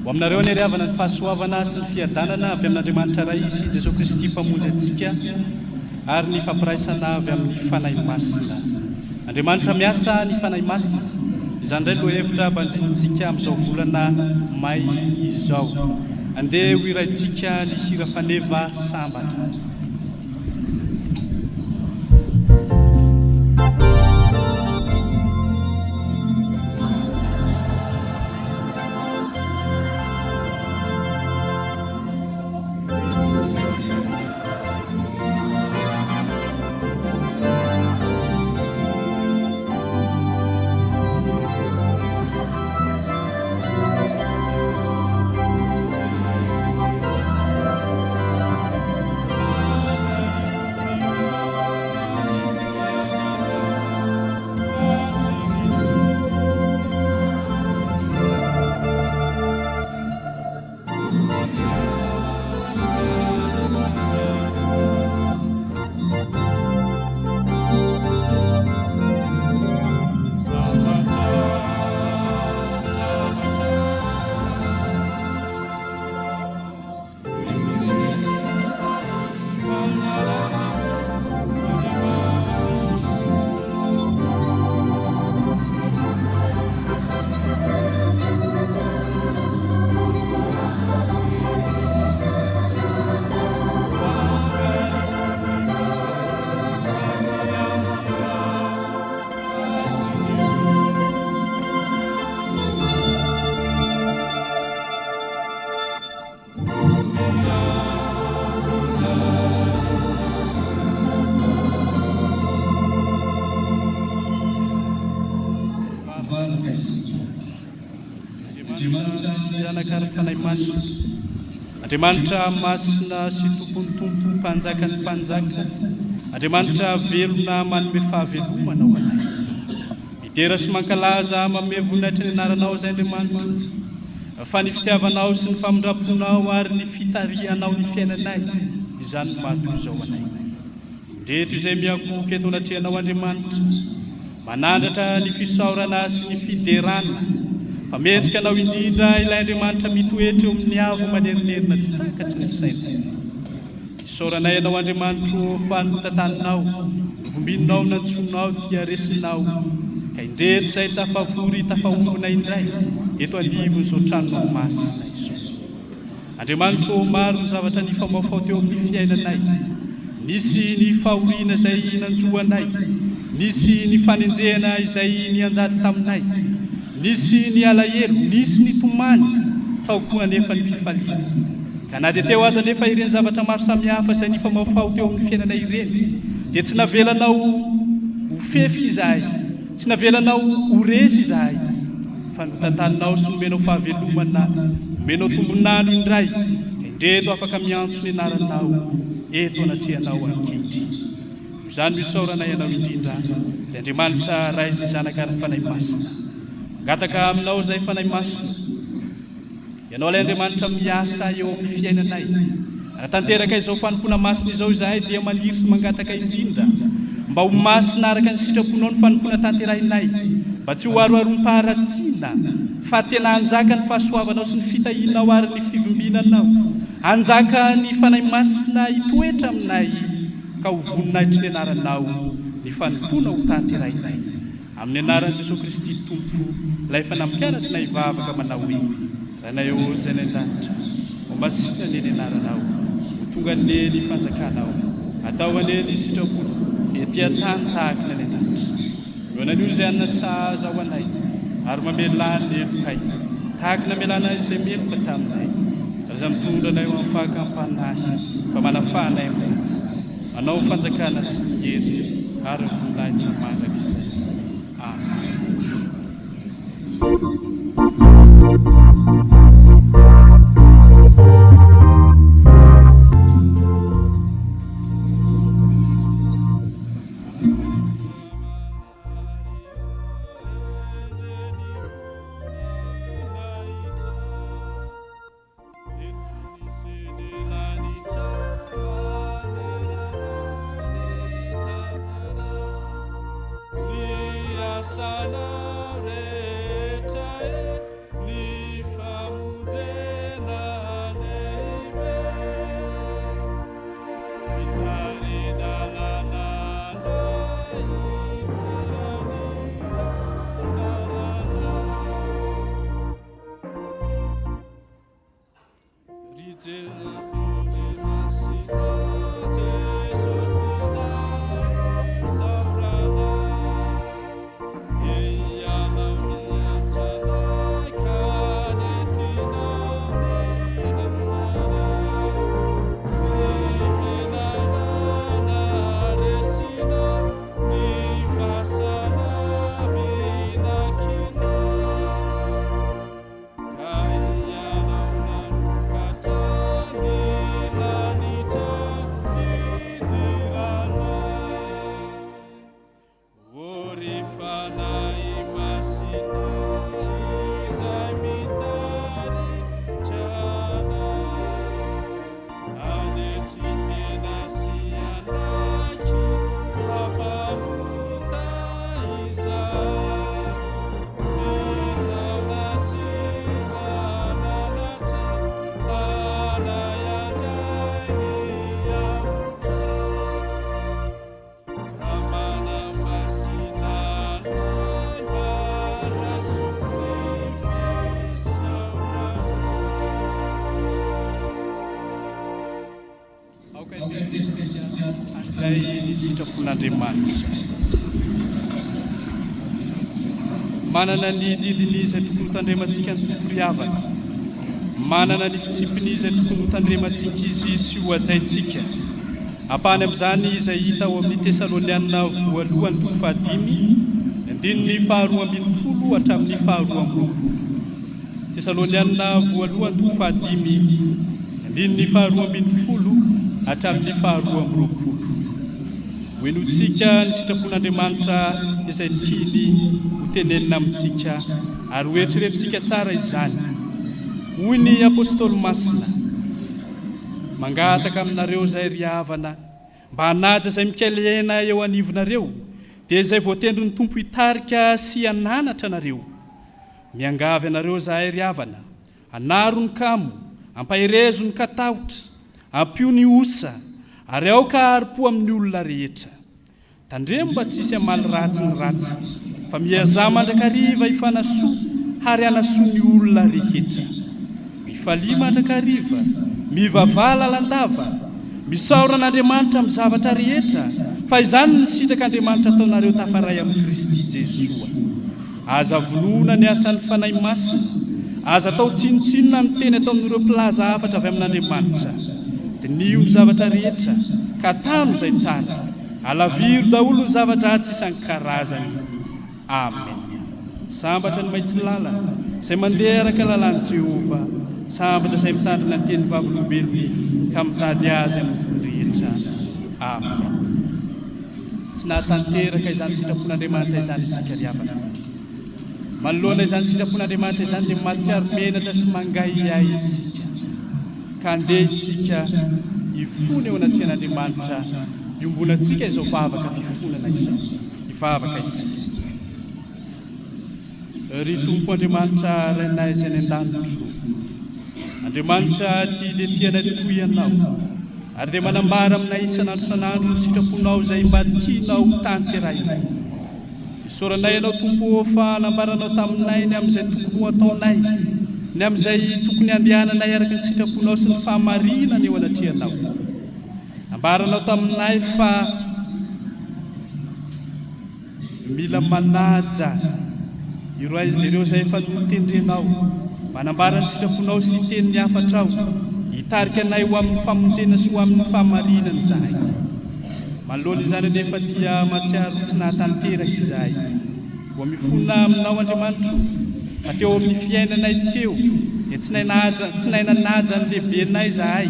Ho aminareo anie ry havana ny fahasoavana sy ny fiadanana avy amin'Andriamanitra Ray sy Jesoa Kristy Mpamonjy antsika ary ny fampiraisana avy amin'ny Fanahy Masina. Andriamanitra miasa ny Fanahy Masina. Izany indray lohahevitra banjinintsika amin'izao volana may izao. Andeha ho hiraintsika ny hira faneva sambatra. Mivavaka isika. Andriamanitra Zanaka ary Fanahy Masina. Andriamanitra Masina sy Tompon'ny Tompo, Mpanjakan'ny Mpanjaka, Andriamanitra velona manome fahavelomana ho anay. Midera sy mankalaza manome voninahitra ny anaranao izay Andriamanitro, fa ny fitiavanao sy ny famindram-ponao ary ny fitarihanao ny fiainanay, izany no maha-toy izao anay. Indreto izay miankohoka eto anatrehanao Andriamanitra, manandratra ny fisaorana sy ny fiderana, fa mendrika Anao indrindra ilay Andriamanitra mitoetra eo amin'ny avo manerinerina tsy takatry ny sainay. Isaoranay Anao Andriamanitro ô fa notantaninao, novombininao, nantsoinao dia resinao, ka indreto izay tafavory tafaombona indray eto anivon'izao tranonao masina izao. Andriamanitro ô maro ny zavatra nifamaofao teo amin'ny fiainanay, nisy ny fahoriana izay nanjo anay, nisy ny fanenjehana izay nianjady taminay, nisy ny alahelo, nisy ny tomany, tao koa anefa ny fifaliana. Ka na dia teo aza anefa ireny zavatra maro samihafa izay nifamahofaho teo amin'ny fiainanay ireny, dia tsy navelanao ho fefy izahay, tsy navelanao ho resy izahay, fa notantaninao sy nomenao fahavelomana, nomenao tombon'andro indray, ka indreto afaka miantso ny anaranao eto anatrehanao ankehitriny. Noho izany no isaoranay Anao indrindra, ry Andriamanitra Ray sy Zanaka ary Fanahy Masina. Mangataka Aminao izahay Fanahy Masina. Ianao ilay Andriamanitra miasa eo amin'ny fiainanay. Raha tanteraka izao fanompoana masina izao izahay dia maniry sy mangataka indrindra mba ho masina araka ny sitraponao ny fanompoana tanterahinay, mba tsy ho aroarom-paharatsiana fa tena hanjaka ny fahasoavanao sy ny fitahianao ary ny fivimbinanao. Hanjaka ny Fanahy Masina hitoetra aminay ka ho voninahitry ny anaranao ny fanompoana ho tanterahinay. Amin'ny anaran'i Jesoa Kristy Tompo, ilay efa nampianatra anay hivavaka manao hoe, Rainay ô izay any an-danitra, ho masina anie ny anaranao, ho tonga anie ny fanjakanao, atao anie ny sitraponao ety an-tany tahaka ny any an-danitra. Omeo anay anio izay hanina sahaza ho anay, ary mamelà ny helokay, tahaka ny namelanay izay meloka taminay. Ary aza mitondra anay ho amin'ny fakam-panahy, fa manafaha anay amin'ny ratsy. Anao ny fanjakana sy ny hery ary ny voninahitra mandrakizay. Amen. Aoka hipetraka isika handray ny sitrapon'Andriamanitra. Manana ny didiny izay tokony hotandremantsika ny Tompo ry havana. Manana ny fitsipiny izay tokony hotandremantsika Izy sy hohajaintsika. Ampahany amin'izany izay hita ao amin'ny Tesalonianina voalohany toko fahadimy, andininy faharoa ambin'ny folo hatramin'ny faharoa amby roapolo. Tesalonianina voalohany toko fahadimy, andininy faharoa ambin'ny folo hatramin'ny faharoa amby roapolo. Hohenointsika ny sitrapon'Andriamanitra izay tiany hotenenina amintsika ary hoeritreretintsika tsara izany. Hoy ny Apostoly Masina, Mangataka aminareo izahay ry havana, mba hanaja izay mikely aina eo anivonareo, dia izay voatendrin'ny Tompo hitarika sy hananatra anareo. Miangavy anareo izahay ry havana, anaro ny kamo, ampaherezo ny katahotra, ampio ny osa, ary aoka hahari-po amin'ny olona rehetra. Tandremo mba tsy hisy hamaly ratsy ny ratsy, fa miezaha mandrakariva hifanasoa ary hanasoa ny olona rehetra. Mifalia mandrakariva, mivavaha lalandava, misaora an'Andriamanitra amin'ny zavatra rehetra, fa izany no sitrak'Andriamanitra ataonareo tafaray amin'i Kristy Jesoa. Aza vonoina ny asan'ny Fanahy Masina. Aza atao tsinontsinona ny teny ataon'ireo mpilaza hafatra avy amin'Andriamanitra. Diniho ny zavatra rehetra, ka tano izay tsara. Alaviro daholo ny zava-dratsy isan-karazany. Amen. Sambatra ny mahitsy lalana, izay mandeha araka lalàn'i Jehovah. Sambatra izay mitandrina ny teny vavolombelony, ka mitady azy amin'ny fony rehetra. Amen. Tsy nahatanteraka izany sitrapon'Andriamanitra izany isika ry havana. Manoloana izany sitrapon'Andriamanitra izany dia mahatsiaro menatra sy mangahiahy isika. Ka andeha isika hifona eo anatrehan'Andriamanitra iombonantsika izao vavaka fifonana izao. Hivavaka isika. Ry Tompo Andriamanitra Rainay izay any an-danitro, Andriamanitra tia dia tia anay tokoa Ianao, ary dia manambara aminay isan'andro isan'andro ny sitraponao izay mba tianao ho tanterahinay. Isaoranay Ianao Tompo ô fa nambaranao taminay ny amin'izay tokony ho ataonay, ny amin'izay tokony handehananay araka ny sitraponao sy ny fahamarinana eo anatrehanao. Nambaranao taminay fa Mila manaja ireo izay efa notendrenao. Manambara ny sitraponao sy hiteny ny hafatrao. Hitarika anay ho amin'ny famonjena sy ho amin'ny fahamarinana izahay. Manoloana izany anefa dia mahatsiaro tsy nahatanteraka izahay. Koa mifona aminao Andriamanitro fa teo amin'ny fiainanay teo dia tsy nahay nahaja tsy nahay nanaja ny lehibenay izahay,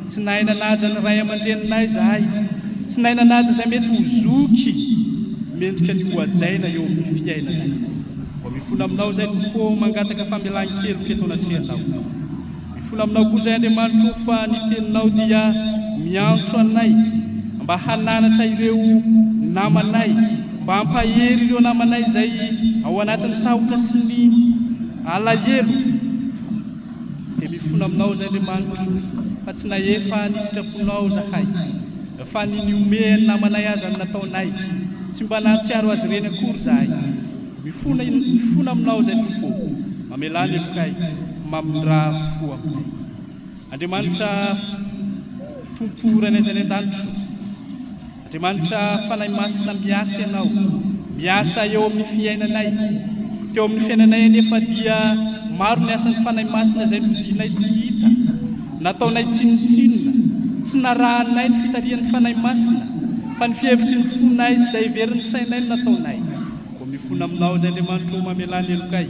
tsy nahay nanaja ny ray aman-dreninay izahay, tsy nahay nanaja izay mety ho zoky mendrika ny hohajaina eo amin'ny fiainanay. Koa mifona aminao izahay Tompo ô mangataka famelan-keloka eto anatrehanao. Mifona aminao koa izay Andriamanitro fa ny teninao dia miantso anay mba hananatra ireo namanay, mba hampahery ireo namanay izay ao anatin'ny tahotra sy ny alahelo. Dia mifona aminao izay Andriamanitro fa tsy nahefa ny sitraponao izahay, fa ny nihomehan'ny namanay aza no nataonay, tsy mba nahatsiaro azy ireny akory izahay. Mifona mifona aminao izay Tompo ô, mamelà ny helokay, mamindrà fo aminay. Andriamanitra Tompo Rainay izay any an-danitra o. Andriamanitra Fanahy Masina miasa Ianao, miasa eo amin'ny fiainanay. Teo amin'ny fiainanay anefa dia maro ny asan'ny Fanahy Masina izay nodianay tsy hita, nataonay tsinontsinona, tsy narahanay ny fitarihan'ny Fanahy Masina, fa ny fihevitry ny fonay sy izay heverin'ny sainay no nataonay. Koa mifona aminao izay Andriamanitra o mamelà ny helokay,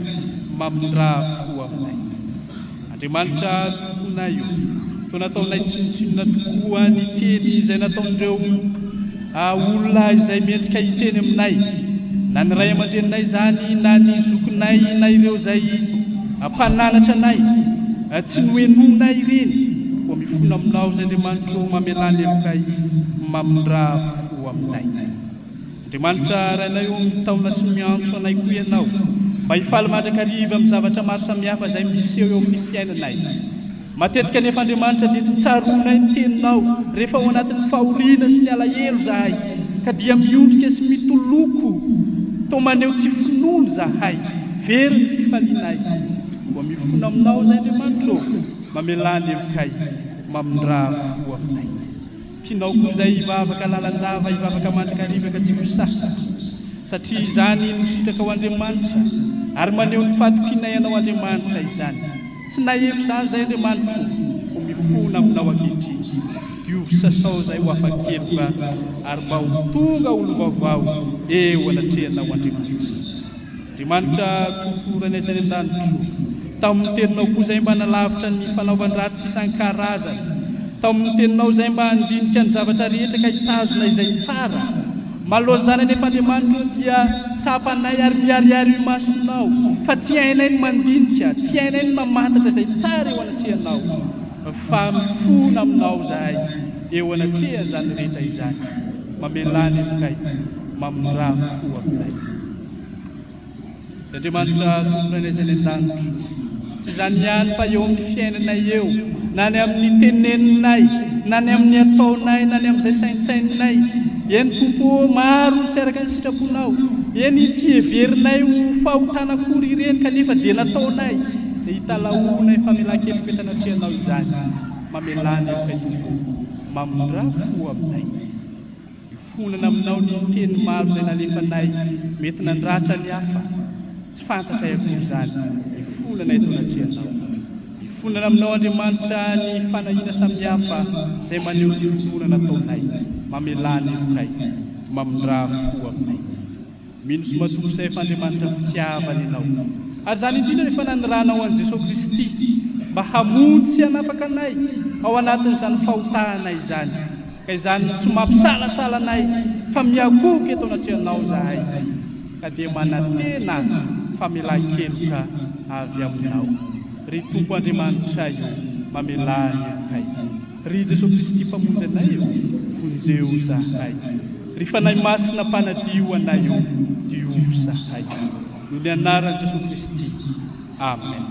mamindrà fo aminay. Andriamanitra Tomponay o, toa nataonay tsinontsinona tokoa ny teny izay nataon'ireo olona izay mendrika hiteny aminay, na ny ray aman-dreninay izany, na ny zokinay, na ireo izay mpananatra anay, tsy nohenoinay ireny, koa mifona aminao izay Andriamanitra o, mamelà ny helokay, mamindrà fo aminay. Andriamanitra Rainay ô, mitaona sy miantso anay koa Ianao mba hifaly mandrakariva amin'ny zavatra maro samihafa izay miseho eo amin'ny fiainanay. Matetika anefa Andriamanitra dia tsy tsaroanay ny Teninao rehefa ao anatin'ny fahoriana sy ny alahelo izahay ka dia miondrika sy mitoloko toa maneho tsy finoana izahay, very ny fifalianay. Koa mifona Aminao izahay Andriamanitra ô, mamelà ny helokay, mamindrà fo aminay. Tianao koa izay hivavaka lalandava, hivavaka mandrakariva ka tsy ho sasatra, satria izany no sitrakao Andriamanitra, ary maneho ny fahatokianay Anao Andriamanitra izany. Tsy nahefa izany izahay Andriamanitro, koa mifona Aminao ankehitriny. Diovy sasao izahay ho afa-keloka, ary mba ho tonga olom-baovao eo anatrehanao Andriamanitra. Andriamanitra Tompo Rainay izay any an-danitro, tamin'ny teninao koa izay mba hanalavitra ny fanaovan-dratsy isan-karazany, tamin'ny teninao izay mba handinika ny zavatra rehetra ka hitazona izay tsara. Manoloana izany anefa Andriamanitro dia tsapanay ary miharihary io imasonao fa tsy hainay ny mandinika, tsy hainay ny mamantatra izay tsara eo anatrehanao, fa mifona aminao izahay eo anatrehan'izany rehetra izany. Mamelà ny helokay, mamindrà fo aminay. Ry Andriamanitra Tomponay izay any an-danitra, tsy izany ihany fa eo amin'ny fiainanay eo, na ny amin'ny teneninay, na ny amin'ny ataonay, na ny amin'izay saintsaininay. Eny Tompo ô, maro ny tsy araka ny sitraponao. Eny, tsy heverinay ho fahotana akory ireny kanefa dia nataonay. Dia italahoanay famelan-keloka eto anatrehanao izany. Mamelà ny helokay Tompo ô. Mamindrà fo aminay. Hifonana aminao ny teny maro izay nalefanay mety nandratra ny hafa, tsy fantatray akory izany, hifonana eto anatrehanao. Hifonana aminao Andriamanitra ny fanahiana samihafa izay maneho tsy finoana nataonay, mamelà ny helokay, mamindrà fo aminay. Mino sy matoky izay fa Andriamanitra fitiavana Ianao. Ary izany indrindra no efa naniranao an'i Jesoa Kristy mba hamonjy sy hanafaka anay ao anatin'izany fahotana izany. Ka izany no tsy mampisalasala anay fa miakohoka eto anatrehanao izahay ka dia manantena famelan-keloka avy Aminao. Ry Tompo Andriamanitray ô, mamelà ny helokay. Ry Jesoa Kristy Mpamonjy anay ô, vonjeo izahay. Ry Fanahy Masina Mpanadio anay ô, diovy izahay. Noho ny anaran'i Jesoa Kristy. Amen.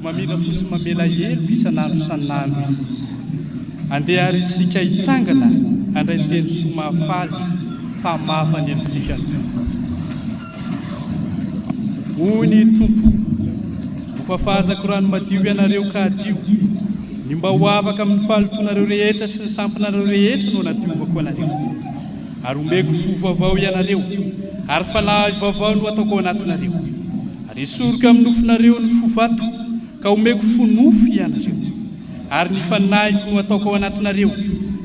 mamindra fo sy mamela heloka isan'andro isan'andro Izy. Andeha àry isika hitsangana handray ny teny soa mahafaly fa hamafa ny helotsika ny Tompo. Hoy ny Tompo, Hofafazako rano madio ianareo ka hadio, ny mba ho afaka amin'ny fahalotoanareo rehetra sy ny sampinareo rehetra no hanadiovako anareo. Ary homeko fo vaovao ianareo, ary fanahy vaovao no hataoko ao anatinareo. Ary esoriko amin'ny nofonareo ny fo vato, ka homeko fo nofo ianareo. Ary ny fanahiko no hataoko ao anatinareo,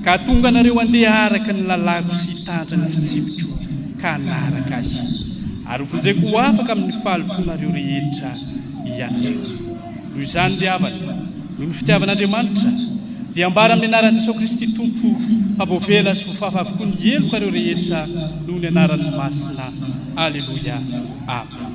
ka hahatonga anareo handeha araka ny lalàko sy hitandrina ny fitsipiko, ka hanaraka Ahy. Ary hovonjeko ho afaka amin'ny fahalotoanareo rehetra ianareo. Noho izany, ry havana, noho ny fitiavan'Andriamanitra, dia ambara amin'ny anaran'i Jesoa Kristy Tompo fa voavela sy voafafa avokoa ny helokareo rehetra noho ny anarany masina. Aleloia. Amen.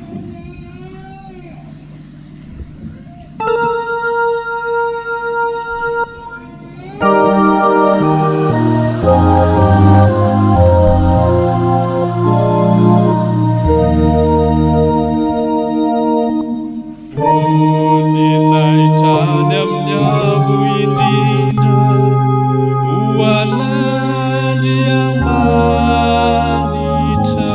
Voninahitra any amin'ny avo indrindra ho an'Andriamanitra.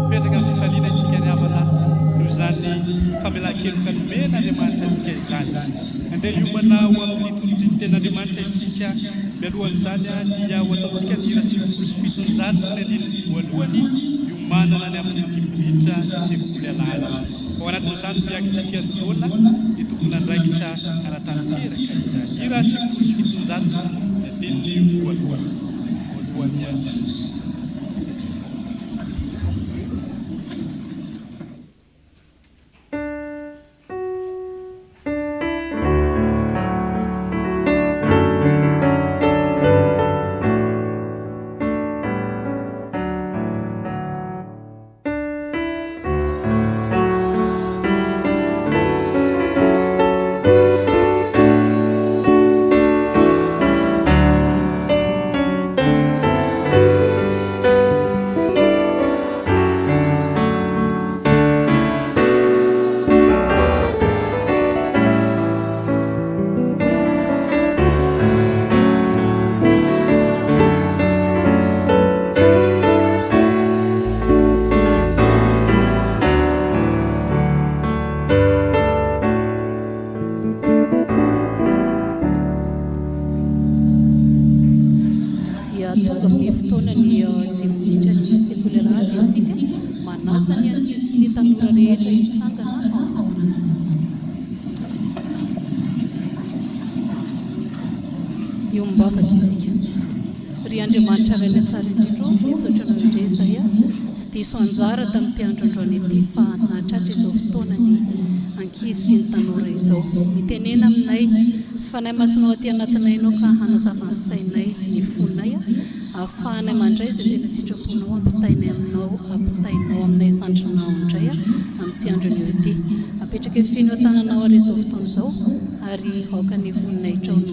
Mipetraka amin'ny fifaliana isika ry havana noho izany famelan-keloka nomen'Andriamanitra antsika izany. Andeha hiomana ho amin'ny litorjia ny Tenin'Andriamanitra isika. Mialohan'izany dia ho ataontsika ny hira 790 ny andininy voalohany hiomanana ny amin'ny dimy minitra ny sekoly alahady. Ao anatin'izany miakitrika dona ny tompon'andraikitra hanatanteraka izany. Hira 790 ny andininy voalohany. Voalohany ihany. Dia tonga amin'ny fotoana ny dimy minitra ny sekoly alahady isika. Manasa ny ankizy sy ny tanora rehetra hitsangana ao anatin'izany. Hiombavaka isika. Ry Andriamanitra Rainay tsara indrindra ô, misaotra Anao indray izahay tsy diso anjara tamin'ity andro androany ity fa nahatratra izao fotoana ny ankizy sy ny tanora izao. Mitenena aminay, Fanahy Masinao aty anatinay Ianao ka hanazava ny sainay, ny fonay. Ahafahanay mandray izay tena sitraponao ampitainay aminao ampitainao aminay zandrinao indray amin'ity andro anio ity. Apetraka eo feno an-tananao àry izao fotoana izao ary aoka ny voninahitrao no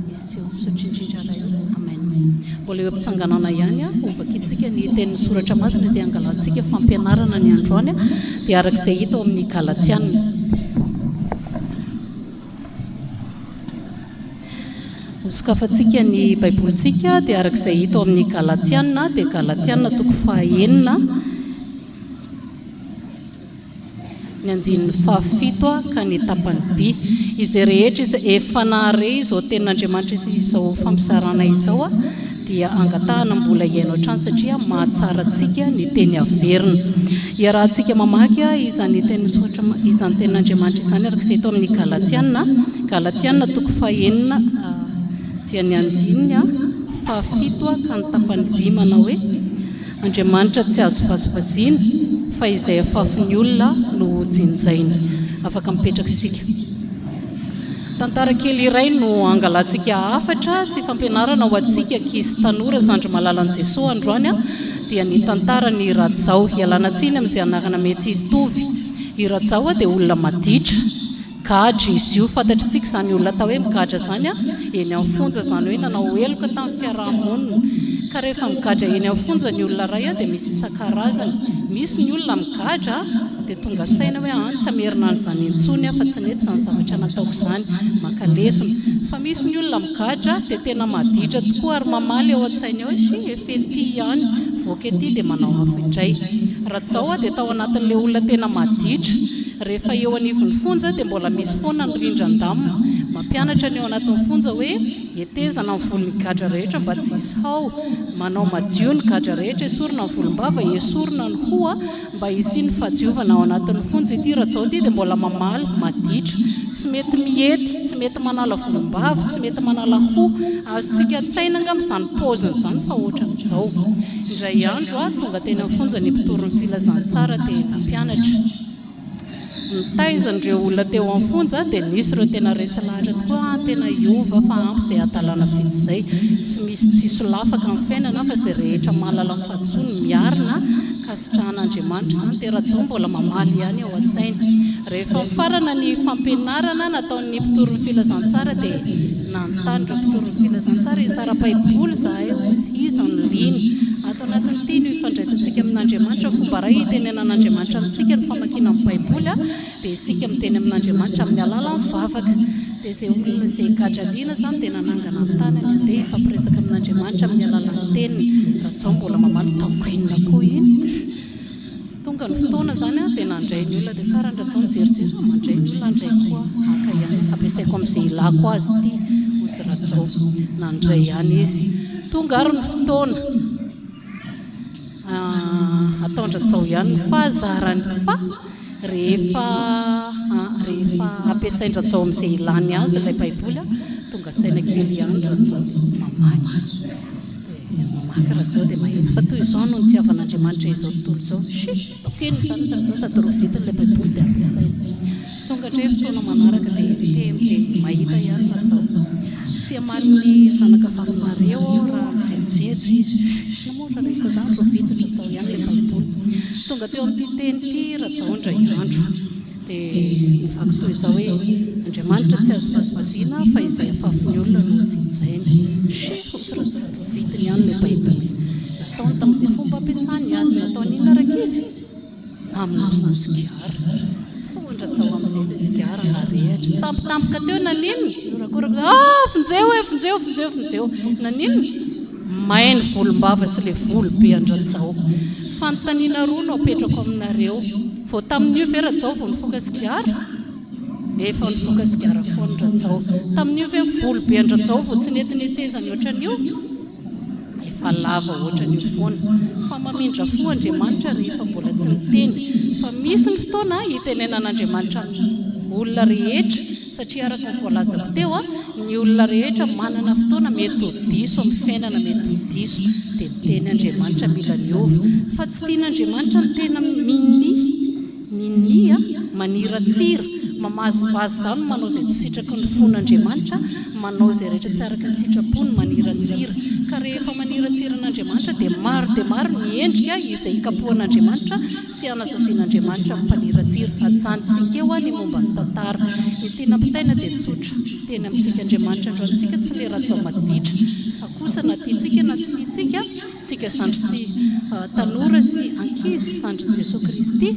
hiseho. Misaotra indrindra Ray o. Amen. Mbola eo am-pitsanganana ihany hovakintsika ny tenin'ny soratra masina izay hangalantsika fampianarana ny androany dia araka izay hita ao amin'ny Galatiana. Hosokafantsika ny Baibolintsika dia araka izay hita ao amin'ny Galatiana, dia Galatiana toko fahaenina, ny andininy fahafito ka ny tapany B. Izay rehetra izay efa nahare izao tenin'Andriamanitra sy izao fampizarana izao dia angatahana mbola hihaino hatrany satria mahatsara antsika ny teny averina. Iarahantsika mamaky izany tenin'ny soratra izany tenin'Andriamanitra izany araka izay hita ao amin'ny Galatiana, Galatiana toko fahenina dia ny andininy fahafito ka ny tapany B manao hoe. Andriamanitra tsy azo vazivaziana fa izay afafin'ny olona no ho jinjainy. Afaka mipetraka isika. Tantara kely iray no angalantsika hafatra sy fampianarana ho antsika ankizy tanora zandry malalan'i Jesoa androany dia ny tantaran'i Rajao. Ialana tsiny amin'izay anarana mety hitovy. I Rajao dia olona maditra. Gadra izy io, fantatritsika izany olona atao hoe migadra izany eny amin'ny fonja, izany hoe nanao heloka tamin'ny fiaraha-monina. Ka rehefa migadra eny amin'ny fonja ny olona iray dia misy isan-karazany. Misy ny olona migadra dia tonga saina hoe an, tsy hamerina an'izany intsony aho fa tsy nety izany zavatra nataoko izany, maka lesona. Fa misy ny olona migadra dia tena maditra tokoa ary mamaly ao an-tsainy ao hoe shi, efa ety ihany, voaka ety dia manao hafa indray. Rajao dia tao anatin'ilay olona tena maditra. Rehefa eo anivon'ny fonja dia mbola misy foana ny rindran-damina mampianatra ny ao anatin'ny fonja hoe hetezana ny volon'ny gadra rehetra mba tsy hisy hao, manao madio ny gadra rehetra, esorina ny volombava, esorina ny hoho mba hisian'ny fahadiovana ao anatin'ny fonja. Ity Rajao ity dia mbola mamaly, maditra, tsy mety mihety, tsy mety manala volombava, tsy mety manala hoho. Azontsika an-tsaina angamba izany paoziny izany fa ohatran'izao. Indray andro, tonga teny amin'ny fonja ny mpitory ny filazantsara dia nampianatra. Nitaiza an'ireo olona teo amin'ny fonja dia nisy ireo tena resy lahatra tokoa ah tena hiova fa ampy izay hadalana vita izay, tsy misy tsy solafaka amin'ny fiainana fa izay rehetra mahalala ny fahadisoany miarina ka sitrahan'Andriamanitra izany dia Rajao mbola mamaly ihany ao an-tsaina. Rehefa nifarana ny fampianarana nataon'ny mpitory ny filazantsara dia nanontany ireo mpitory ny filazantsara hisara-baiboly izahay hoy izy, iza no liana? Ato anatin'ity no ifandraisantsika amin'Andriamanitra, fomba iray itenenan'Andriamanitra amintsika ny famakiana ny Baiboly, dia isika miteny amin'Andriamanitra amin'ny alalan'ny vavaka. Dia izay olona izay gadra liana izany dia nanangana ny tanany handeha hifampiresaka amin'Andriamanitra amin'ny alalan'ny teniny. Rajao mbola mamaly taoko inona koa iny? Tonga ny fotoana izany dia nandray ny olona dia farany Rajao nijerijery fa mandray ny olona handray koa haka ihany ampiasaiko amin'izay ilako azy ity hozy Rajao. Nandray ihany izy. Tonga ary ny fotoana ataon-dRajao ihany ny fahazarany fa rehefa rehefa ampiasain-dRajao amin'izay ilany azy ilay baiboly tonga saina kely ihany Rajao mamaky. Dia mamaky Rajao dia mahita fa toy izao no nitiavan'Andriamanitra izao tontolo izao. Shit! Teny izany ry Rajao sady rovitina ilay baiboly dia ampiasaina. Tonga indray fotoana manaraka dia teny dia mahita ihany Rajao. Tsy hamaly ny zanaka vavinareo aho raha mijejojejo izy. Shh! Namoa raha rehefa izany rovitin-dRajao ihany ilay baiboly. Tonga teo amin'ity teny ity Rajao indray andro. Dia nivaky toy izao hoe, Andriamanitra tsy azo vazivaziana fa izay afafin'ny olona no hojinjainy. Shh! Hoy Rajao. Vitiny ihany ilay baiboly. Nataony tamin'izay fomba ampiasany azy. Nataony inona rankizy? Namonosana sigara. Fohan-dRajao amin'izay ilay sigara narehitra. Tampotampoka teo naninona? Nihorakoraka hoe, Ah! Vonjeo e! Vonjeo! Vonjeo! Vonjeo! Naninona? May ny volombava sy ilay volo be an-dRajao. Fanontaniana roa no apetrako aminareo. Vao tamin'io ve Rajao vao nifoka sigara? Efa nifoka sigara foana Rajao. Tamin'io ve volo be an-dRajao vao tsy nety netezany ohatran'io? Efa lava ohatran'io foana. Fa mamindra fo Andriamanitra rehefa mbola tsy miteny. Fa misy ny fotoana hitenenan'Andriamanitra amin'ny olona rehetra satria araka ny voalazako teo, ny olona rehetra manana fotoana mety ho diso amin'ny fiainana, mety ho diso. Dia miteny Andriamanitra mila miova. Fa tsy tian'Andriamanitra ny tena minia. Minia, maniratsira, mamazivazy izany no manao izay tsy sitraky ny fon'Andriamanitra, manao izay rehetra tsy araka ny sitrapony, maniratsira. Ka rehefa maniratsira an'Andriamanitra dia maro dia maro ny endrika izay ikapohan'Andriamanitra sy anasazian'Andriamanitra ny mpaniratsira. Ajanontsika eo ny momba ny tantara. Ny tiana ampitaina dia tsotra, miteny amintsika Andriamanitra androany tsika tsy le rajao maditra fa kosa na tiantsika na tsy tiantsika, Tsika zandry sy tanora sy ankizy zandrin'i Jesoa Kristy,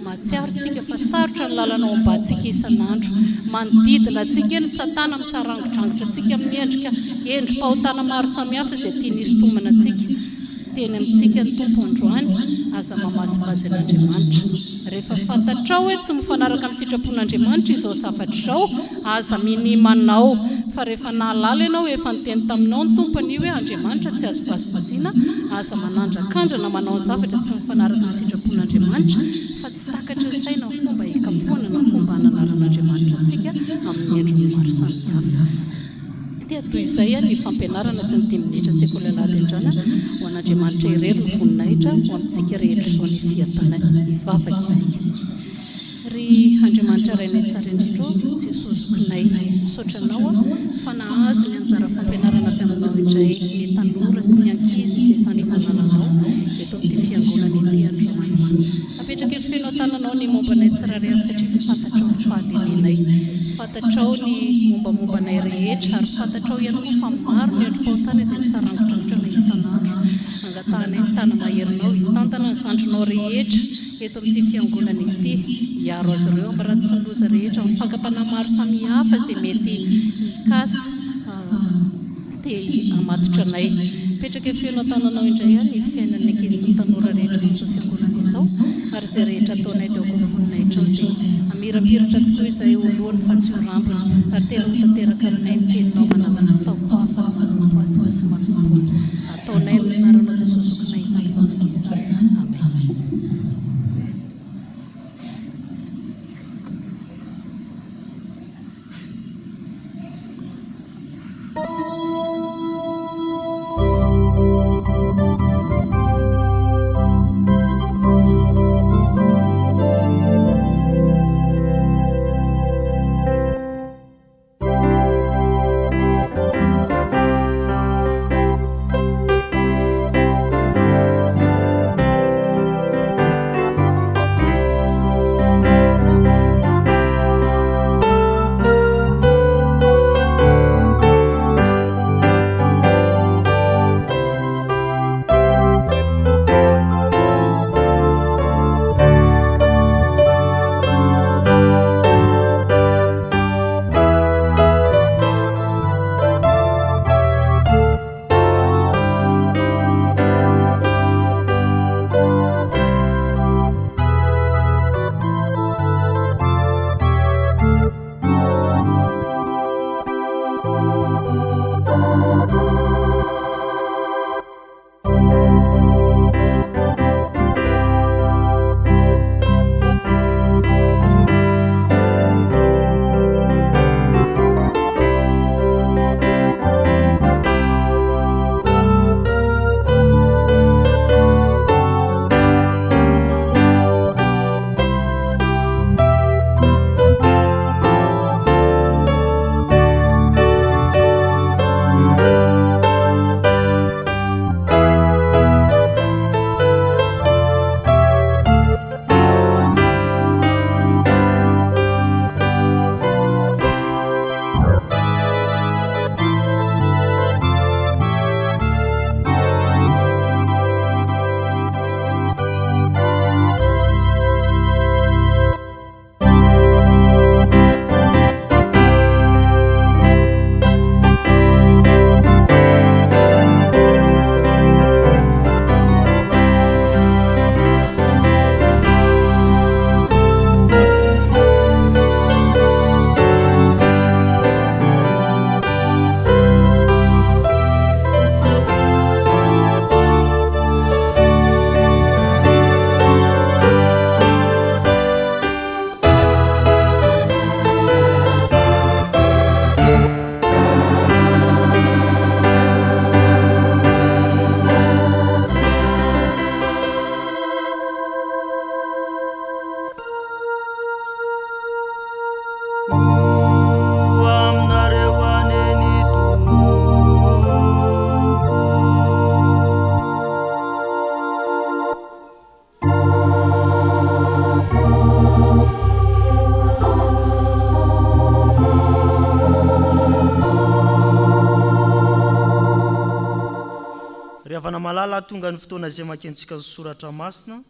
mahatsiaro tsika fa sarotra ny lalana ombantsika isan'andro. Manodidina antsika eny satana misarangodrangitra antsika amin'ny endrika endri-pahotana maro samihafa izay tiany hisintomana antsika. Miteny amintsika ny Tompo androany, aza mamazivazy an'Andriamanitra. Rehefa fantatrao hoe tsy mifanaraka amin'ny sitrapon'Andriamanitra izao zavatra izao, aza minia manao. Fa rehefa nahalala ianao, efa niteny taminao ny Tompo anie hoe Andriamanitra tsy azo vazivaziana, aza manandrakandrana manao ny zavatra tsy mifanaraka amin'ny sitrapon'Andriamanitra, fa tsy takatry ny saina ny fomba hikapohana na fomba hananaran'Andriamanitra antsika amin'ny endriny maro samihafa. Toy izay ny fampianarana sy ny diminitra sekoly alahady androany. Ho an'Andriamanitra irery ny voninahitra, ho amintsika rehetra izao ny fiadanany. Hivavaka isika. Ry Andriamanitra Rainay tsara indrindra ô, Jesoa zokinay, misaotra Anao aho fa nahazo ny anjara fampianarana avy Aminao indray ny tanora sy ny ankizy izay tandromanalanao eto amin'ity fiangonana ity androany. Apetraka eto feno an-tananao ny momba anay tsirairay avy satria fantatrao ny fahalemenay. Fantatrao ny mombamomba anay rehetra ary fantatrao ihany koa fa maro ny androm-pahotana izay misarangotra anay isan'andro. Angatahanay ny tana-maherinao hitantana ny zandrinao rehetra eto amin'ity fiangonana ity, hiaro azy ireo amin'ny ratsy sy ny loza rehetra, amin'ny fakam-panahy maro samihafa izay mety hikasa te hamatotra anay. Mipetraka eo feno an-tananao indray aho ny fiainan'ny ankizy sy ny tanora rehetra amin'izao fiangonana izao, ary izay rehetra ataonay dia aoka ho voninahitrao, dia hamirapiratra tokoa izahay ho lohany fa tsy ho rambony, ary tena ho tanteraka aminay ny teninao manao ataoko hafa ny manompo ahy sy ny tsy manompo ahy. Ataonay amin'ny anaranao Jesosy Zokinay izany vavaka izany. Amen. Ho aminareo anie ny Tompo. Ry havana malala, tonga ny fotoana izay hamakiantsika ny soratra masina.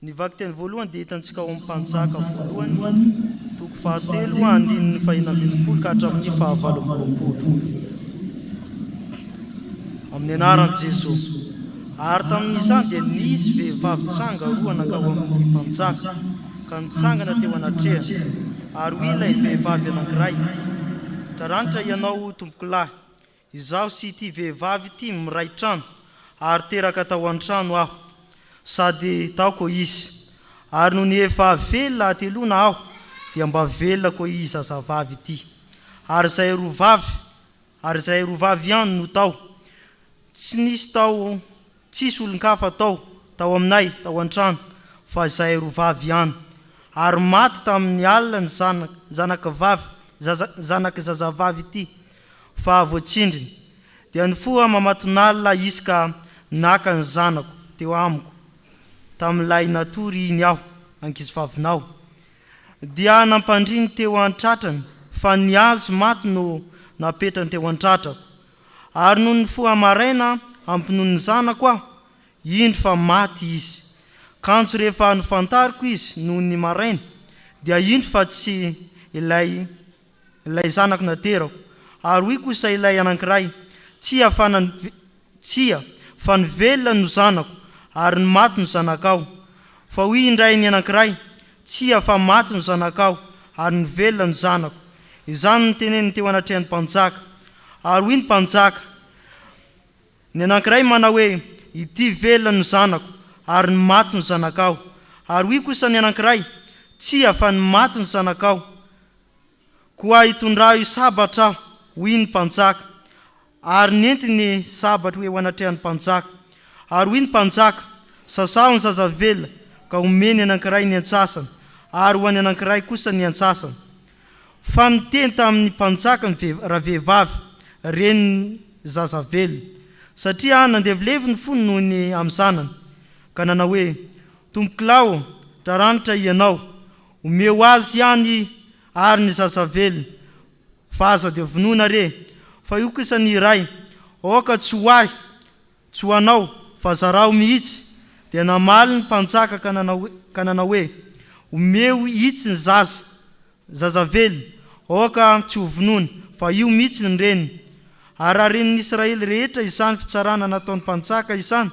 Ny vakiteny voalohany dia hitantsika ao amin'ny Mpanjaka voalohany, toko fahatelo, andininy fahena ambin'ny folo ka hatramin'ny fahavalo amby roapolo. Amin'ny anaran'i Jesoa. Ary tamin'izany dia nisy vehivavy janga roa nankao amin'ny mpanjaka, ka nitsangana teo anatrehany. Ary hoy ilay vehivavy anankiray, Taranitra ianao, tompokolahy, izaho sy ity vehivavy ity miray trano, ary teraka tao an-trano aho, sady tao koa izy. Ary nony efa velona hateloana aho, dia mba velona koa izy zazavavy ity. Ary izay roa vavy. Ary izahay roa vavy ihany no tao. Tsy nisy tao, tsisy olon-kafa tao, tao aminay, tao an-trano, fa izahay roa vavy ihany. Ary maty tamin'ny alina ny zanak, zanakavavy, zaza, zanak'i zazavavy ity, fa voatsindriny. Dia nifoha mamatonalina izy ka naka ny zanako teo amiko, tamin'ilay natory iny aho, ankizivavinao. Dia nampandriny teo an-tratrany, fa ny azy maty no napetrany teo an-tratrako. Ary nony nifoha maraina hampinono ny zanako aho, indro fa maty izy. Kanjo rehefa nofantariko izy nony maraina, dia indro fa tsy ilay ilay zanako naterako. Ary hoy kosa ilay anankiray, Tsia, fa tsia, fa ny velona no zanako, ary ny maty no zanakao. Fa hoy indray ny anankiray, Tsia, fa maty no zanakao, ary ny velona no zanako. Izany no teneniny teo anatrehan'ny mpanjaka. Ary hoy ny mpanjaka, Ny anankiray manao hoe, Ity velona no zanako, ary ny maty no zanakao. Ary hoy kosa ny anankiray, Tsia, fa ny maty no zanakao. Koa itondrao io sabatra aho, hoy ny mpanjaka. Ary nentiny ny sabatro eo anatrehan'ny mpanjaka. Ary hoy ny mpanjaka, Sasaho ny zaza velona, ka omeny anankiray ny antsasany, ary ho an'ny anankiray kosa ny antsasany. Fa niteny tamin'ny mpanjaka ny ravehivavy, renin'ny zaza velona, satria nandevilevy ny fony noho ny amin'ny zanany, ka nanao hoe, Tompokolahy ô, draranitra hianao, omeo azy ihany ary ny zaza velona, Fa aza dia vonoina re, fa io kosa ny iray, aoka tsy ho ahy, tsy ho anao, fa zarao mihitsy. Dia namaly ny mpanjaka ka nanao, ka nanao hoe, Omeo hitsy ny zaza, zaza velona, aoka tsy ho vonoina, fa io mihitsy ny reniny. Ary raha ren'ny Israely rehetra izany fitsarana nataon'ny mpanjaka izany,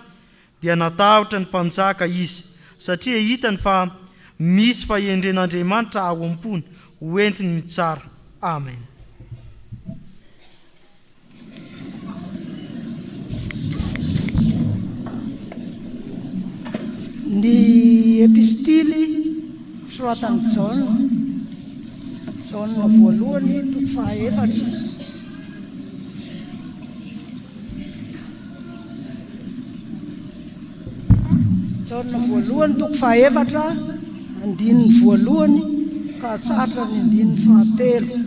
Dia natahotra ny mpanjaka izy, satria hitany fa misy fahendren'Andriamanitra ao am-pony ho entiny mitsara. Amen. Ny Epistily soratan'i Jaona, Jaona voalohany toko fahaefatra. Jaona voalohany toko fahaefatra andininy voalohany ka hatsatra ny andininy fahatelo.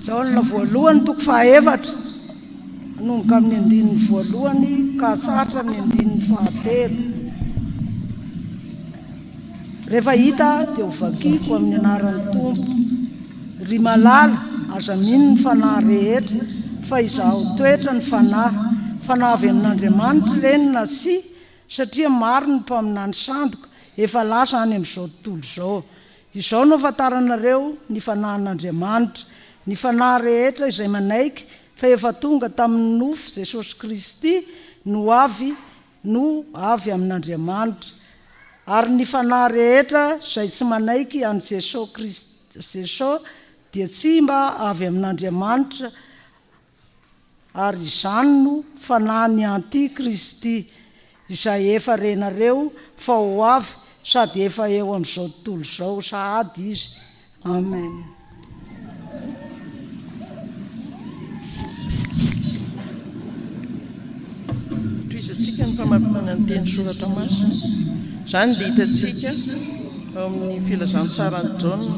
Jaona voalohany toko fahaefatra hanomboka amin'ny andininy voalohany ka hatsatra ny andininy fahatelo. Rehefa hita dia ho vakiko amin'ny anaran'ny Tompo. Ry malala, aza mino ny fanahy rehetra, fa izahao toetra ny fanahy, fa na avy amin'Andriamanitra ireny na tsia, satria maro ny mpaminany sandoka efa lasa any amin'izao tontolo izao. Izao no ahafantaranareo ny fanahin'Andriamanitra, ny fanahy rehetra izay manaiky fa efa tonga tamin'ny nofo Jesosy Kristy no avy no avy amin'Andriamanitra, ary ny fanahy rehetra izay tsy manaiky an'i Jeso Jeso dia tsy mba avy amin'Andriamanitra, ary izany no fanahin'ny anti-Kristy, izay efa renareo fa ho avy sady efa eo amin'izao tontolo izao sahady izy. Amen. Tohizantsika ny famakiana ny teny soratra masina. Izany dia hitantsika ao amin'ny filazantsaran'i Jaona.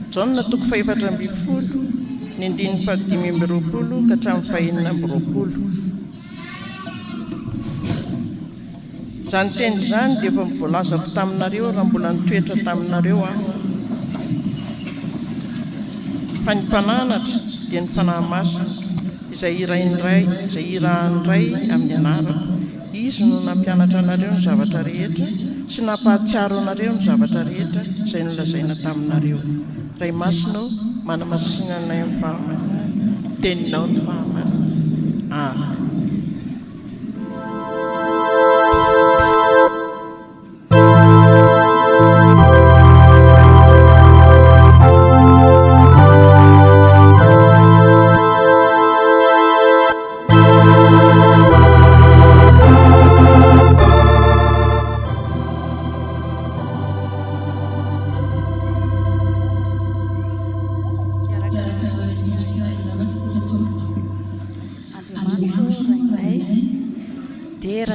Jaona toko fahefatra ambinifolo, ny andininy fahadimy ambiroapolo ka hatramin'ny fahenina ambiroapolo. Izany teny izany dia efa voalazako taminareo raha mbola nitoetra taminareo aho. Fa ny Mpananatra dia ny Fanahy Masina, izay hirahin'ny Ray, izay hirahan'ny Ray amin'ny anarako. Izy no nampianatra anareo ny zavatra rehetra sy nampahatsiaro anareo ny zavatra rehetra izay nolazaina taminareo. Ray Masina ô, manamasina anay amin'ny fahamarinana, ny Teninao no fahamarinana. Amen.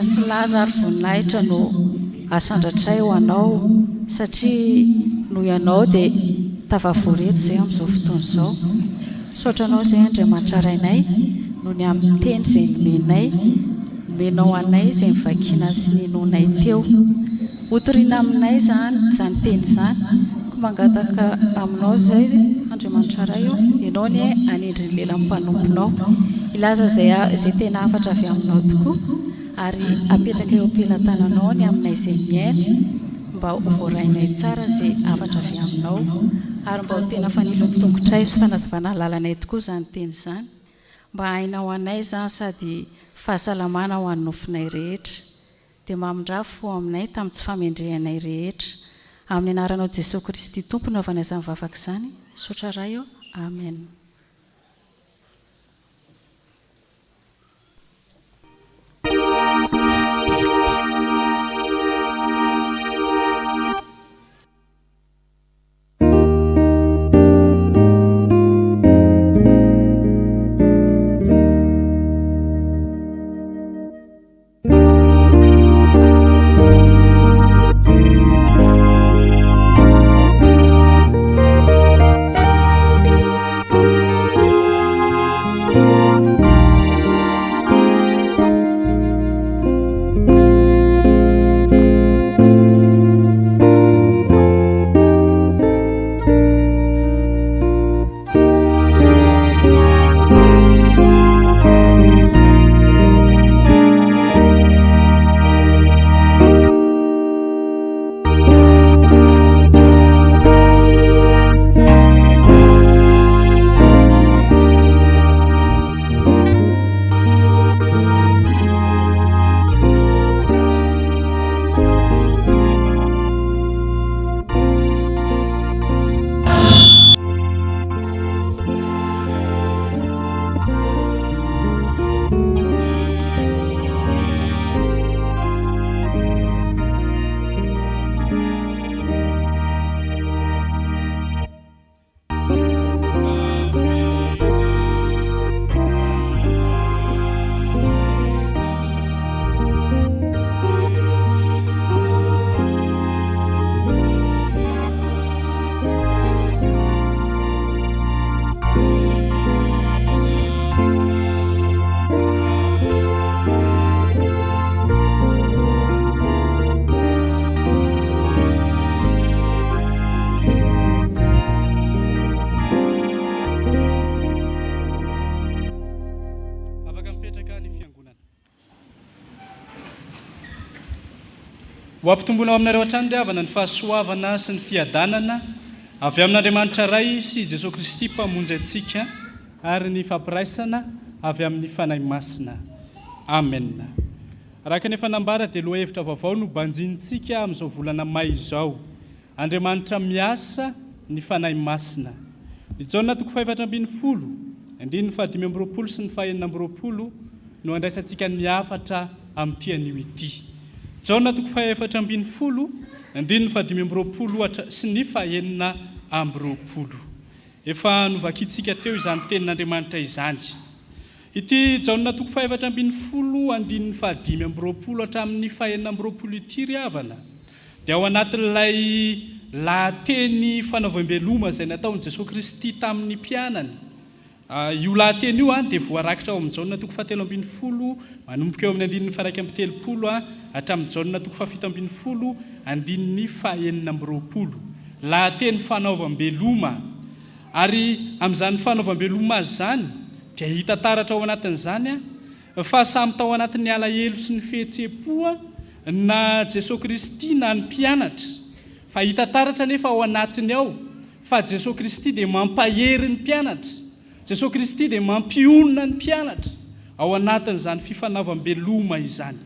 sy laza ary voninahitra no asandratray ho Anao satria noho Ianao dia tafavory eto izay amin'izao fotoana izao. Misaotra Anao izay Andriamanitra Rainay noho ny amin'ny teny izay nomenay, nomenao anay izay novakiana sy ninoanay teo. Hotorina aminay izany izany teny izany, koa mangataka Aminao izay, Andriamanitra Ray ô, Ianao anie hanendry ny lelan'ny mpanomponao, hilaza izay izay tena hafatra avy Aminao tokoa, ary hapetraka eo am-pelatananao ny aminay izay mihaino, mba ho voarainay tsara izay hafatra avy Aminao, ary mba ho tena fanilon'ny tongotray sy fanazavana lalanay tokoa izany teny izany, mba aina ho anay izany sady fahasalamana ho an'ny nofonay rehetra. Dia mamindrà fo aminay tamin'ny tsy famendrehanay rehetra. Amin'ny anaranao Jesoa Kristy Tompo no anaovana izany vavaka izany. Misaotra Ray ô. Amen. Afaka mipetraka ny fiangonana. Ho ampitomboina ao aminareo hatrany ry havana ny fahasoavana sy ny fiadanana avy amin'Andriamanitra Ray sy Jesoa Kristy Mpamonjy antsika ary ny fampiraisana avy amin'ny Fanahy Masina. Amen. Araka ny efa nambara dia lohahevitra vaovao no banjinintsika amin'izao volana may izao. Andriamanitra miasa ny Fanahy Masina. Ny Jaona toko faha-14, andininy faha-25 sy ny faha-26 no andraisantsika ny hafatra amin'ity anio ity. Jaona toko faha-14, andininy faha-25 hatra sy ny faha-26. Efa novakintsika teo izany tenin'Andriamanitra izany. Ity Jaona toko faha-14 andininy faha-25 hatramin'ny faha-26 ity ry havana dia ao anatin'ilay lahateny fanaovam-beloma izay nataon'i Jesoa Kristy tamin'ny mpianany. Io lahateny io dia voarakitra ao amin'ny Jaona toko fahatelo ambin'ny folo manomboka eo amin'ny andininy faha-31 hatramin'ny Jaona toko faha-17 andininy faha-26. Lahateny fanaovam-beloma. Ary amin'izany fanaovam-beloma azy izany dia hita taratra ao anatin'izany Fa samy tao anatin'ny alahelo sy ny fihetseham-po na Jesoa Kristy na ny mpianatra. Fa hita taratra anefa ao anatiny ao fa Jesoa Kristy dia mampahery ny mpianatra. Jesoa Kristy dia mampionona ny mpianatra ao anatin'izany fifanaovam-beloma izany.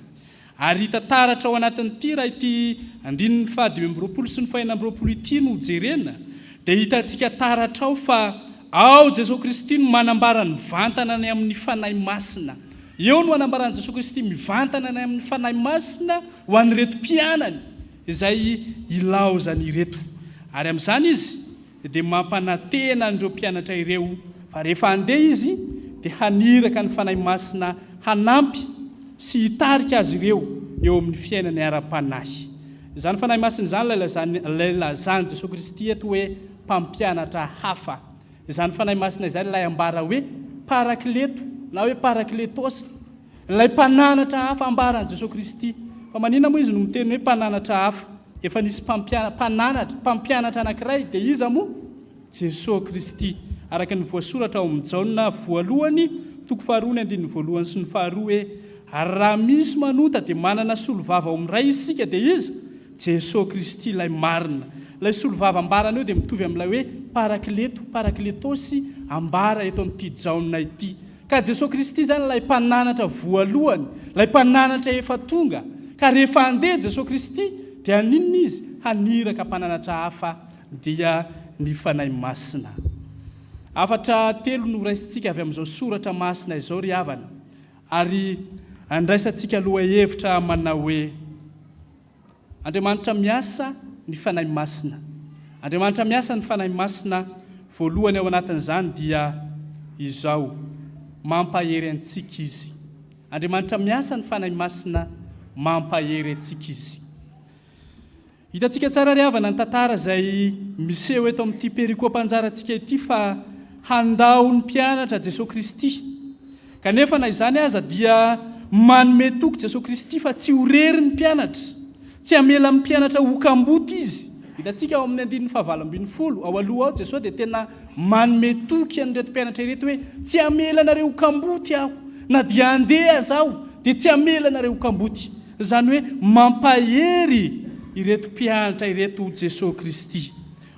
Ary hita taratra ao anatin'ity raha ity andininy faha-25 sy ny faha-26 ity no jerena dia hitantsika taratra ao fa ao Jesoa Kristy no manambara mivantana ny amin'ny Fanahy Masina. Eo no anambaran'i Jesoa Kristy mivantana ny amin'ny Fanahy Masina ho an'ireto mpianany izay ilaozany ireto. Ary amin'izany Izy dia mampanantena an'ireo mpianatra ireo fa rehefa handeha Izy dia haniraka ny Fanahy Masina hanampy. sy hitarika azy ireo eo amin'ny fiainany ara-panahy. Izany Fanahy Masina izany ilay lazany, ilay lazan'i Jesoa Kristy eto hoe mpampianatra hafa. Izany Fanahy Masina izany ilay ambara hoe Parakleto na hoe Parakletos, ilay mpananatra hafa ambaran'i Jesoa Kristy. Fa maninona moa izy no miteny hoe mpananatra hafa? Efa nisy mpampiana, mpananatra, mpampianatra anankiray, dia iza moa? Jesoa Kristy. Araka ny voasoratra ao amin'ny Jaona voalohany, toko faharoa ny andininy voalohany sy ny faharoa hoe, Ary raha misy manota dia manana solovava ao amin'ny Ray isika, dia iza? Jesoa Kristy ilay marina. Ilay solovava ambarany eo dia mitovy amin'ilay hoe Parakleto, Parakletosy, ambara eto amin'ity Jaona ity. Ka Jesoa Kristy izany ilay mpananatra voalohany, ilay mpananatra efa tonga. Ka rehefa handeha Jesoa Kristy dia haninona Izy? Haniraka mpananatra hafa dia ny Fanahy Masina. Hafatra telo no raisintsika avy amin'izao soratra masina izao ry havana, ary andraisantsika lohahevitra manao hoe, Andriamanitra miasa ny Fanahy Masina. Andriamanitra miasa ny Fanahy Masina, voalohany ao anatin'izany dia izao, mampahery antsika Izy. Andriamanitra miasa ny Fanahy Masina, mampahery antsika Izy. Hitantsika tsara ry havana ny tantara izay miseho eto amin'ity perikopanjarantsika ity fa handao ny mpianatra Jesoa Kristy. Kanefa na izany aza dia manome toky Jesoa Kristy fa tsy ho rery ny mpianatra. Tsy hamela ny mpianatra ho kamboty Izy. Hitantsika ao amin'ny andininy fahavalo 18, ao aloha ao Jesoa dia tena manome toky an'ireto mpianatra ireto hoe tsy hamela anareo ho kamboty Aho. Na dia handeha aza Aho dia tsy hamela anareo ho kamboty. Izany hoe mampahery ireto mpianatra ireto Jesoa Kristy.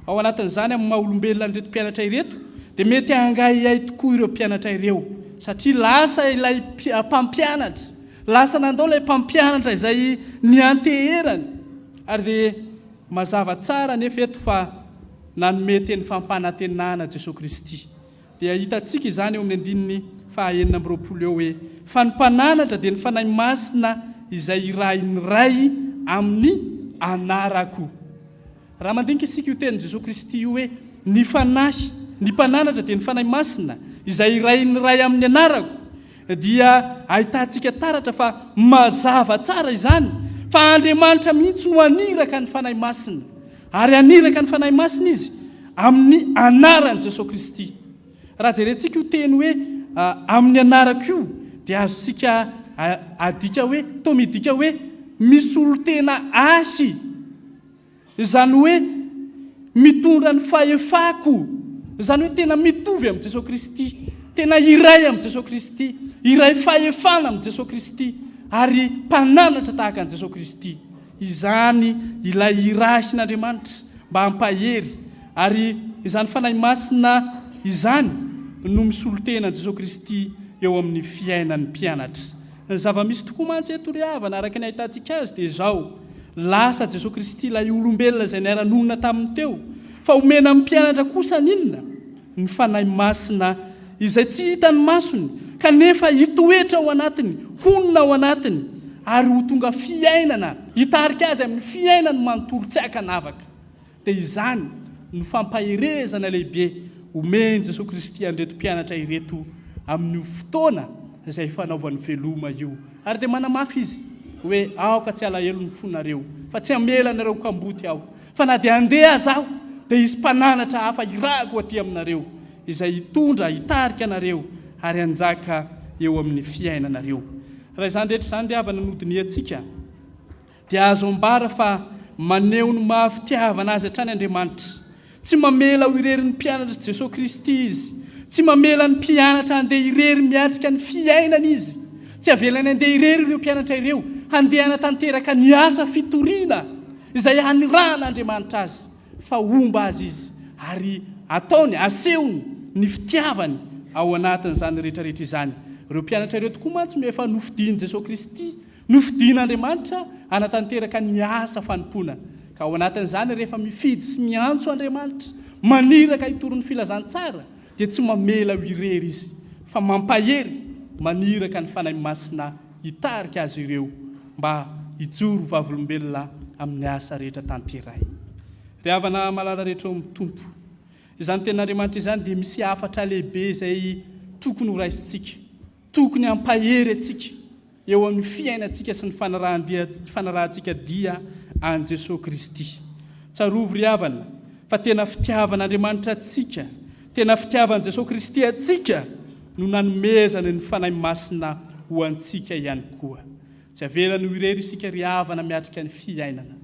Ao anatin'izany amin'ny maha olombelona an'ireto mpianatra ireto dia mety hangaihay tokoa ireo mpianatra ireo satria lasa ilay mpampianatra, lasa nandao ilay mpampianatra izay nianteherany ary dia mazava tsara anefa eto fa nanome teny fampanantenana Jesoa Kristy. Dia hitantsika izany eo amin'ny andininy faha 26 eo hoe, Fa ny Mpananatra dia ny Fanahy Masina izay irahin'ny Ray amin'ny anarako. Raha mandinika isika io tenin'i Jesoa Kristy io hoe, Ny Fanahy, ny Mpananatra dia ny Fanahy Masina izay irahin'ny Ray amin'ny anarako, dia ahitantsika taratra fa mazava tsara izany fa Andriamanitra mihitsy no haniraka ny Fanahy Masina. Ary haniraka ny Fanahy Masina Izy amin'ny anaran'i Jesoa Kristy. Raha jerentsika io teny hoe amin'ny anarako io dia azontsika adika hoe, toa midika hoe misolo tena ahy. Izany hoe mitondra ny fahefako. Izany hoe tena mitovy amin'i Jesoa Kristy, tena iray amin'i Jesoa Kristy, iray fahefana amin'i Jesoa Kristy ary mpananatra tahaka an'i Jesoa Kristy. Izany ilay irahin'Andriamanitra mba hampahery, ary izany Fanahy Masina izany no misolo tena an'i Jesoa Kristy eo amin'ny fiainan'ny mpianatra. Ny zava-misy tokoa mantsy eto ry havana, araka ny ahitantsika azy, dia izao, lasa Jesoa Kristy ilay olombelona izay niara-nonina taminy teo, fa omena amin'ny mpianatra kosa ny inona? Ny Fanahy Masina izay tsy hitan'ny masony, kanefa hitoetra ao anatiny, honina ao anatiny, ary ho tonga fiainana, hitarika azy amin'ny fiainany manontolo tsy ankanavaka. Dia izany no fampaherezana lehibe omen'i Jesoa Kristy an'ireto mpianatra ireto amin'io fotoana izay fanaovany veloma io. Ary dia manamafy Izy hoe, Aoka tsy halahelo ny fonareo, fa tsy hamela anareo ho kamboty Aho. Fa na dia handeha aza Aho, dia hisy mpananatra hafa hirahako aty aminareo, izay hitondra, hitarika anareo, ary hanjaka eo amin'ny fiainanareo. Raha izany rehetra izany ry havana no dinihantsika, dia azo ambara fa maneho ny maha fitiavana Azy hatrany Andriamanitra. Tsy mamela ho irery ny mpianatr'i Jesoa Kristy Izy. Tsy mamela ny mpianatra handeha irery miatrika ny fiainana Izy. Tsy avelany handeha irery ireo mpianatra ireo, handeha hanatanteraka ny asa fitoriana izay hanirahan'Andriamanitra azy, fa homba azy Izy, ary ataony, asehony ny fitiavany ao anatin'izany rehetra rehetra izany. Ireo mpianatra ireo tokoa mantsy no efa nofidian'i Jesoa Kristy Nofidin'Andriamanitra hanatanteraka ny asa fanompoana, ka ao anatin'izany rehefa mifidy sy miantso Andriamanitra, maniraka hitory ny filazantsara, dia tsy mamela ho irery Izy, fa mampahery, maniraka ny Fanahy Masina hitarika azy ireo mba hijoro ho vavolombelona amin'ny asa rehetra tanterahiny. Ry havana malala rehetra ao amin'ny Tompo, izany Tenin'Andriamanitra izany dia misy hafatra lehibe izay tokony horaisintsika, tokony hampahery antsika. eo amin'ny fiainantsika sy ny fanarahantsika dia an'i Jesoa Kristy. Tsarovy ry havana fa tena fitiavan'Andriamanitra antsika, tena fitiavan'i Jesoa Kristy antsika no nanomezany ny Fanahy Masina ho antsika ihany koa. Tsy avelany ho irery isika ry havana miatrika ny fiainana.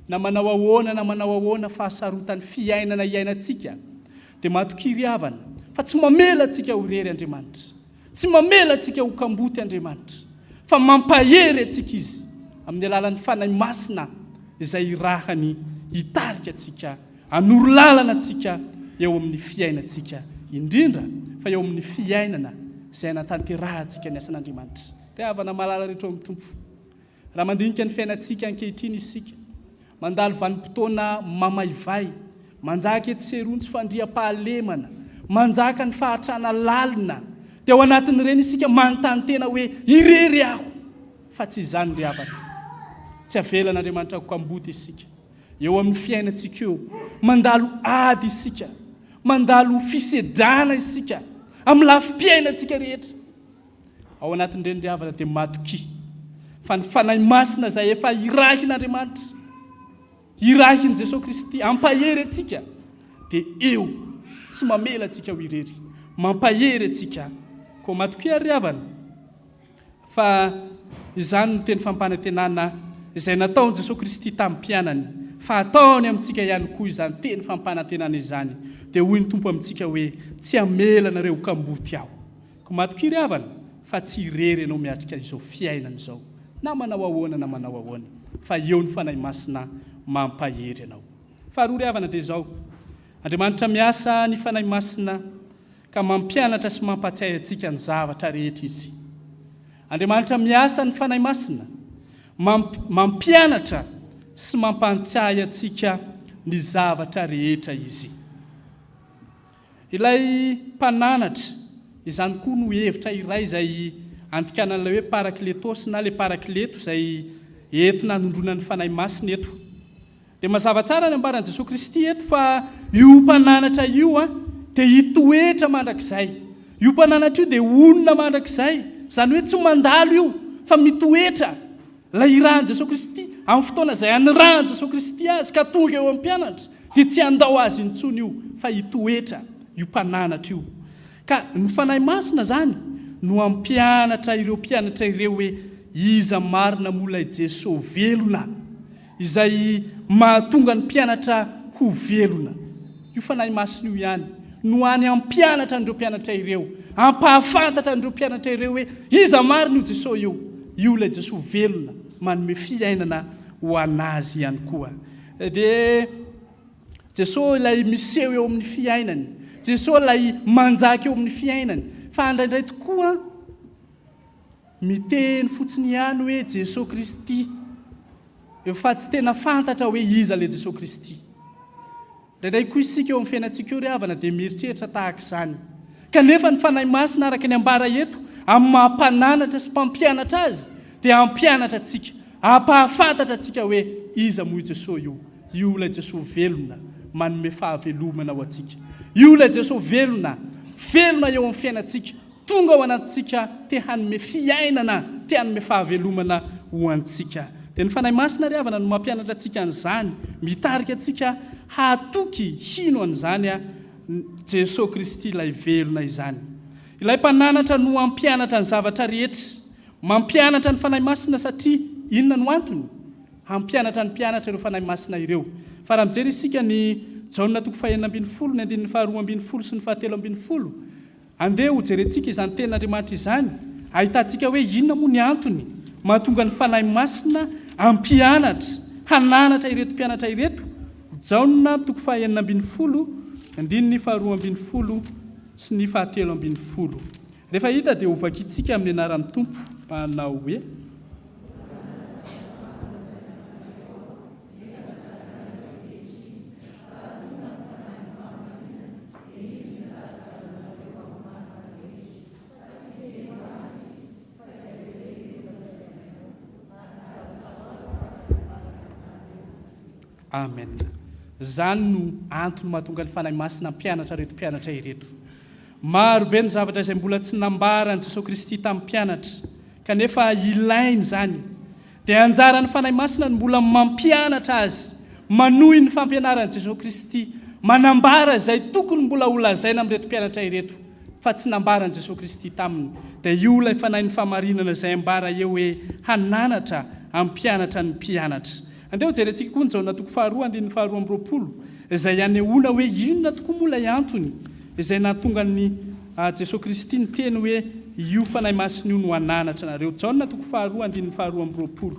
Na manao ahoana na manao ahoana fahasarotan'ny fiainana iainantsika dia matokia ry havana fa tsy mamela antsika ho irery Andriamanitra. Tsy mamela antsika ho kamboty Andriamanitra fa mampahery antsika Izy amin'ny alalan'ny Fanahy Masina izay irahany hitarika antsika, hanoro lalana antsika eo amin'ny fiainantsika, indrindra fa eo amin'ny fiainana izay hanatanterahantsika ny asan'Andriamanitra. Ry havana malala rehetra ao amin'ny Tompo, Raha mandinika ny fiainantsika ankehitriny isika, mandalo vanim-potoana mamaivay, manjaka etsy sy eroa ny tsy fandriampahalemana, manjaka ny fahatrana lalina, dia ao anatin'ireny isika manontany tena hoe, irery aho! Fa tsy izany ry havana. Tsy avelan'Andriamanitra ho kamboty isika. Eo amin'ny fiainantsika eo, mandalo ady isika, mandalo fisedrana isika, amin'ny lafim-piainantsika rehetra. Ao anatin'ireny ry havana dia matokia fa ny Fanahy Masina izay efa irahin'Andriamanitra, irahin'i Jesoa Kristy hampahery antsika dia eo, tsy mamela antsika ho irery, mampahery antsika. Koa matokia ary ry havana fa izany no teny fampanantenana izay nataon'i Jesoa Kristy tamin'ny mpianany fa ataony amintsika ihany koa izany teny fampanantenana izany. Dia hoy ny Tompo amintsika hoe tsy hamela anareo ho kamboty aho. Koa matokia ry havana fa tsy irery ianao miatrika izao fiainana izao na manao ahoana na manao ahoana fa eo ny Fanahy Masina mampahery anao. Faharoa ry havana dia izao, Andriamanitra miasa ny Fanahy Masina ka mampianatra sy mampatsiahy antsika ny zavatra rehetra Izy. Andriamanitra miasa ny Fanahy Masina mampianatra sy mampantsiahy antsika ny zavatra rehetra Izy. Ilay mpananatra, izany koa no hevitra iray izay andikanan'ilay hoe parakletos na ilay parakleto izay entina hanondroana ny Fanahy Masina eto. Dia mazava tsara ny ambaran'i Jesoa Kristy eto fa io mpananatra io dia hitoetra mandrakizay. Io mpananatra io dia honina mandrakizay. Izany hoe tsy mandalo io fa mitoetra. Ilay irahan'i Jesoa Kristy, amin'ny fotoana izay anirahan'i Jesoa Kristy azy ka tonga eo amin'ny mpianatra, dia tsy handao azy intsony io, fa hitoetra io mpananatra io. Ka ny Fanahy Masina izany no hampianatra ireo mpianatra ireo hoe iza marina moa ilay Jesoa velona. Izay mahatonga ny mpianatra ho velona. Io Fanahy Masina io ihany no hany hampianatra an'ireo mpianatra ireo, hampahafantatra an'ireo mpianatra ireo hoe iza marina io Jesoa io. Io ilay Jesoa velona manome fiainana ho an'azy ihany koa. Dia Jesoa ilay miseho eo amin'ny fiainany, Jesoa ilay manjaka eo amin'ny fiainany. Fa indraindray tokoa Miteny fotsiny ihany hoe Jesoa Kristy fa tsy tena fantatra hoe iza ilay Jesoa Kristy. Indraindray koa isika eo amin'ny fiainantsika eo ry havana dia mieritreritra tahaka izany. Kanefa ny Fanahy Masina araka ny ambara eto amin'ny maha mpananatra sy mpampianatra azy dia hampianatra antsika, hampahafantatra antsika hoe iza moa io Jesoa io. Io ilay Jesoa velona manome fahavelomana ho antsika. Io ilay Jesoa velona, velona eo amin'ny fiainantsika. Tonga ao anatintsika te hanome fiainana, te hanome fahavelomana ho antsika. Dia ny Fanahy Masina ry havana no mampianatra antsika an'izany, mitarika antsika hahatoky, hino an'izany Jesoa Kristy ilay velona izany. Ilay mpananatra no hampianatra ny zavatra rehetra. Mampianatra ny Fanahy Masina satria inona no antony? Hampianatra ny mpianatra ireo Fanahy Masina ireo. Fa raha mijery isika ny Jaona toko fahenina ambinifolo, ny andininy faharoa ambinifolo sy ny fahatelo ambinifolo, Andeha hojerentsika izany Tenin'Andriamanitra izany, ahitantsika hoe inona moa ny antony mahatonga ny Fanahy Masina hampianatra, hananatra ireto mpianatra ireto, Jaona toko faha 16, andininy faharoa ambinifolo sy ny fahatelo ambinifolo. Rehefa hita dia hovakintsika amin'ny anaran'ny Tompo manao hoe. Amen. Izany no antony mahatonga ny Fanahy Masina hampianatra ireto mpianatra ireto. Maro be ny zavatra izay mbola tsy nambaran'i Jesoa Kristy tamin'ny mpianatra. Kanefa ilainy izany. Dia anjaran'ny Fanahy Masina ny mbola mampianatra azy, manohy ny fampianaran'i Jesoa Kristy, manambara izay tokony mbola ho lazaina amin'ireto mpianatra ireto fa tsy nambaran'i Jesoa Kristy taminy. Dia io ilay Fanahin'ny fahamarinana izay ambara eo hoe hananatra hampianatra ny mpianatra. Andeha ho jerentsika koa ny Jaona toko faharoa andininy faharoa 22 izay anehoana hoe inona tokoa moa ilay antony izay nahatonga an'i Jesoa Kristy niteny hoe io Fanahy Masina io no hananatra anareo. Jaona toko faharoa andininy faharoa 22.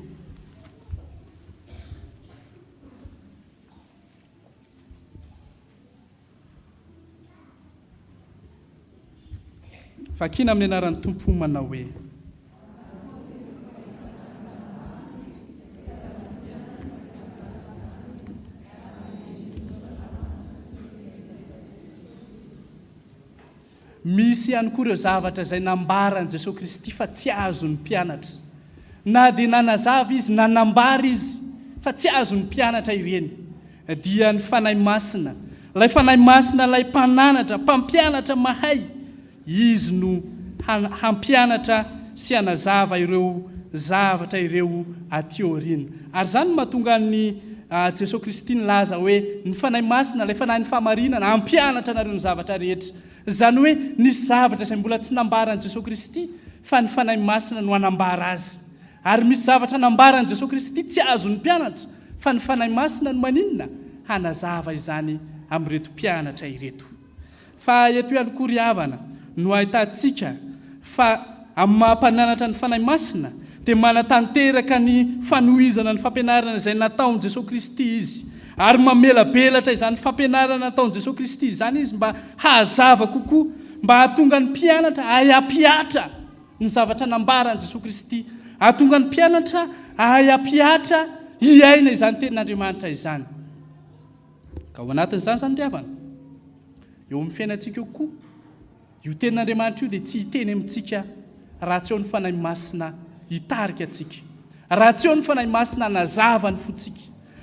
Vakina amin'ny anaran'ny Tompo manao hoe. Misy ihany koa ireo zavatra izay nambaran'i Jesoa Kristy fa tsy azon'ny mpianatra. Na dia nanazava Izy, nanambara Izy fa tsy azon'ny mpianatra ireny, dia ny Fanahy Masina, ilay Fanahy Masina ilay mpananatra, mpampianatra mahay, Izy no hampianatra sy hanazava ireo zavatra ireo aty aoriana. Ary izany no mahatonga an'i Jesoa Kristy nilaza hoe, Ny Fanahy Masina, ilay Fanahin'ny fahamarinana, hampianatra anareo ny zavatra rehetra. Izany hoe nisy zavatra izay mbola tsy nambaran'i Jesoa Kristy fa ny Fanahy Masina no hanambara azy. Ary misy zavatra nambaran'i Jesoa Kristy tsy azon'ny mpianatra fa ny Fanahy Masina no maninona? Hanazava izany amin'ireto mpianatra ireto. Fa eto ihany koa ry havana no ahitantsika fa amin'ny maha mpananatra ny Fanahy Masina dia manatanteraka ny fanohizana ny fampianarana izay nataon'i Jesoa Kristy izy ary mamelabelatra izany fampianarana nataon'i Jesoa Kristy izany izy mba hahazava kokoa mba hahatonga ny mpianatra hahay hampihatra ny zavatra nambaran'i Jesoa Kristy hahatonga ny mpianatra hahay hampihatra hiaina izany tenin'Andriamanitra izany. Ka ao anatin'izany izany ry havana, eo amin'ny fiainantsika eo koa, io tenin'Andriamanitra io dia tsy hiteny amintsika raha tsy eo ny Fanahy Masina hitarika antsika, raha tsy eo ny Fanahy Masina hanazava ny fontsika,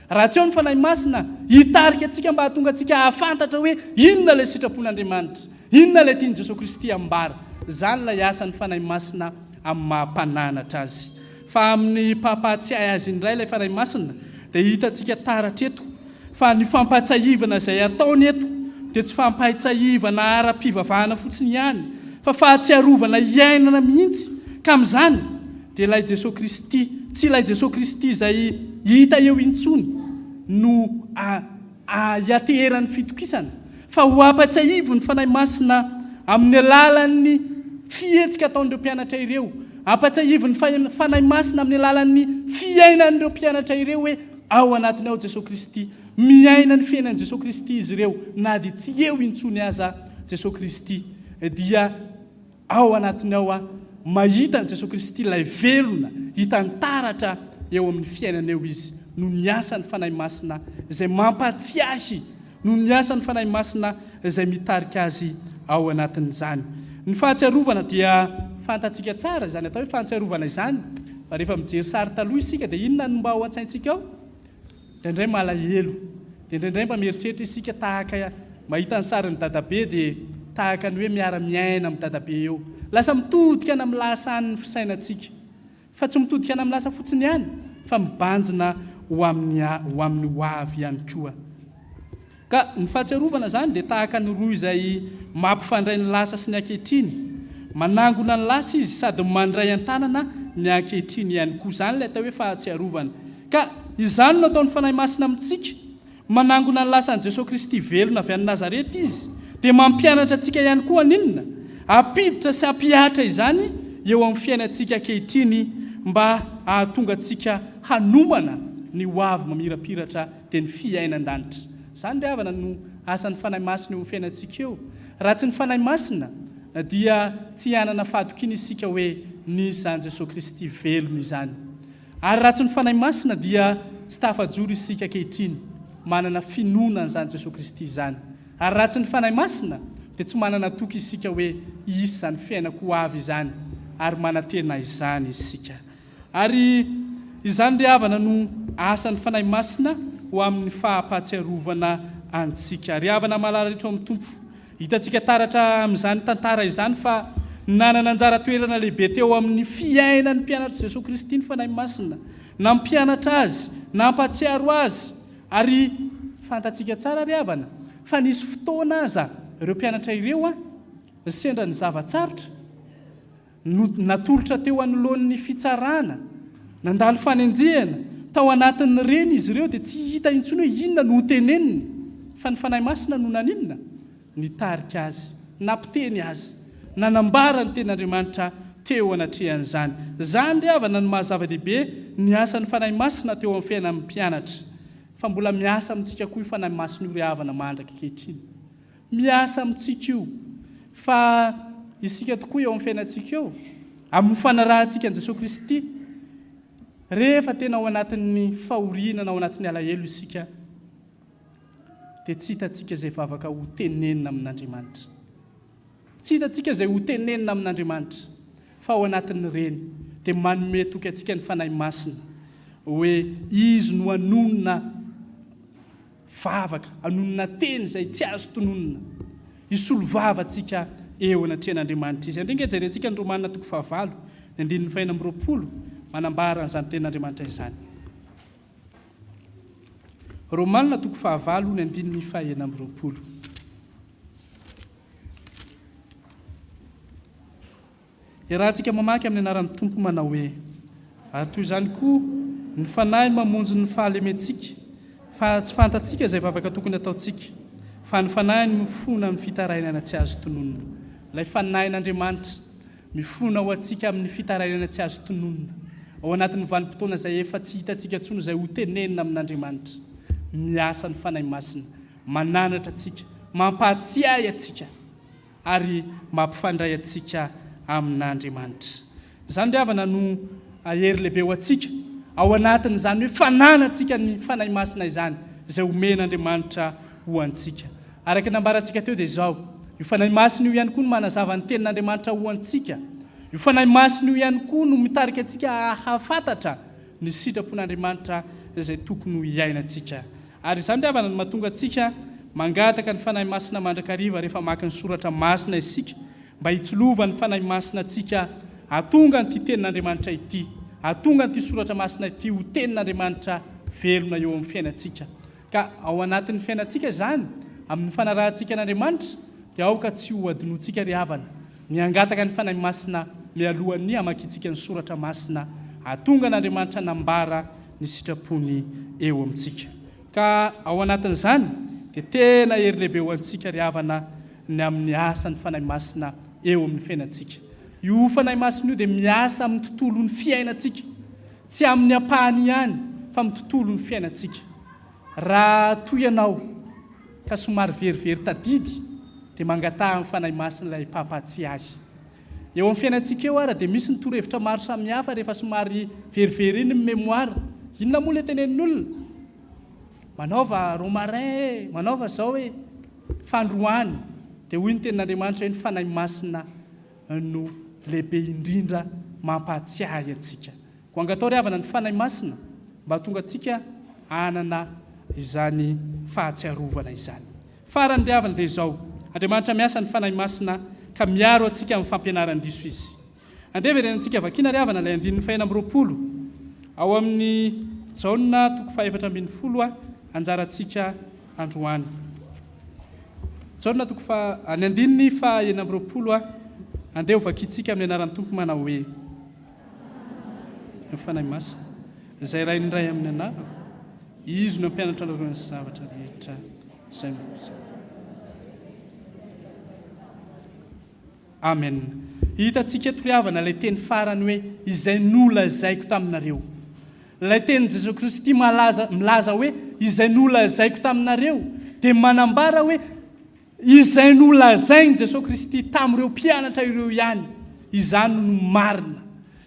raha tsy eo ny Fanahy Masina hitarika antsika mba hahatonga antsika hahafantatra hoe inona ilay sitrapon'Andriamanitra, inona ilay tian'i Jesoa Kristy hambara. Izany ilay asan'ny Fanahy Masina amin'ny maha mpananatra azy. Fa amin'ny mpampahatsiahy azy indray ilay Fanahy Masina dia hitantsika taratra eto fa ny fampahatsiahivana izay ataony eto dia tsy fampahatsiahivana ara-pivavahana fotsiny ihany fa fahatsiarovana iainana mihitsy ka amin'izany dia ilay Jesoa Kristy, tsy ilay Jesoa Kristy izay hita eo intsony no hiateheran'ny fitokisana fa ho ampatsiahivin'ny Fanahy Masina amin'ny alalan'ny fihetsika ataon'ireo mpianatra ireo, ampatsiahivin'ny Fanahy Masina amin'ny alalan'ny fiainan'ireo mpianatra ireo hoe ao anatiny ao Jesoa Kristy, miaina ny fiainan'i Jesoa Kristy izy ireo na dia tsy eo intsony aza Jesoa Kristy dia Ao anatiny ao aho mahita an'i Jesoa Kristy ilay velona, hitany taratra eo amin'ny fiainana eo Izy noho ny asan'ny Fanahy Masina izay mampahatsiahy, noho ny asan'ny Fanahy Masina izay mitarika azy ao anatin'izany. Ny fahatsiarovana dia fantatsika tsara izany atao hoe fahatsiarovana izany, fa rehefa mijery sary taloha isika dia inona no mba ao an-tsaintsika ao? Indraindray malahelo, dia indraindray mba mieritreritra isika tahaka mahita ny sarin'i dadabe dia tahaka ny hoe miara-miaina amin'i dadabe eo. Lasa mitodika any amin'ny lasa any ny fisainantsika. Fa tsy mitodika any amin'ny lasa fotsiny ihany fa mibanjina ho amin'ny ho amin'ny ho avy ihany koa. Ka ny fahatsiarovana izany dia tahaka ny rohy izay mampifandray ny lasa sy ny ankehitriny. Manangona ny lasa izy sady mandray an-tanana ny ankehitriny ihany koa. Izany ilay atao hoe fahatsiarovana. Ka izany no ataon'ny Fanahy Masina amintsika. Manangona ny lasan'i Jesoa Kristy velona avy any Nazareta Izy, dia mampianatra antsika ihany koa haninona? Hampiditra sy hampihatra izany eo amin'ny fiainantsika ankehitriny mba hahatonga antsika hanomana ny ho avy mamirapiratra dia ny fiainan-danitra. Izany ry havana no asan'ny Fanahy Masina eo amin'ny fiainantsika eo. Raha tsy ny Fanahy Masina dia tsy hanana fahatokiana isika hoe nisy izany Jesoa Kristy velona izany. Ary raha tsy ny Fanahy Masina dia tsy tafajoro isika ankehitriny manana finoana an'izany Jesoa Kristy izany. Ary raha tsy ny Fanahy Masina dia tsy manana toky isika hoe hisy izany fiainako ho avy izany ary manantena izany isika. Ary izany ry havana no asan'ny Fanahy Masina ho amin'ny fahampahatsiarovana antsika. Ry havana malala rehetra ao amin'ny Tompo, hitantsika taratra amin'izany tantara izany fa. Nanana anjara toerana lehibe teo amin'ny fiainan'ny mpianatr'i Jesoa Kristy ny Fanahy Masina. Nampianatra azy, nampahatsiaro azy, ary fantatsika tsara ry havana fa nisy fotoana aza ireo mpianatra ireo sendra ny zava-tsarotra, no natolotra teo anoloan'ny fitsarana, nandalo fanenjehana, tao anatin'ireny izy ireo dia tsy hita intsony hoe inona no hoteneniny, fa ny Fanahy Masina no naninona? Nitarika azy, nampiteny azy, nanambara ny tenin'Andriamanitra teo anatrehan'izany. Izany ry havana no maha zava-dehibe ny asan'ny Fanahy Masina teo amin'ny fiainan'ny mpianatra. Fa mbola miasa amintsika koa io Fanahy Masina io ry havana mandraka ankehitriny. Miasa amintsika io. Fa isika tokoa eo amin'ny fiainantsika eo, amin'ny fanarahantsika an'i Jesoa Kristy, rehefa tena ao anatin'ny fahoriana na ao anatin'ny alahelo isika, dia tsy hitantsika izay vavaka ho tenenina amin'Andriamanitra. Tsy hitantsika izay ho tenenina amin'Andriamanitra, fa ao anatin'ireny dia manome toky antsika ny Fanahy Masina hoe Izy no hanonona vavaka, hanonona teny izay tsy azo tononina. Hisolo vava antsika eo anatrehan'Andriamanitra Izy. Andeha ange jerentsika ny Romana toko fahavalo, ny andininy fahenina amby 20, manambara an'izany tenin'Andriamanitra izany. Romana toko fahavalo, ny andininy fahenina amby 20. Iarahantsika mamaky amin'ny anaran'ny Tompo manao hoe, Ary toy izany koa ny Fanahy mamonjy ny fahalementsika, fa tsy fantatsika izay vavaka tokony hataontsika, fa ny Fanahy no mifona amin'ny fitarainana tsy azo tononina. Ilay Fanahin'Andriamanitra mifona ho antsika amin'ny fitarainana tsy azo tononina, ao anatin'ny vanim-potoana izay efa tsy hitantsika intsony izay hotenenina amin'Andriamanitra. Miasa ny Fanahy Masina, mananatra antsika, mampahatsiahy antsika. ary mampifandray antsika amin'Andriamanitra. Izany ry havana no hery lehibe ho antsika ao anatin'izany hoe fananantsika ny Fanahy Masina izany, izay omen'Andriamanitra ho antsika. Araka ny nambarantsika teo dia izao, io Fanahy Masina io ihany koa no manazava ny Tenin'Andriamanitra ho antsika. Io Fanahy Masina io ihany koa no mitarika antsika hahafantatra ny sitrapon'Andriamanitra izay tokony ho iainantsika. Ary izany ry havana no mahatonga antsika mangataka ny Fanahy Masina mandrakariva rehefa maka ny Soratra Masina isika, mba hitsilovan'ny Fanahy Masina antsika hahatonga an'ity Tenin'Andriamanitra ity, hahatonga an'ity Soratra Masina ity ho Tenin'Andriamanitra velona eo amin'ny fiainantsika. Ka ao anatin'ny fiainantsika izany, amin'ny fanarahantsika an'Andriamanitra, dia aoka tsy ho hadinointsika ry havana, ny hangataka ny Fanahy Masina mialohan'ny hamakiantsika ny Soratra Masina, hahatonga an'Andriamanitra hanambara ny sitrapony eo amintsika. Ka ao anatin'izany dia tena hery lehibe ho antsika ry havana ny amin'ny asan'ny Fanahy Masina eo amin'ny fiainantsika. Io Fanahy Masina io dia miasa amin'ny tontolon'ny fiainantsika, tsy amin'ny ampahany ihany fa amin'ny tontolon'ny fiainantsika. Raha toa ianao ka somary verivery tadidy dia mangataha amin'ny Fanahy Masina ilay mpampahatsiahy. Eo amin'ny fiainantsika eo ara dia misy ny torohevitra maro samihafa rehefa somary verivery iny ny mémoire. Inona moa ilay tenenin'ny olona? Manaova romarin e, manaova izao e. Fandroany dia hoy ny tenin'Andriamanitra hoe ny Fanahy Masina no lehibe indrindra mampahatsiahy antsika. Koa angataho ry havana ny Fanahy Masina mba hahatonga antsika hanana izany fahatsiarovana izany. Farany ry havana dia izao, Andriamanitra miasa ny Fanahy Masina ka miaro antsika amin'ny fampianaran-diso Izy. Andeha verenantsika vakiana ry havana ilay andininy fahenina 26 ao amin'ny Jaona toko fahaefatra 14 anjarantsika androany. Jaona toko faha, ny andininy faha 26 andeha ho vakintsika amin'ny anaran'ny Tompo manao hoe. Ny Fanahy Masina, izay Rain'ny Ray amin'ny anarako, Izy no hampianatra anareo ny zavatra rehetra izay nolazaiko. Amen. Hitantsika eto ry havana ilay teny farany hoe izay nolazaiko taminareo. Ilay tenin'i Jesoa Kristy malaza milaza hoe izay nolazaiko taminareo dia manambara hoe Izay nolazain'i Jesoa Kristy tamin'ireo mpianatra ireo ihany, izany no marina.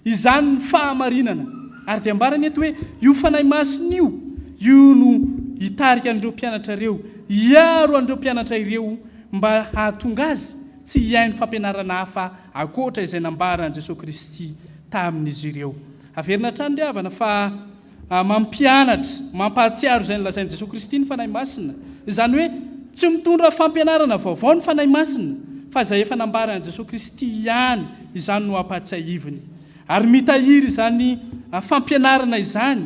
Izany no fahamarinana. Ary dia ambarany eto hoe io Fanahy Masina io, io no hitarika an'ireo mpianatra ireo, hiaro an'ireo mpianatra ireo mba hahatonga azy tsy hihaino fampianarana hafa ankoatra izay nambaran'i Jesoa Kristy tamin'izy ireo. Averina hatrany ry havana fa Mampianatra, mampahatsiaro izay nolazain'i Jesoa Kristy ny Fanahy Masina. Izany hoe, tsy mitondra fampianarana vaovao ny Fanahy Masina, Fa izay efa nambaran'i Jesoa Kristy ihany izany no ampahatsiahiviny. Ary mitahiry izany fampianarana izany,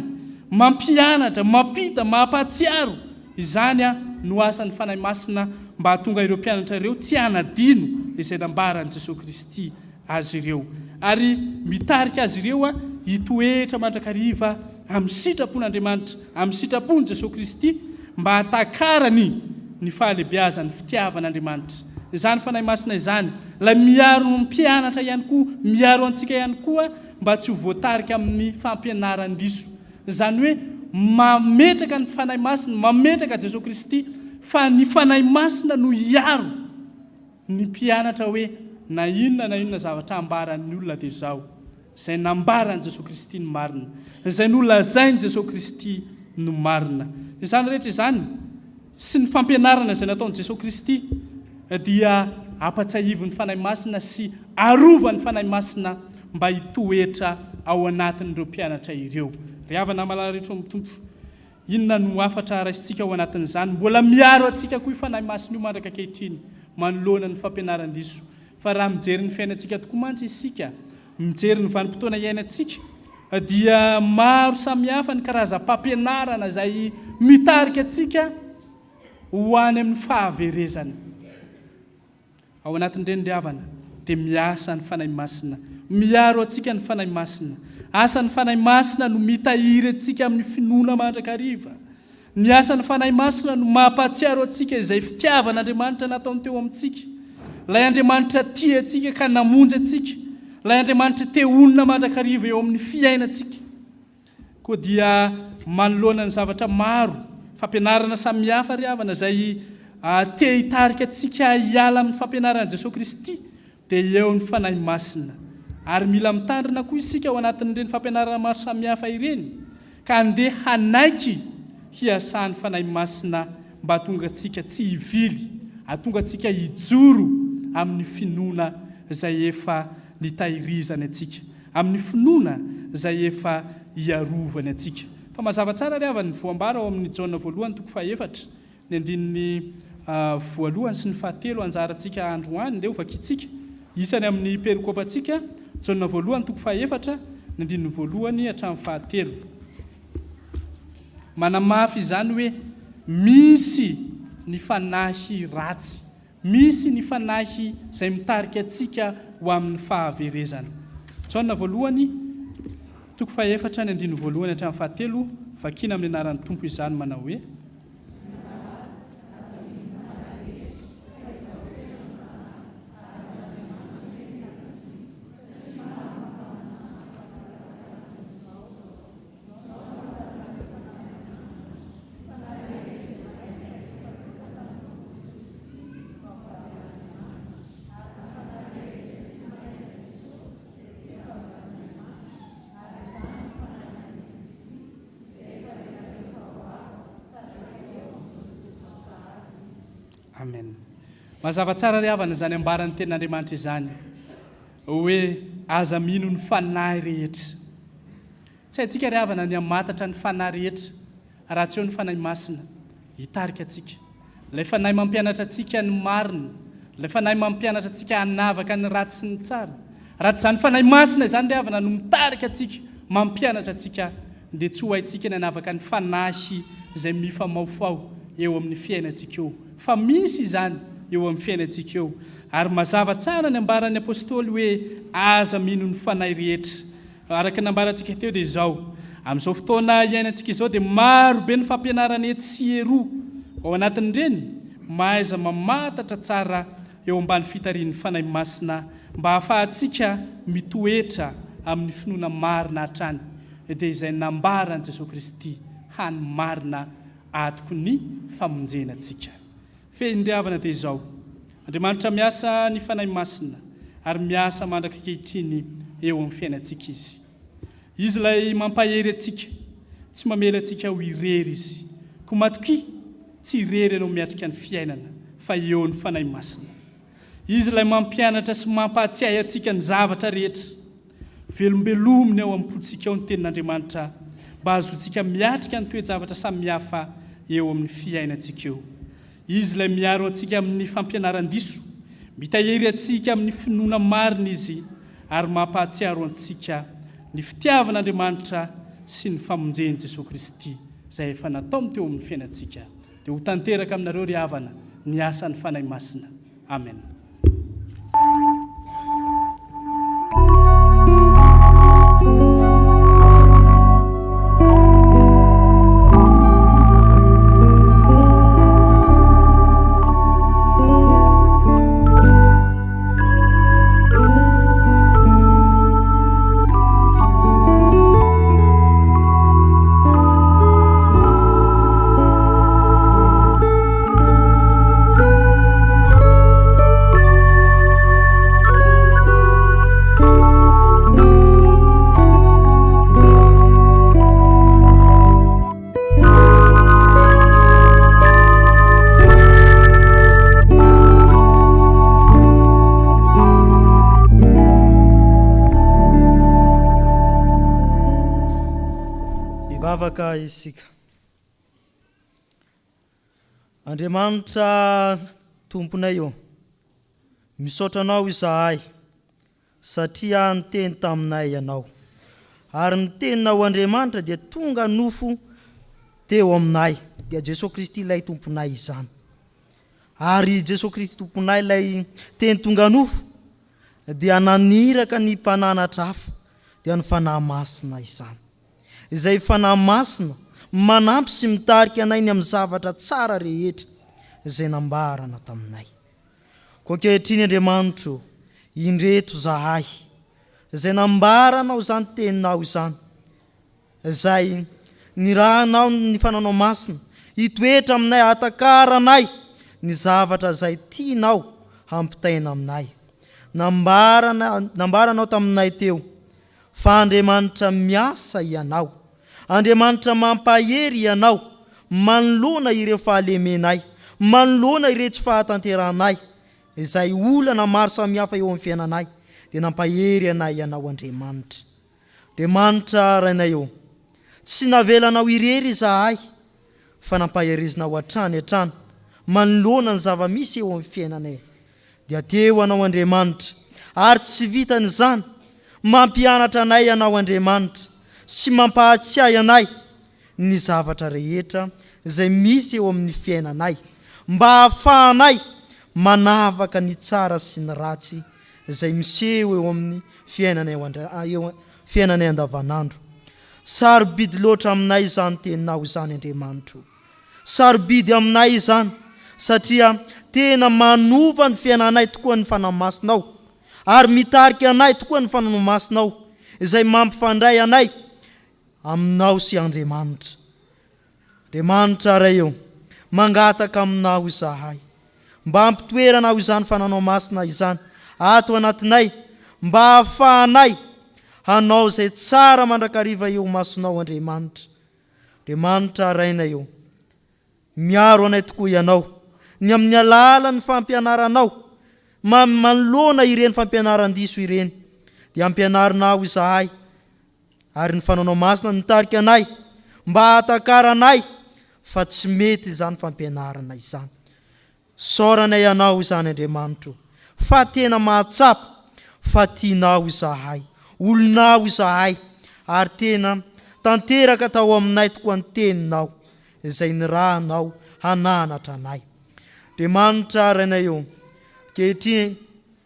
mampianatra, mampita, mampahatsiaro izany no asan'ny Fanahy Masina mba hahatonga ireo mpianatra ireo tsy hanadino izay nambaran'i Jesoa Kristy azy ireo. Ary mitarika azy ireo hitoetra mandrakariva amin'ny sitrapon'Andriamanitra, amin'ny sitrapon'i Jesoa Kristy mba hahatakarany ny fahalehibeazan'ny fitiavan'Andriamanitra. Izany Fanahy Masina izany, ilay miaro ny mpianatra ihany koa, miaro antsika ihany koa mba tsy ho voatarika amin'ny fampianaran-diso. Izany hoe mametraka ny Fanahy Masina, mametraka Jesoa Kristy fa ny Fanahy Masina no hiaro ny mpianatra hoe na inona na inona zavatra ambaran'ny olona dia izao. Izay nambaran'i Jesoa Kristy no marina. Izay nolazain'i Jesoa Kristy no marina. Izany rehetra izany sy ny fampianarana izay nataon'i Jesoa Kristy dia ampatsiahivin'ny Fanahy Masina sy arovan'ny Fanahy Masina mba hitoetra ao anatin'ireo mpianatra ireo. Ry havana malala rehetra ao amin'ny Tompo, inona no hafatra raisintsika ao anatin'izany? Mbola miaro antsika koa io Fanahy Masina io mandraka ankehitriny manoloana ny fampianaran-diso. Fa raha mijery ny fiainantsika tokoa mantsy isika, mijery ny vanim-potoana iainantsika, dia maro samihafa ny karazam-pampianarana izay mitarika antsika ho any amin'ny fahaverezana. Ao anatin'ireny ry havana dia miasa ny Fanahy Masina. Miaro antsika ny Fanahy Masina. Asan'ny Fanahy Masina no mitahiry antsika amin'ny finoana mandrakariva. Ny asan'ny Fanahy Masina no mampahatsiaro antsika izay fitiavan'Andriamanitra nataony teo amintsika. Ilay Andriamanitra tia antsika ka namonjy antsika. Ilay Andriamanitra te honina mandrakariva eo amin'ny fiainantsika. Koa dia manoloana ny zavatra maro, fampianarana samihafa ry havana izay te hitarika antsika hiala amin'ny fampianaran'i Jesoa Kristy dia eo ny Fanahy Masina. Ary mila mitandrina koa isika ao anatin'ireny fampianarana maro samihafa ireny, ka andeha hanaiky hiasan'ny Fanahy Masina mba hahatonga antsika tsy hivily, hahatonga antsika hijoro amin'ny finoana izay efa nitahirizany antsika, amin'ny finoana izay efa hiarovany antsika. Fa mazava tsara ry havana ny voambara ao amin'ny Jaona voalohany toko fahefatra, Ny andininy voalohany sy ny fahatelo anjarantsika androany, ndeha ho vakintsika. Isany amin'ny perikopantsika, Jaona voalohany toko fahefatra, ny andininy voalohany hatramin'ny fahatelo. Manamafy izany hoe misy ny fanahy ratsy. Misy ny fanahy izay mitarika antsika ho amin'ny fahaverezana. Jaona voalohany, toko fahefatra, ny andininy voalohany hatramin'ny fahatelo, vakiana amin'ny anaran'ny Tompo izany manao hoe. Amen. Mazava tsara ry havana izany ambaran'ny tenin'Andriamanitra izany hoe aza mino ny fanahy rehetra. Tsy haintsika ry havana ny hamantatra ny fanahy rehetra raha tsy eo ny Fanahy Masina hitarika antsika. Ilay Fanahy mampianatra antsika ny marina, ilay Fanahy mampianatra antsika hanavaka ny ratsy sy ny tsara. Raha tsy izany Fanahy Masina izany ry havana no mitarika antsika, mampianatra antsika, dia tsy ho haintsika ny hanavaka ny fanahy izay mifamaofao eo amin'ny fiainantsika eo. Fa misy izany eo amin'ny fiainantsika eo. Ary mazava tsara ny ambaran'ny Apostoly hoe aza mino ny fanahy rehetra. Araka ny nambarantsika teo dia izao, amin'izao fotoana iainantsika izao dia maro be ny fampianarana etsy sy eroa. Ao anatin'ireny, mahaiza mamantatra tsara eo ambany fitarihin'ny Fanahy Masina mba hahafahantsika mitoetra amin'ny finoana marina hatrany, dia izay nambaran'i Jesoa Kristy hany marina atoky ny famonjena antsika. Fehiny ry havana dia izao, Andriamanitra miasa ny Fanahy Masina ary miasa mandraka ankehitriny eo amin'ny fiainantsika Izy. Izy ilay mampahery antsika, tsy mamela antsika ho irery Izy. Koa matokia, tsy irery ianao miatrika ny fiainana fa eo ny Fanahy Masina. Izy ilay mampianatra sy mampahatsiahy antsika ny zavatra rehetra. Velombelominy ao am-pontsika ao ny Tenin'Andriamanitra mba hahazoantsika miatrika ny toe-javatra samihafa eo amin'ny fiainantsika eo. Izy ilay miaro antsika amin'ny fampianaran-diso. Mitahiry antsika amin'ny finoana marina Izy ary mampahatsiaro antsika ny fitiavan'Andriamanitra sy ny famonjen'i Jesoa Kristy izay efa nataony teo amin'ny fiainantsika. Dia ho tanteraka aminareo ry havana ny asan'ny Fanahy Masina. Amen. Hivavaka isika. Andriamanitra Tomponay ô, misaotra Anao izahay satria niteny taminay Ianao, ary ny Teninao Andriamanitra dia tonga nofo teo aminay, dia Jesoa Kristy ilay Tomponay izany. Ary Jesoa Kristy Tomponay ilay Teny tonga nofo dia naniraka ny mpananatra hafa, dia ny Fanahy Masina izany. Izay Fanahy Masina manampy sy mitarika anay ny amin'ny zavatra tsara rehetra izay nambarana taminay. Koa ankehitriny Andriamanitro, indreto izahay, izay nambaranao izany teninao izany, izay nirahanao ny Fananao Masina hitoetra aminay hahatakaranay ny zavatra izay tianao hampitaina aminay. Nambarana, nambaranao taminay teo fa Andriamanitra miasa Ianao. Andriamanitra mampahery Ianao manoloana ireo fahalemenay, manoloana ireo tsy fahatanterahanay, izay olana maro samihafa eo amin'ny fiainanay, dia nampahery anay Ianao Andriamanitra. Andriamanitra Rainay ô, tsy navelanao irery izahay fa nampaherezinao hatrany hatrany manoloana ny zava-misy eo amin'ny fiainanay. Dia teo Anao Andriamanitra, ary tsy vitan'izany, mampianatra anay Ianao Andriamanitra sy mampahatsiahy anay ny zavatra rehetra izay misy eo amin'ny fiainanay, mba hahafahanay manavaka ny tsara sy ny ratsy izay miseho eo amin'ny fiainanay eo fiainanay andavanandro. Sarobidy loatra aminay izany teninao izany Andriamanitro. Sarobidy aminay izany satria tena manova ny fiainanay tokoa ny Fanahy Masinao ary mitarika anay tokoa ny Fanahy Masinao izay mampifandray anay aminao sy Andriamanitra. Andriamanitra Ray ô, mangataka aminao izahay mba hampitoeranao izany Fananao Masina izany ato anatinay mba hahafahanay hanao izay tsara mandrakariva eo imasonao Andriamanitra. Andriamanitra Rainay ô, miaro anay tokoa Ianao, ny amin'ny alalan'ny fampianaranao, ma manoloana ireny fampianaran-diso ireny, dia ampianarinao izahay, ary ny Fanaonao Masina no mitarika anay, mba hahatakaranay fa tsy mety izany fampianarana izany. Isaoranay Anao izany Andriamanitro fa tena mahatsapa fa tianao izahay, olonao izahay ary tena tanteraka tao aminay tokoa ny Teninao izay nirahanao hananatra anay. Andriamanitra Rainay ô, ankehitriny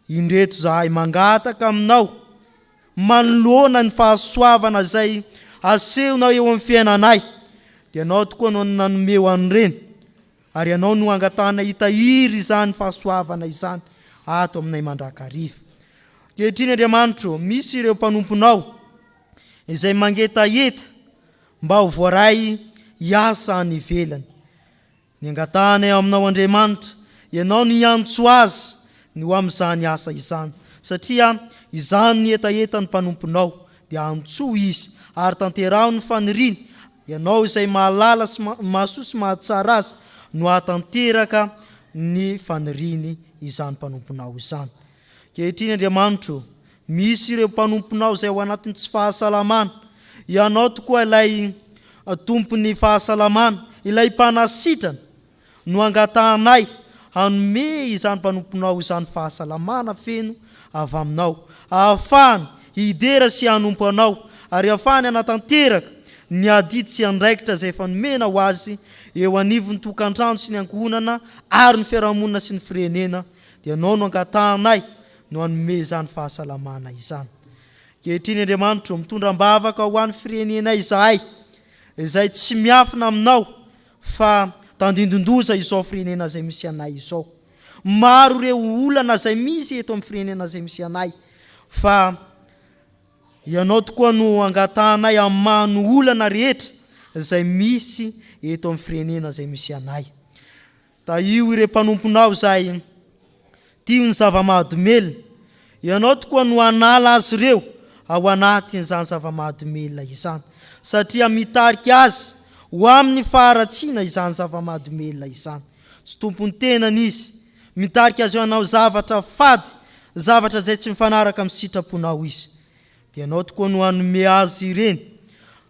indreto izahay mangataka Aminao manoloana ny fahasoavana izay asehonao eo amin'ny fiainanay, dia Ianao tokoa no nanome ho an'ireny Ary Ianao no angatahana hitahiry izany fahasoavana izany ato aminay mandrakariva. Ankehitriny, Andriamanitro, misy ireo mpanomponao izay mangetaheta mba ho voaray hiasa any ivelany. Ny angatahanay aminao, Andriamanitra, Ianao no hiantso azy ny ho amin'izany asa izany, satria izany ny hetahetan'ny mpanomponao, dia antsoy izy ary tanteraho ny faniriany Ianao izay mahalala sy mahasoa sy mahatsara azy no hahatanteraka ny faniriany izany mpanomponao izany. Ankehitriny Andriamanitro, misy ireo mpanomponao izay ao anatin'ny tsy fahasalamana. Ianao tokoa ilay Tompon'ny fahasalamana, ilay mpanasitrana no angatahanay. hanome izany mpanomponao izany fahasalamana feno avy Aminao, ahafahany hidera sy hanompo Anao, ary ahafahany hanatanteraka ny adidy sy andraikitra izay efa nomena ho azy eo anivon'ny tokantrano sy ny ankohonana ary ny fiarahamonina sy ny firenena, dia Ianao no angatahanay no hanome izany fahasalamana izany. Ankehitriny, Andriamanitro, mitondra am-bavaka ho an'ny firenenay izahay, izay tsy miafina Aminao fa tandindon-doza izao firenena izay misy anay izao. Maro ireo olana izay misy eto amin'ny firenena izay misy anay, fa Ianao tokoa no angatahanay hamaha ny olana rehetra izay misy eto amin'ny firenena izay misy anay. Tahio ireo mpanomponao izay tia ny zava-mahadomelina. Ianao tokoa no hanala azy ireo ao anatin'izany zava-mahadomelina izany, satria mitarika azy ho amin'ny faharatsiana izany zava-mahadomelina izany. Tsy tompon'ny tenany izy. Mitarika azy hanao zavatra fady, zavatra izay tsy mifanaraka amin'ny sitraponao izy. Dia Ianao tokoa no hanome azy ireny,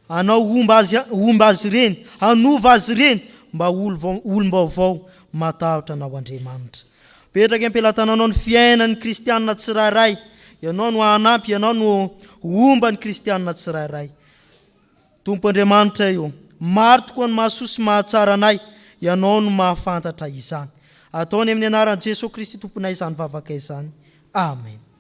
hanao homba azy, homba azy ireny, hanova azy ireny mba ho olom-baovao matahotra Anao Andriamanitra. Apetraka am-pelatananao ny fiainan'ny kristiana tsirairay. Ianao no hanampy, Ianao no homba ny kristiana tsirairay. Tompo Andriamanitray ô, maro tokoa ny mahasoa sy mahatsara anay, Ianao no mahafantatra izany. Ataony amin'ny anaran'i Jesoa Kristy Tomponay izany vavaka izany. Amen.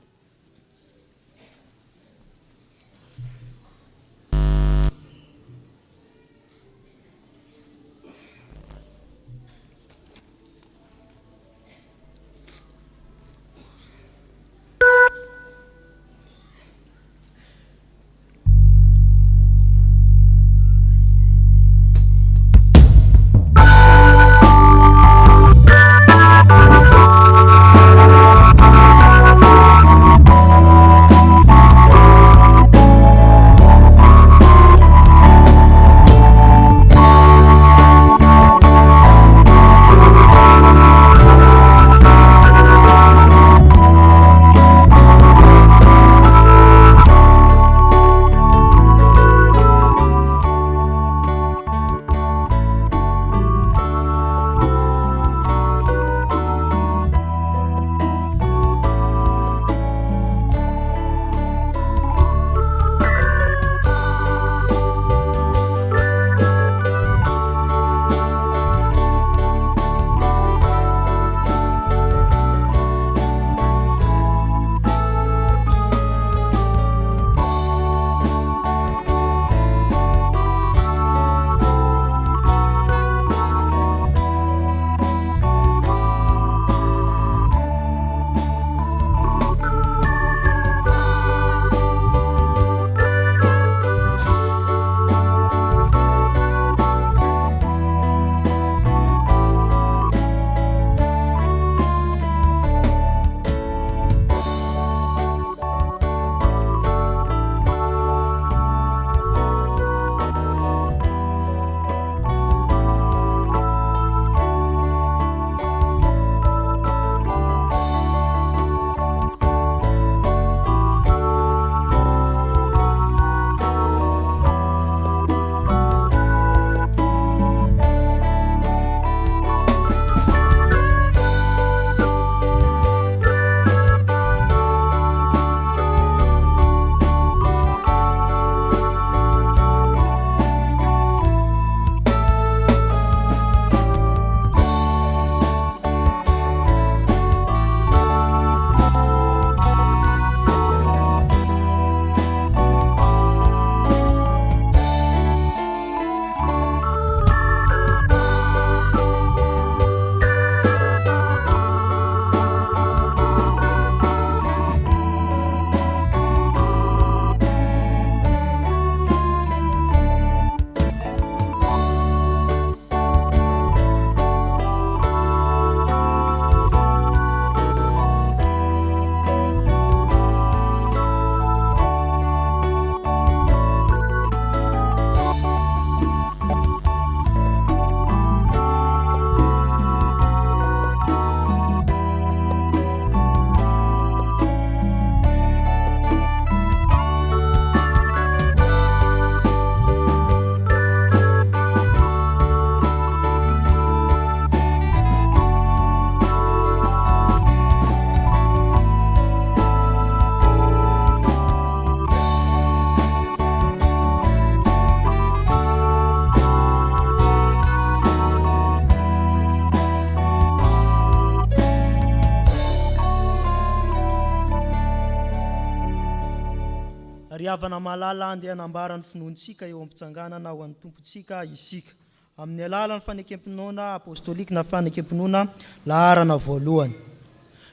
Ry havana malala, andeha hanambara ny finoantsika eo am-pitsanganana ho an'ny Tompontsika isika, amin'ny alalan'ny fanekem-pinoana apostolika na fanekem-pinoana laharana voalohany,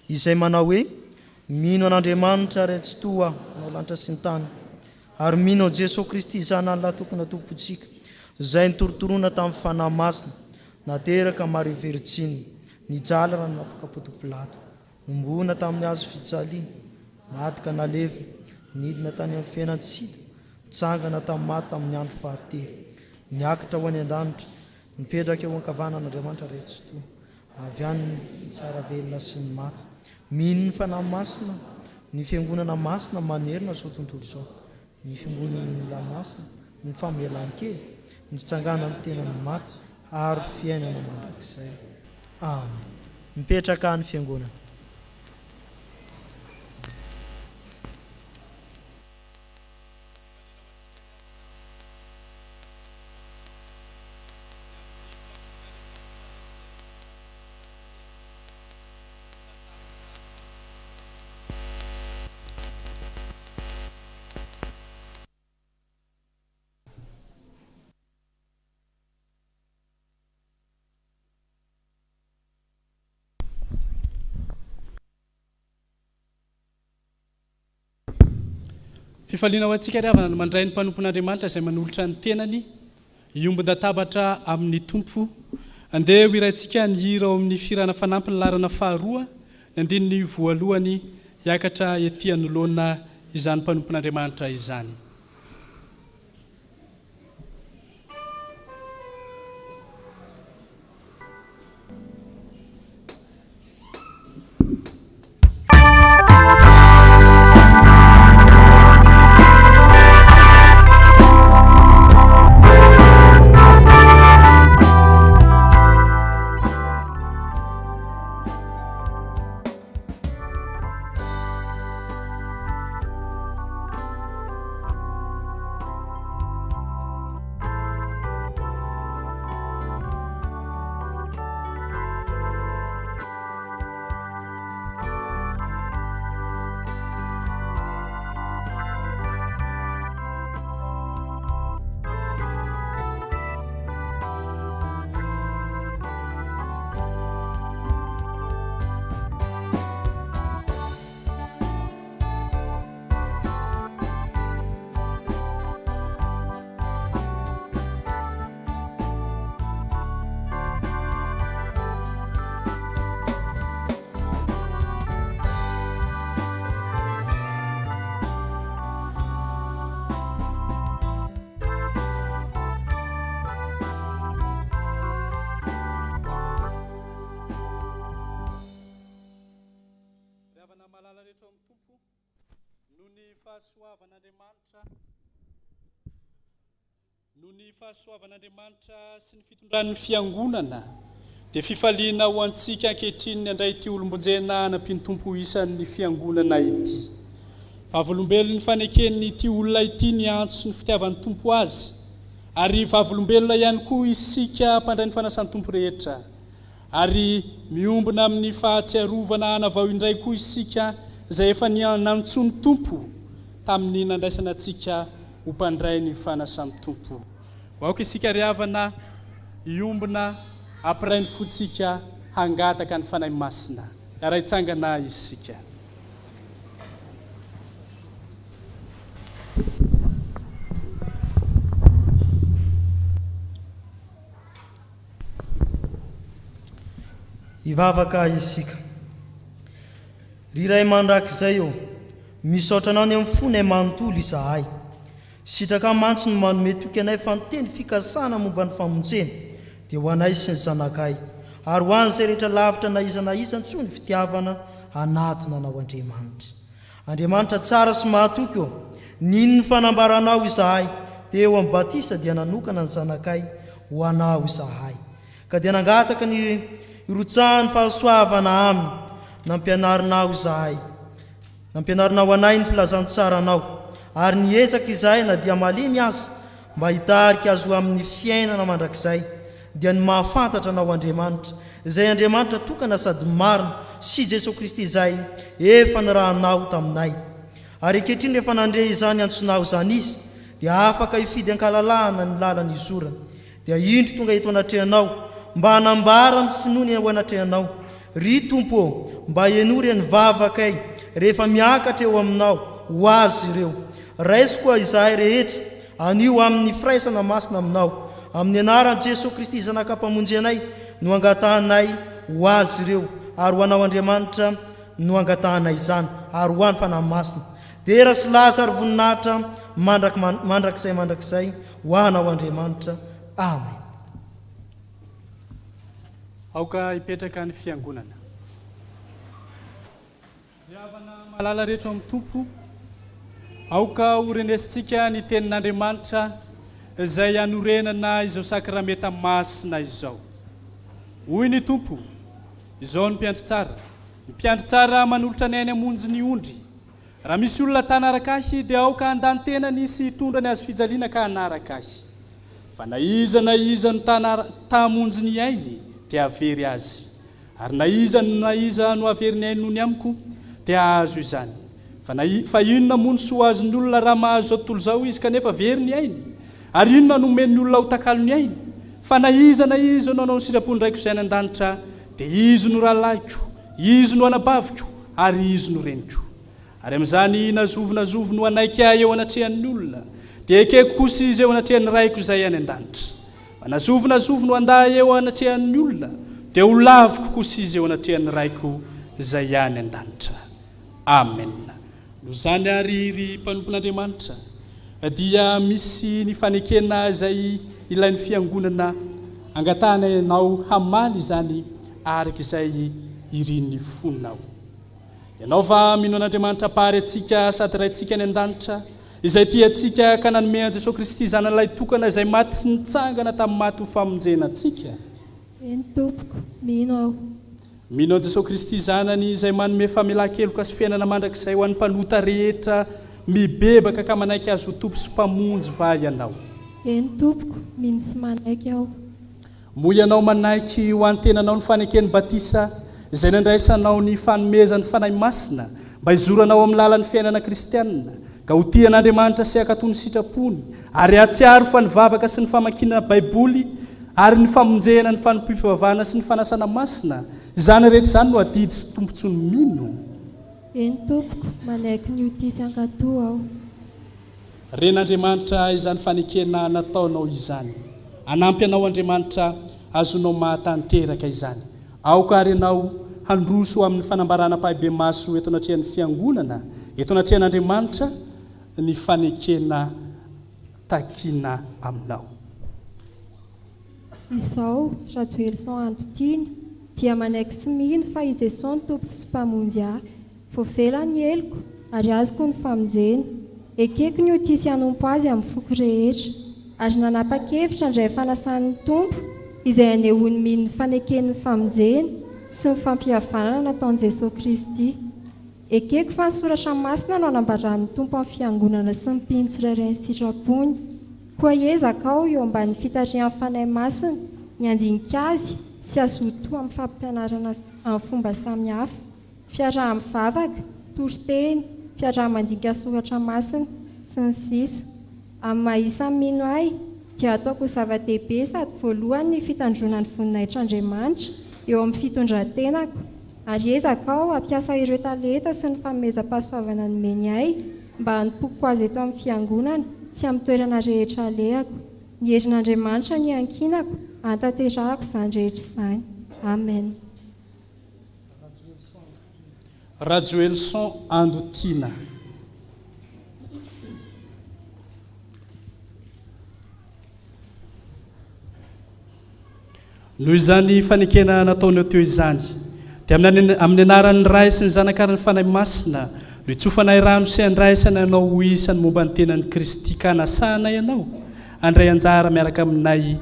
izay manao hoe, Mino an'Andriamanitra Ray Tsitoha, Mpanao lanitra sy ny tany, ary mino an'i Jesoa Kristy Zanany Lahy-tokana Tompontsika, izay notorotoroina tamin'ny Fanahy Masina, nateraka Maria Virjiny, nijaly raha nanapaka Ponto Pilato, Nombohina tamin'ny hazo fijaliana, maty ka nalevina, nidina tany amin'ny fiainan-tsy hita, nitsangana tamin'ny maty tamin'ny andro fahatelo, niakatra ho any an-danitra, nipetraka eo ankavanan'Andriamanitra Ray Tsitoha, avy any ny tsara velona sy ny maty. Mino ny Fanahy Masina, ny Fiangonana Masina manerana izao tontolo izao. Ny fiongonan'ny Lamasina, ny famelan-kelo, ny fitsanganan'ny tenan'ny maty ary fiainana mandrakizay. Amen. Mipetraka ny Fiangonana. Fifaliana ho antsika ry havana ny mandray ny mpanompon'Andriamanitra izay manolotra ny tenany hiombon-databatra amin'ny Tompo. Andeha ho hiraintsika ny hira ao amin'ny fihirana fanampiny laharana faharoa, ny andininy voalohany hiakatra ety anoloana izany mpanompon'Andriamanitra izany. Ry havana malala rehetra ao amin'ny Tompo, noho ny fahasoavan'Andriamanitra, noho ny fahasoavan'Andriamanitra sy ny fitondran'ny Fiangonana, dia fifaliana ho antsika ankehitriny ny handray ity olom-bonjena hanampian'ny Tompo ho isan'ny Fiangonana ity. Vavolombelon'ny faneken'ity olona ity ny antso sy ny fitiavan'ny Tompo azy, ary vavolombelona ihany koa isika mpandray ny fanasan'ny Tompo rehetra. Ary miombona amin'ny fahatsiarovana hanavao indray koa isika izay efa nantsoin'ny Tompo tamin'ny nandraisana antsika ho mpandray ny fanasan'ny Tompo. Aoka isika ry havana hiombona hampiray ny fontsika hangataka ny Fanahy Masina. Hiara-hitsangana isika. Hivavaka isika. Ry Ray Mandrakizay ô, misaotra Anao ny amin'ny fonay manontolo izahay. Sitrakao mantsy no manome toky anay fa ny teny fikasana momba ny famonjena dia ho anay sy ny zanakay, ary ho an'izay rehetra lavitra na iza na iza antsoin'ny fitiavana hanatona Anao Andriamanitra. Andriamanitra tsara sy mahatoky ô, nino ny fanambaranao izahay, teo amin'ny batisa dia nanokana ny zanakay ho Anao izahay. Ka dia nangataka ny hirotsahan'ny fahasoavana aminy, nampianarinao izahay. Nampianarinao anay ny filazantsaranao, ary niezaka izahay na dia malemy aza mba hitarika azy ho amin'ny fiainana mandrakizay, dia ny mahafantatra Anao Andriamanitra, izay Andriamanitra tokana sady marina, sy Jesoa Kristy izay efa nirahanao taminay. Ary ankehitriny rehefa nandre izany antsonao izany izy, dia afaka hifidy an-kalalahana ny lalana izorany. Dia indro tonga eto anatrehanao, mba hanambara ny finoany eo anatrehanao. Ry Tompo ô, mba henoy re ny vavakay rehefa miakatra eo aminao ho azy ireo. Raiso koa izahay rehetra anio amin'ny firaisana masina aminao. Amin'ny anaran'i Jesoa Kristy Zanaka Mpamonjy anay no angatahanay ho azy ireo, ary ho Anao Andriamanitra no angatahanay izany, ary ho an'ny Fanahy Masina. Dera sy laza ary voninahitra mandrakizay mandrakizay ho Anao Andriamanitra. Amen. Aoka hipetraka ny fiangonana. Ry havana malala rehetra ao amin'ny Tompo, aoka ho renesintsika ny Tenin'Andriamanitra izay hanorenana izao sakramenta masina izao. Hoy ny Tompo, Izao no mpiandry tsara, ny mpiandry tsara manolotra ny ainy hamonjy ny ondry. Raha misy olona ta hanaraka Ahy, dia aoka handà ny tenany sy hitondra ny hazofijaliana ka hanaraka Ahy. Fa na iza na iza no ta ta hamonjy ny ainy, dia hahavery azy. Ary na iza na iza no hahavery ny ainy noho ny amiko, dia hahazo izany. Fa na fa inona moa no soa azon'ny olona raha mahazo izao tontolo izao izy kanefa very ny ainy? Ary inona no omen'ny olona ho takalon'ny ainy? Fa na iza na iza no hanao ny sitrapon'ny Raiko izay any an-danitra, dia izy no rahalahiko, izy no anabaviko, ary izy no reniko. Ary amin'izany na zovy na zovy no hanaiky Ahy eo anatrehan'ny olona, dia ekeko kosa izy eo anatrehan'ny Raiko izay any an-danitra. Fa na zovy na zovy no handà Ahy eo anatrehan'ny olona, dia holaviko kosa izy eo anatrehan'ny Raiko izay any an-danitra. Amena. Noho izany àry, ry mpanompon'Andriamanitra, dia misy ny fanekena izay ilain'ny Fiangonana angatahana ianao hamaly izany araka izay irin'ny fonao. Ianao va mino an'Andriamanitra Mpahary antsika sady Raintsika any an-danitra, izay tia antsika ka nanome an'i Jesoa Kristy Zanany Lahitokana izay maty sy nitsangana tamin'ny maty ho famonjena antsika? Eny tompoko, mino aho. Mino an'i Jesoa Kristy Zanany izay manome famelan-keloka sy fiainana mandrakizay ho an'ny mpanota rehetra mibebaka ka manaiky Azy ho Tompo sy Mpamonjy va ianao? Eny tompoko, mino sy manaiky aho. Moa ianao manaiky ho an'ny tenanao ny faneken'ny batisa izay nandraisanao ny fanomezan'ny Fanahy Masina mba hizoranao amin'ny lalan'ny fiainana kristianina, ka ho tia an'Andriamanitra sy hankatò ny sitrapony, ary hahatsiaro fa ny vavaka sy ny famakiana Baiboly ary ny famonjena ny fanompoam-pivavahana sy ny fanasana masina, izany rehetra izany no adidy sy tombontsoan'ny mino? Eny tompoko, manaiky ny ho tia sy hankatò aho. Ren'Andriamanitra izany fanekena nataonao izany. Hanampy anao Andriamanitra hahazoanao mahatanteraka izany. Aoka àry ianao handroso ho amin'ny fanambarana ampahibemaso eto anatrehan'ny Fiangonana, eto anatrehan'Andriamanitra, ny fanekena takina aminao. Izaho, Rajoelison Antotiana, dia manaiky sy mino fa i Jesoa no Tompoko sy Mpamonjy ahy. Voavela ny heloko ary azoko ny famonjena. Ekeko ny ho tia sy hanompo Azy amin'ny foko rehetra. Ary nanapa-kevitra handray fanasan'ny Tompo, izay anehoan'ny mino ny fanekeny ny famonjena sy ny fampihavanana nataon'i Jesoa Kristy. Ekeko fa ny Soratra Masina no anambaran'ny Tompo amin'ny Fiangonana sy ny mpino tsirairay ny sitrapony. Koa hiezaka aho eo ambanin'ny fitarihan'ny Fanahy Masina ny handinika azy sy hazoto amin'ny fampianarana amin'ny fomba samihafa. Fiaraha-mivavaka, toriteny, fiaraha-mandinika soratra masina, sy ny sisa Amin'ny maha isan'ny mino ahy, dia ataoko ho zava-dehibe sady voalohany ny fitandroana ny voninahitr'Andriamanitra eo amin'ny fitondran-tenako, ary hiezaka aho hampiasa ireo talenta sy ny fanomezam-pahasoavana nomeny ahy mba hanompoako Azy eto amin'ny Fiangonana sy amin'ny toerana rehetra alehako. Ny herin'Andriamanitra no iankinako hahatanterahako izany rehetra izany. Amen. Rajoelison Ando Tiana. Noho izany fanekena nataonao teo izany, dia amin'ny amin'ny anaran'ny Ray sy ny Zanaka ary ny Fanahy Masina no itsofanay rano sy andraisana anao ho isan'ny momba ny tenan'i Kristy ka anasanay anao handray anjara miaraka aminay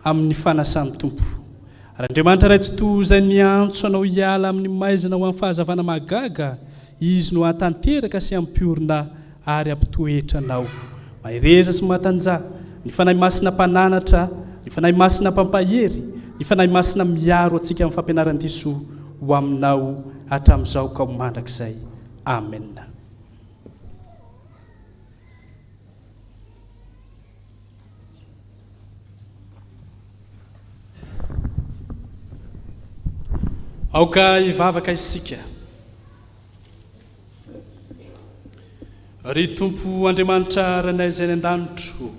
amin'ny fanasan'ny Tompo. Ary Andriamanitra Ray Tsitoha izay miantso anao hiala amin'ny maizina ho amin'ny fahazavana mahagaga, Izy no hahatanteraka sy hampiorina ary hampitoetra anao. Mahereza sy matanjaha, ny Fanahy Masina mpananatra, ny Fanahy Masina mpampahery, ny Fanahy Masina miaro antsika amin'ny fampianaran-diso ho aminao hatramin'izao ka ho mandrakizay. Amena. Aoka hivavaka isika. Ry Tompo Andriamanitra Rainay izay any an-danitro,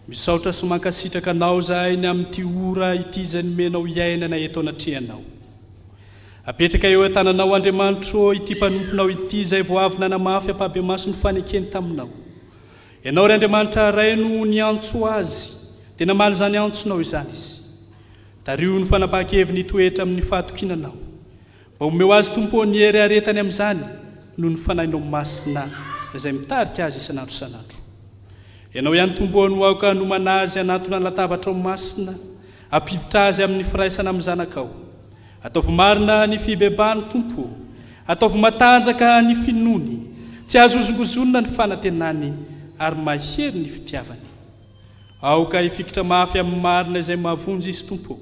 misaotra sy mankasitraka Anao izahay ny amin'ity ora ity izay nomenao hiainana eto anatrehanao. Apetraka eo an-tananao Andriamanitro ô ity mpanomponao ity izay vao avy nanamafy ampahibemaso ny fanekeny taminao. Ianao ry Andriamanitra Ray no niantso azy, dia namaly izany antsonao izany izy. Tariho ny fanapahan-keviny hitoetra amin'ny fahatokiana Anao. Mba omeo azy Tompo ô ny hery haharetany amin'izany noho ny Fanahinao Masina izay mitarika azy isan'andro isan'andro. Ianao ihany Tompo ô no aoka hanomana azy hanatona ny latabatrao masina, hampiditra azy amin'ny firaisana amin'ny Zanakao. Ataovy marina ny fibebahany Tompo ô. Ataovy matanjaka ny finoany, tsy azo hozongozonina ny fanantenany ary mahery ny fitiavany. Aoka hifikitra mafy amin'ny marina izay mahavonjy izy Tompo ô.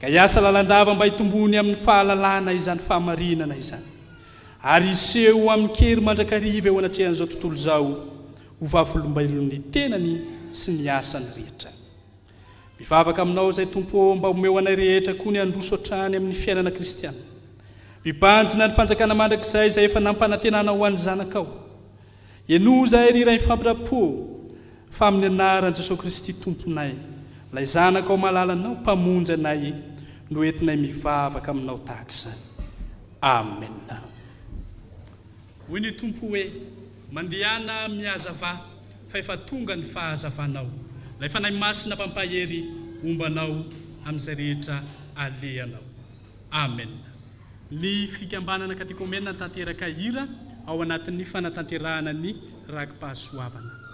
Ka hiasa lalandava mba hitomboany amin'ny fahalalana izany fahamarinana izany, ary hiseho amin-kery mandrakariva eo anatrehan'izao tontolo izao ho vavolombelon'ny tenany sy ny asany rehetra. Mivavaka aminao izay Tompo ô mba omeo anay rehetra koa ny handroso hatrany amin'ny fiainana kristiana. Mibanjina ny fanjakana mandrakizay izay efa nampanantenanao ho an'ny zanakao. Henoy izahay ry Ray famindram-po ô, fa amin'ny anaran'i Jesoa Kristy Tomponay, ilay Zanakao malalanao, Mpamonjy anay, no entinay mivavaka aminao tahaka izany. Amena. Hoy ny Tompo hoe, Mandehana mihazava, fa efa tonga ny fahazavanao. Ilay Fanahy Masina Mpampahery homba anao amin'izay rehetra alehanao. Amena. Ny Fikambanana Katekomena tanteraka hira ao anatin'ny fanatanterahana ny raki-pahasoavana.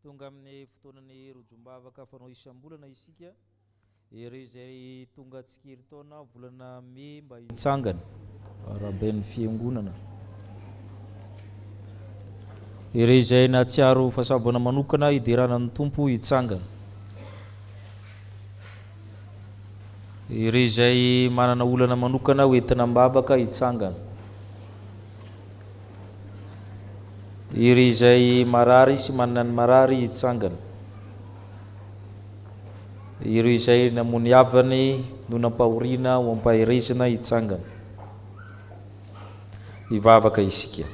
Tonga amin'ny fotoanan'ny rojombavaka fanao isam-bolana isika. Ireo izay tonga tsikirin-taona volana mey mba hitsangana. Arahabain'ny Fiangonana. Ireo izay nahatsiaro fahasoavana manokana hiderana ny Tompo hitsangana. Ireo izay manana olana manokana ho entina am-bavaka hitsangana. Ireo izay marary sy manana ny marary hitsangana. Ireo izay namono havany no nampahoriana ho ampaherezina hitsangana. Hivavaka isika.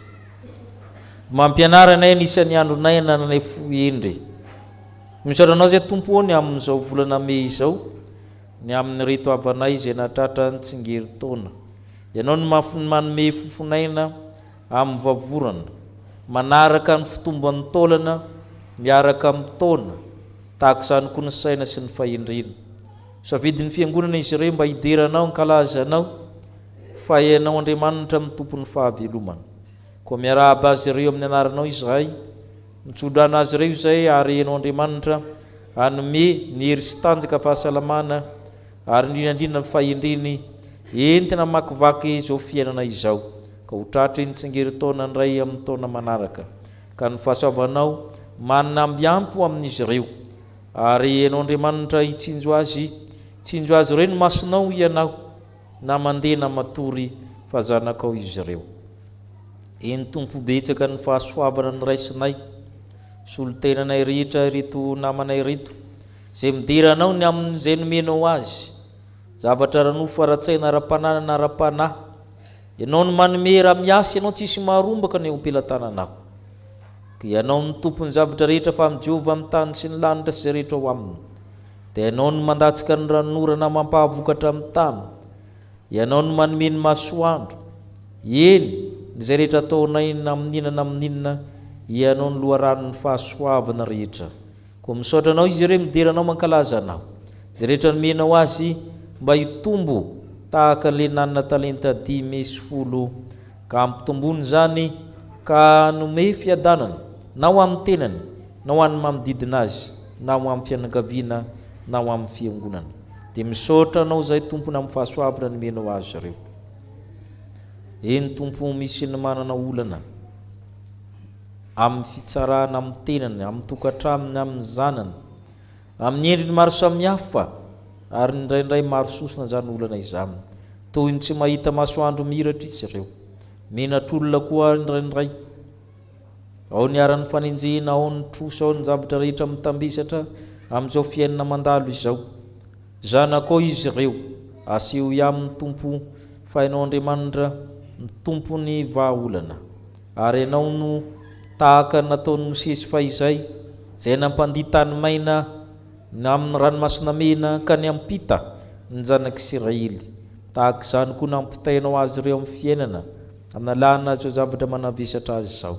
Mampianara anay ny isan'ny andronay anananay fo hendry. Misaotra Anao izay Tompo ô ny amin'izao volana mey izao, ny amin'ireto havanay izay nahatratra ny tsingerin-taona. Ianao no manome fofon'aina amin'ny vavorana, manaraka ny fitombon'ny taolana miaraka amin'ny taona, tahaka izany koa ny saina sy ny fahendrena. Safidin'ny Fiangonana izy ireo mba hidera Anao, hankalaza Anao, fa Ianao Andriamanitra no Tompon'ny fahavelomana. Koa miarahaba azy ireo amin'ny anaranao izahay, Mitsodrano azy ireo izay ary Ianao Andriamanitra hanome ny hery sy tanjaka fahasalamana ary indrindra indrindra ny fahendreny entina hamakivaky izao fiainana izao ka ho tratry ny tsingerin-taona indray amin'ny taona manaraka ka ny fahasoavanao manamby ampy ho amin'izy ireo ary Ianao Andriamanitra hitsinjo azy tsinjo azy ireo ny masonao Ianao na mandeha na matory fa zanakao izy ireo. Eny Tompo betsaka ny fahasoavana noraisinay, solontenanay rehetra ireto namanay ireto, izay midera Anao ny amin'izay nomenao azy, zavatra ara-nofo, ara-tsaina, ara-pananana, ara-panahy. Ianao no manome raha miasa Ianao tsisy maharombaka ny eo am-pelatananao. Ka Ianao no Tompon'ny zavatra rehetra fa amin'i Jehovah ny tany sy ny lanitra sy izay rehetra ao aminy. Dia Ianao no mandatsaka ny ranonorana mampahavokatra ny tany. Ianao no manome ny masoandro. Eny, ny izay rehetra ataonay na amin'inona na amin'inona, Ianao no loharanon'ny fahasoavana rehetra. Koa misaotra Anao izy ireo, midera Anao, mankalaza Anao. Izay rehetra nomenao azy mba hitombo tahaka an'ilay nanana talenta 15. Ka hampitomboiny izany ka hanome fiadanana na ho amin'ny tenany, na ho an'ny manodidina azy, na ho amin'ny fianakaviana, na ho amin'ny fiangonana. Dia misaotra Anao izahay Tompo ny amin'ny fahasoavana nomenao azy ireo. Eny Tompo misy ny manana olana amin'ny fitsarana amin'ny tenany, amin'ny tokantranony, amin'ny zanany, amin'ny endriny maro samihafa ary indraindray maro sosona izany olana izany. Toy ny tsy mahita masoandro mihiratra izy ireo. Menatr'olona koa indraindray. Ao ny haran'ny fanenjehina, ao ny trosa, ao ny zavatra rehetra mitambesatra amin'izao fiainana mandalo izao. Zanakao izy ireo. Asehoy aminy Tompo fa Ianao Andriamanitra no Tompon'ny vahaolana. Ary Ianao no tahaka ny nataon'i Mosesy fahizay, izay nampandia tany maina amin'ny Ranomasina Mena ka niampita ny zanak'Isiraely. Tahaka izany koa nampitainao azy ireo amin'ny fiainana. Hanalana izao zavatra manavesatra azy izao.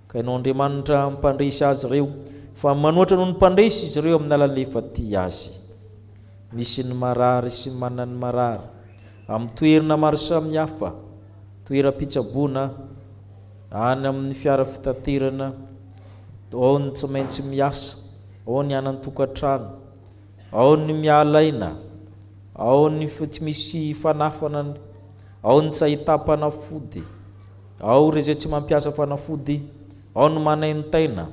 Ka Ianao Andriamanitra mpandresy azy ireo, fa manoatra noho ny mpandresy izy ireo amin'ny alalan'ilay efa tia azy. Misy ny marary sy manana ny marary, amin'ny toerana maro samihafa, toeram-pitsaboana, any amin'ny fiara fitaterana, ao ny tsy maintsy miasa, ao ny hanan-tokantrano, ao ny miala aina, ao ny tsy misy fanafana, ao ny tsy ahitam-panafody, ao ireo izay tsy mampiasa fanafody, ao ny manaintaina,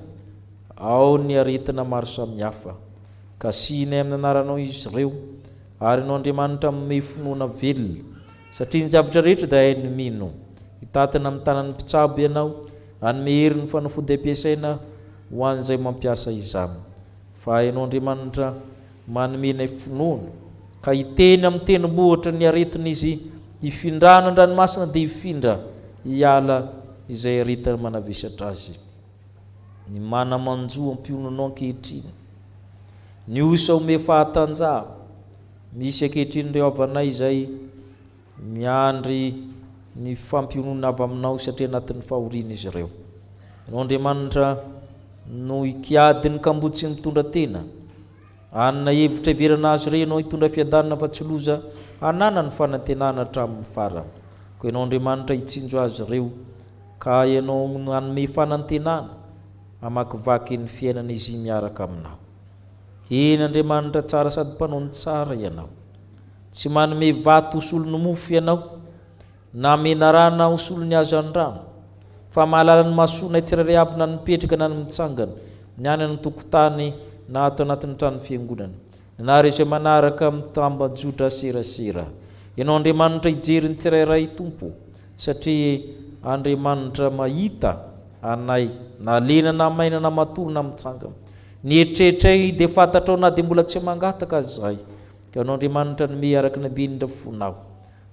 ao ny aretina maro samihafa. Kasihinay amin'ny anaranao izy ireo, ary Ianao Andriamanitra manome finoana velona, satria ny zavatra rehetra dia hain'ny mino. Hitantana amin'ny tanan'ny mpitsabo Ianao, hanome hery ny fanafody ampiasaina ho an'izay mampiasa izany. Fa Ianao Andriamanitra manome anay finoana, ka hiteny amin'ny tendrombohitra ny aretina izy, hifindrana an-dranomasina dia hifindra hiala izay aretina manavesatra azy. Ny mana-manjo ampiononao ankehitriny. Ny osa ome fahatanjaha. Misy ankehitriny ireo havanay izay Miandry ny fampionona avy aminao satria anatin'ny fahoriana izy ireo. Ianao Andriamanitra no hikiady ny kamboty sy ny mpitondra tena. Hanana hevitra hiverana azy ireo Ianao hitondra fiadanana fa tsy loza hananany fanantenana hatramin'ny farany. Koa Ianao Andriamanitra hitsinjo azy ireo ka Ianao no hanome fanantenana. Hamakivaky ny fiainana izy miaraka aminao. Eny, Andriamanitra tsara sady mpanao ny tsara Ianao. Tsy manome vato ho solon'ny mofo Ianao, na menarana ho solon'ny hazandrano, fa mahalala ny masonay tsirairay avy na ny mipetraka na ny mitsangana, ny any an-tokotany na ato anatin'ny trano fiangonana, na ireo izay manaraka amin'ny tambajotra serasera. Ianao Andriamanitra hijery ny tsirairay Tompo, satria Andriamanitra mahita anay na lena na maina na matory na mitsangana. Ny eritreritray dia fantatrao na dia mbola tsy mangataka aza izahay. Ka Ianao Andriamanitra nome araka ny haben'ny fonao.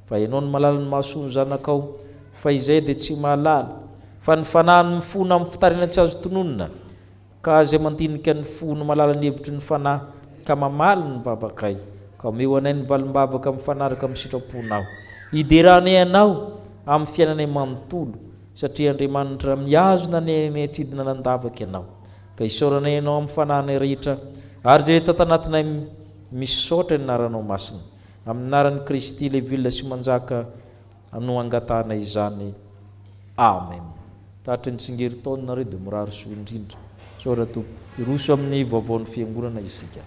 Fa Ianao no mahalala ny mahasoa ny zanakao, fa izay dia tsy mahalala. Fa ny fanahy no mifona amin'ny fitarainana tsy azo tononina, ka izay mandinika ny fo no mahalala ny hevitry ny fanahy, ka mamaly ny vavakay. Ka omeo anay ny valim-bavaka mifanaraka amin'ny sitraponao. Hideranay Anao amin'ny fiainanay manontolo, satria Andriamanitra mihazona anay any an-tsidina nandavaka Ianao. Ka isaoranay Ianao amin'ny fanahinay rehetra, ary izay rehetra tanatinay misaotra ny anaranao masina. Amin'ny anaran'i Kristy ilay velona sy manjaka no angatahanay izany. Amen. Tratry ny tsingerin-taona nareo dia mirary soa indrindra. Misaotra Tompo. Hiroso amin'ny vaovaon'ny Fiangonana isika.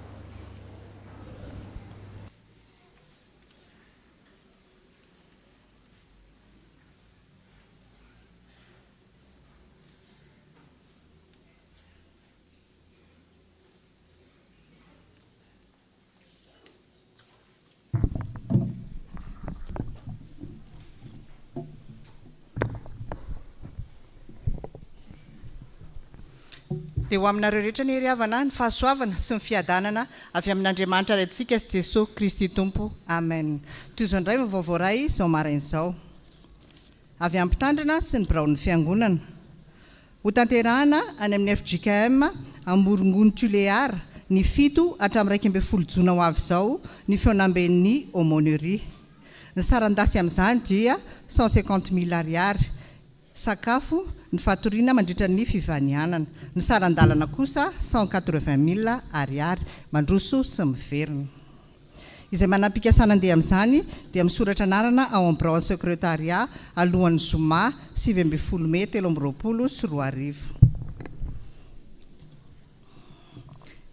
Dia ho aminareo rehetra anie ry havana ny fahasoavana sy ny fiadanana avy amin'Andriamanitra Raintsika sy Jesoa Kristy Tompo. Amen. Tohizo indray vaovao voaray izao maraina izao. Avy amin'ny Mpitandrina sy ny biraon'ny Fiangonana. Hotanterahana any amin'ny fjkm Amorongony Tuléar ny fito hatramin'ny 11 jona ho avy izao ny fihaonamben'ny Aumônerie. Ny saran-dasy amin'izany dia 150 mille ariary, sakafo, ny fatoriana mandritra ny fivanianana. Ny saran-dalana kosa 180 mille ariary, mandroso sy miverina. Izay manam-pikasana handeha amin'izany dia misoratra anarana ao amin'ny biraon'ny Secretariat alohan'ny zoma 19 mey 2023.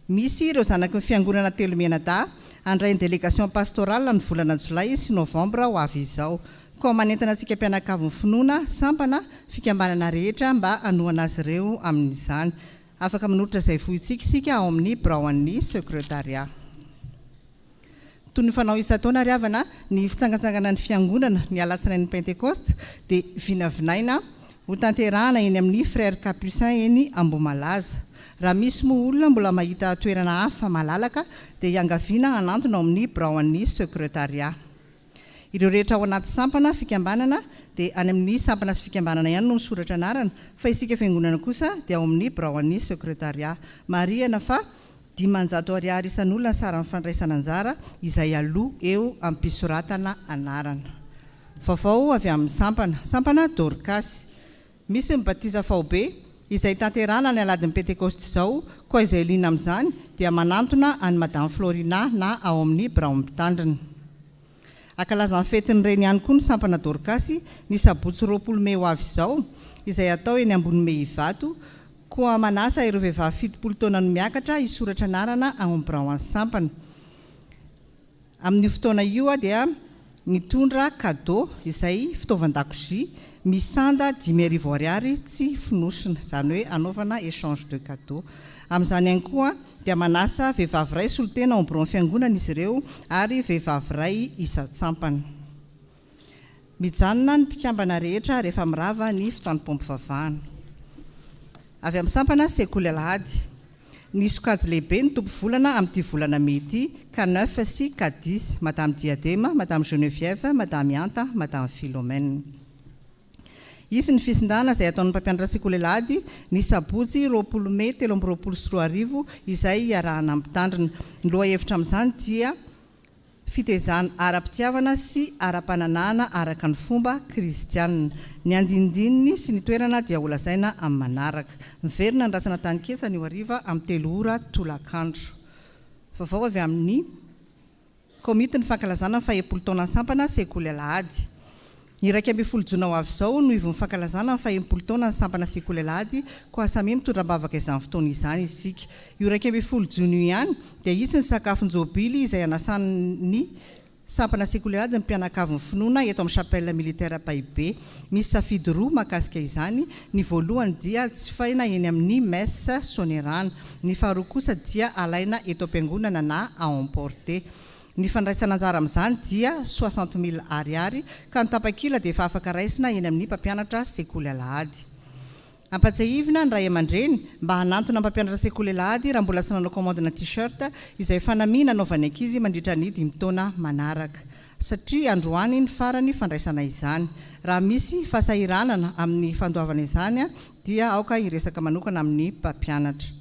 Misy ireo zanaky ny fiangonana telo mianadahy handray ny délégation pastorale ny volana jolay sy novambra ho avy izao. Koa manentana antsika mpianakavin'ny finoana, sampana, fikambanana rehetra mba hanohana azy ireo amin'izany. Afaka manolotra izay fointsika isika ao amin'ny biraon'ny Secretariat. Toy ny fanao isan-taona ry havana, ny fitsangatsanganan'ny Fiangonana ny alatsinain'ny Pentekosta dia vinavinaina hotanterahana eny amin'ny Frères Capucins eny Ambohimalaza. Raha misy moa olona mbola mahita toerana hafa malalaka dia iangaviana hanantona ao amin'ny biraon'ny Secretariat. Ireo rehetra ao anaty sampana, fikambanana, dia any amin'ny sampana sy fikambanana ihany no misoratra anarana, fa isika fiangonana kosa dia ao amin'ny biraon'ny secretariat. Marihana fa 500 ariary isan'olona ny saran'ny fandraisana anjara izay aloa eo am-pisoratana anarana. Vaovao avy amin'ny sampana. Sampana Dorkasy. Misy ny batisa faobe, izay tanterahana ny alahadin'ny Pentekosta izao, koa izay liana amin'izany dia manantona an'i Madame Florina na ao amin'ny biraon'ny mpitandrina. Hankalaza ny fetin'ny reny ihany koa ny sampana Dorkasy ny sabotsy 20 mey ho avy izao, izay hatao eny Ambonimey Ivato, koa manasa ireo vehivavy 70 taona no miakatra hisoratra anarana ao amin'ny biraon'ny sampana. Amin'io fotoana io aho dia nitondra cadeau izay fitaovan-dakozia misanda 5000 ariary tsy fonosina, izany hoe hanaovana échange de cadeau. Amin'izany ihany koa dia manasa vehivavy iray solontena ao amin'ny biraon'ny fiangonana izy ireo ary vehivavy iray isan-tsampana. Mijanona ny mpikambana rehetra rehefa mirava ny fotoam-pampivavahana. Avy amin'ny sampana Sekoly Alahady. Ny sokajy lehibe ny tompo volana amin'ity volana mey ity, K neuf sy K dix, Madame Diadema, Madame Geneviève, Madame Ihanta, Madame Philomène. Hisy ny fisindana izay hataon'ny mpampianatra Sekoly Alahady ny sabotsy 20 mey 2023 izay hiarahana amin'ny mpitandrina. Ny lohahevitra amin'izany dia. Fitaizana ara-pitiavana sy ara-pananahana araka ny fomba kristianina. Ny andinindininy sy ny toerana dia holazaina amin'ny manaraka. Miverina ny razana tany Ketsa anio hariva amin'ny telo ora tolakandro. Vaovao avy amin'ny Komitin'ny fankalazana ny fahepolo taonan'ny sampana Sekoly Alahady. Ny 11 jona ho avy izao no ivon'ny fankalazana ny fahenimpolo taona ny sampana sekoly alahady koa samia mitondra am-bavaka izany fotoana izany isika. Io 11 jona io ihany dia hisy ny sakafon-jobily izay hanasan'ny sampana sekoly alahady ny mpianakavin'ny finoana eto amin'ny chapelle militaire Ampahibe. Misy safidy roa mahakasika izany, ny voalohany dia jifaina eny amin'ny mess Sonerana, ny faharoa kosa dia alaina eto am-piangonana na à emporter. Ny fandraisana anjara amin'izany dia soixante mille ariary ka ny tapakila dia efa afaka raisina eny amin'ny mpampianatra sekoly alahady. Ampatsiahivina ny ray aman-dreny mba hanantona mpampianatra sekoly alahady raha mbola tsy nanao commande-na t-shirt izay fanamiana anaovan'ny ankizy mandritra ny dimy taona manaraka satria androany ny farany fandraisana izany. Raha misy fahasahiranana amin'ny fandoavana izany dia aoka hiresaka manokana amin'ny mpampianatra.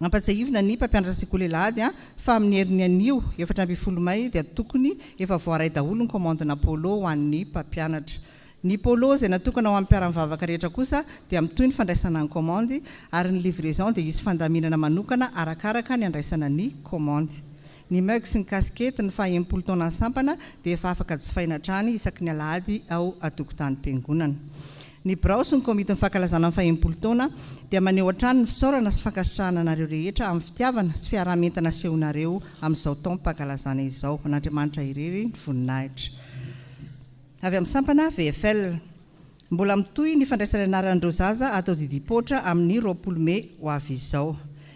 Nampatsiahivina ny mpampianatra sekoly alahady fa amin'ny herin'ny anio 14 may dia tokony efa voaray daholo ny kaomandina polo ho an'ny mpampianatra. Ny polo izay natokana ho an'ny mpiara-mivavaka rehetra kosa dia mitohy ny fandraisana ny kaomandy ary ny livraison dia hisy fandaminana manokana arakaraka ny andraisana ny kaomandy. Ny mug sy ny kasikety ny faha 60 taonan'ny sampana dia efa afaka jifaina hatrany isaky ny alahady ao an-tokotanim-piangonana. Ny birao sy ny komitin'ny fankalazana ny faha 60 taona dia maneho hatrany ny fisaorana sy fankasitrahana anareo rehetra amin'ny fitiavana sy fiaraha-mientana asehonareo amin'izao taom-pankalazana izao. An'Andriamanitra irery ny voninahitra. Avy amin'ny sampana VFL. Mbola mitohy ny fandraisana anaran'ireo zaza atao didim-poatra amin'ny 20 mey ho avy izao.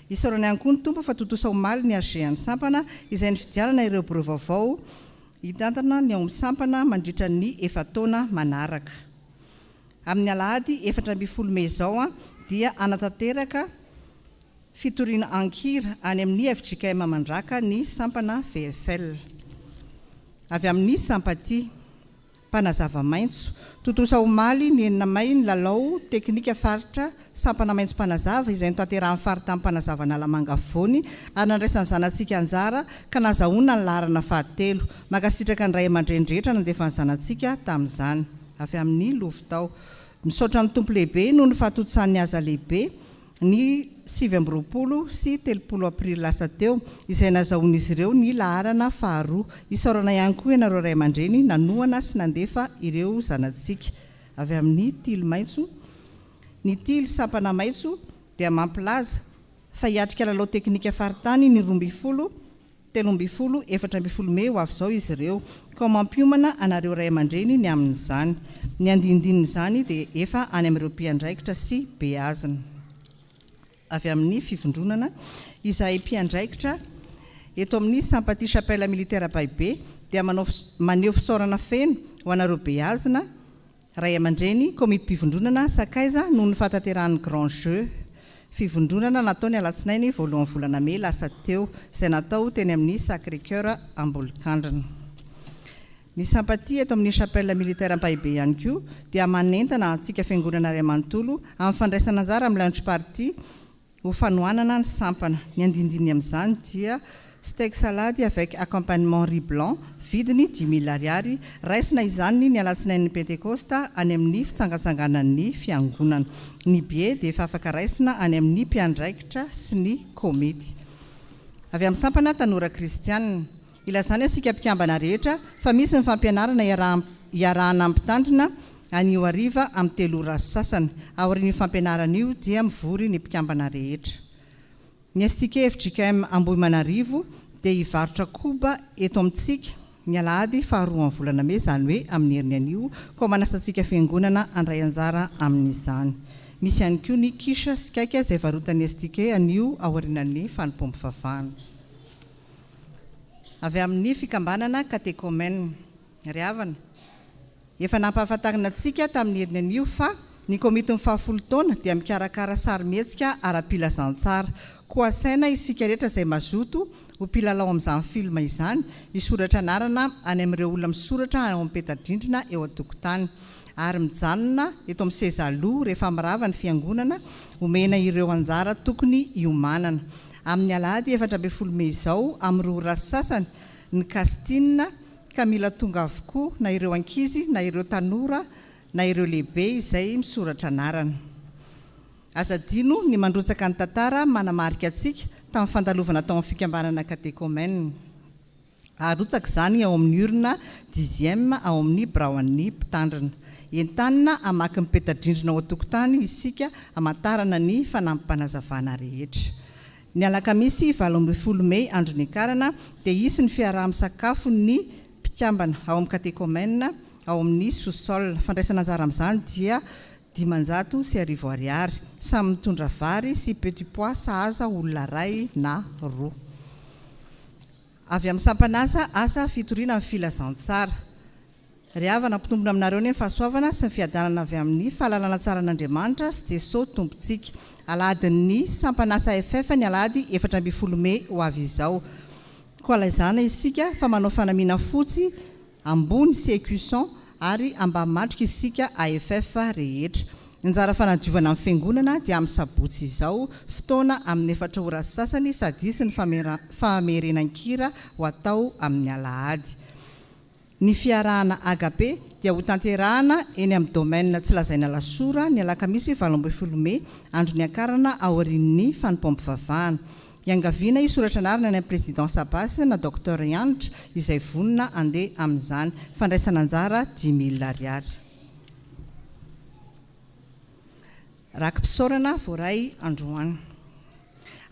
Isaorana ihany koa ny Tompo fa tontosa omaly ny AG an'ny sampana izay nifidianana ireo birao vaovao hitantana ny ao amin'ny sampana mandritra ny efa-taona manaraka. Amin'ny alahady 14 mey izao dia hanatanteraka fitoriana an-kira any amin'ny fjkm Mandraka ny sampana VFL. Avy amin'ny Sampati. Mpanazava maitso. Tontosa omaly ny enina may ny lalao teknika faritra sampana maitso mpanazava izay notanterahan'ny faritany mpanazava Analamanga afovoany ary nandraisan'ny zanatsika anjara ka nazahoana ny laharana fahatelo. Mankasitraka ny ray aman-dreny rehetra nandefa ny zanatsika tamin'izany. Avy amin'ny Lovitao. Misaotra ny Tompo lehibe noho ny fahatontosan'ny haza lehibe ny 29 sy 30 aprily lasa teo, izay nazahoan'izy ireo ny laharana faharoa. Isaorana ihany koa ianareo ray aman-dreny nanohana sy nandefa ireo zanatsika. Avy amin'ny Tily Maitso Ny Tily sampana Maitso dia mampilaza fa hiatrika lalao teknika faritany ny 12 13, 14 mey ho avy izao izy ireo, koa mampiomana anareo ray aman-dreny ny amin'izany. Ny andinindinin'izany dia efa any amin'ireo mpiandraikitra sy beazina. Avy amin'ny fivondronana, izahay mpiandraikitra eto amin'ny Sampati Chapelle Militaire Ampahibe dia manao maneho fisaorana feno ho anareo beazina, Ray aman-dreny, komitim-pivondronana, sakaiza noho ny fahatanterahan'ny Grand Jeu fivondronana natao ny alatsinainy voalohan'ny volana mey lasa teo, izay natao teny amin'ny Sacré Coeur Ambolokandrina. Ny Sampatia eto amin'ny Chapelle Militaire Ampahibe ihany koa dia manentana antsika Fiangonana iray manontolo amin'ny fandraisana anjara amin'ny Lunch Party Ho fanohanana ny sampana. Ny andindiny amin'izany dia steak salady avec accompagnement riz blanc, vidiny 5000 ariary, raisina izany ny alatsinain'ny Pentekosta any amin'ny fitsangatsanganan'ny fiangonana. Ny billet dia efa afaka raisina any amin'ny mpiandraikitra sy ny komity. Avy amin'ny sampana Tanora Kristianina. Ilazana isika mpikambana rehetra fa misy ny fampianarana iarahana mpitandrina anio hariva amin'ny telo ora sy sasany. Aorian'io fampianarana io dia mivory ny mpikambana rehetra. Ny STK fjkm Ambohimanarivo dia hivarotra koba eto amintsika ny alahady faharoan'ny volana mey izany hoe amin'ny heriny anio koa manasa antsika fiangonana handray anjara amin'izany. Misy ihany koa ny quiche sy cake izay varotan'ny STK anio aorianan'ny fanompoam-pivavahana. Avy amin'ny fikambanana Katekomen. Ry havana, efa nampahafantarina antsika tamin'ny heriny anio fa ny komitin'ny fahafolo taona dia mikarakara sarimihetsika ara-pilazantsara. Koa asaina isika rehetra izay mazoto ho mpilalao amin'izany film izany hisoratra anarana any amin'ireo olona misoratra ao amin'ny peta-drindrina eo an-tokotany ary mijanona eto amin'ny seza aloha rehefa mirava ny fiangonana omena ireo anjara tokony hiomanana. Amin'ny alahady 14 mey izao amin'ny roa ora sy sasany ny casting ka mila tonga avokoa na ireo ankizy na ireo tanora na ireo lehibe izay misoratra anarana. Aza adino ny mandrotsaka ny tantara manamarika antsika tamin'ny fandalovana tao amin'ny fikambanana Katekomena. Arotsaka izany ao amin'ny urne dixième ao amin'ny biraon'ny mpitandrina. Entanina hamaky ny peta-drindrina ao an-tokotany isika hamantarana ny fanampim-panazavana rehetra. Ny alakamisy 18 mey andro niakarana dia hisy ny fiaraha-misakafon'ny mpikambana ao amin'ny katekomena ao amin'ny sous-sol. Fandraisana anjara amin'izany dia 1500 ariary. Samy mitondra vary sy petit pois sahaza olona iray na roa. Avy amin'ny sampan'asa Asa fitoriana ny filazantsara. Ry havana, ampitombina aminareo anie ny fahasoavana sy ny fiadanana avy amin'ny fahalalana tsara an'Andriamanitra sy Jesoa Tompontsika. Alahadin'ny sampan'asa FF ny alahady 14 mey ho avy izao. Koa laizana isika fa manao fanamiana fotsy ambony sy écusson ary ambany matroka isika AFF rehetra. Ny anjara fanadiovana ny fiangonana dia amin'ny sabotsy izao, fotoana amin'ny efatra ora sy sasany sady hisy ny famerenan-kira ho atao amin'ny alahady. Ny fiarahana Agape dia ho tanterahana eny amin'ny Domaine Tsilazaina Alasora ny alakamisy 18 mey, andro niakarana aorian'ny fanompoam-pivavahana. Iangaviana hisoratra anarana any amin'ny Président Sabas na Docteur Hanitra izay vonona handeha amin'izany. Fandraisana anjara 5000 ariary. Raki-pisaorana voaray androany.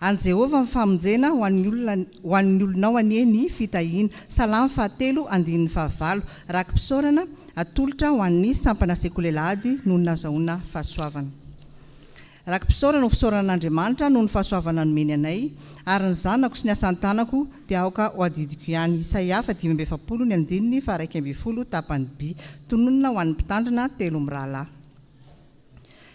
An'i Jehovah ny famonjena, ho an'ny olona, ho an'ny olonao anie ny fitahiana. Salamo fahatelo, andininy fahavalo. Raki-pisaorana atolotra ho an'ny Sampana Sekoly Alahady noho ny nahazahoana fahasoavana. Raki-pisaorana ho fisaorana an'Andriamanitra noho ny fahasoavana nomeny anay, ary ny zanako sy ny asan-tanako dia aoka ho adidiko ihany. Isaia faha 45 ny andininy faha 11 tapany by. Tononina ho an'ny mpitandrina telo mirahalahy.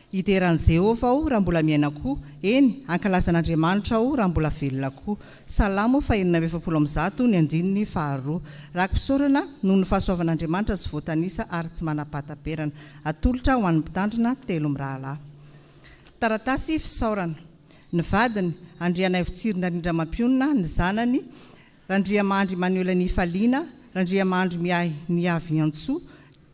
Hidera an'i Jehovah aho raha mbola miaina koa, eny, hankalaza an'Andriamanitra aho raha mbola velona koa. Salamo faha 146 ny andininy faha roa. Raki-pisaorana noho ny fahasoavan'Andriamanitra tsy voatanisa ary tsy manam-pahataperana. Atolotra ho an'ny mpitandrina telo mirahalahy. Taratasy fisaorana. Ny vadiny, Andrianaivo Tsiry Narindra-Mampionona, ny zanany, Randriamandry Emmanuel Nifaliana, Randriamandry Miahy Niaviantsoa,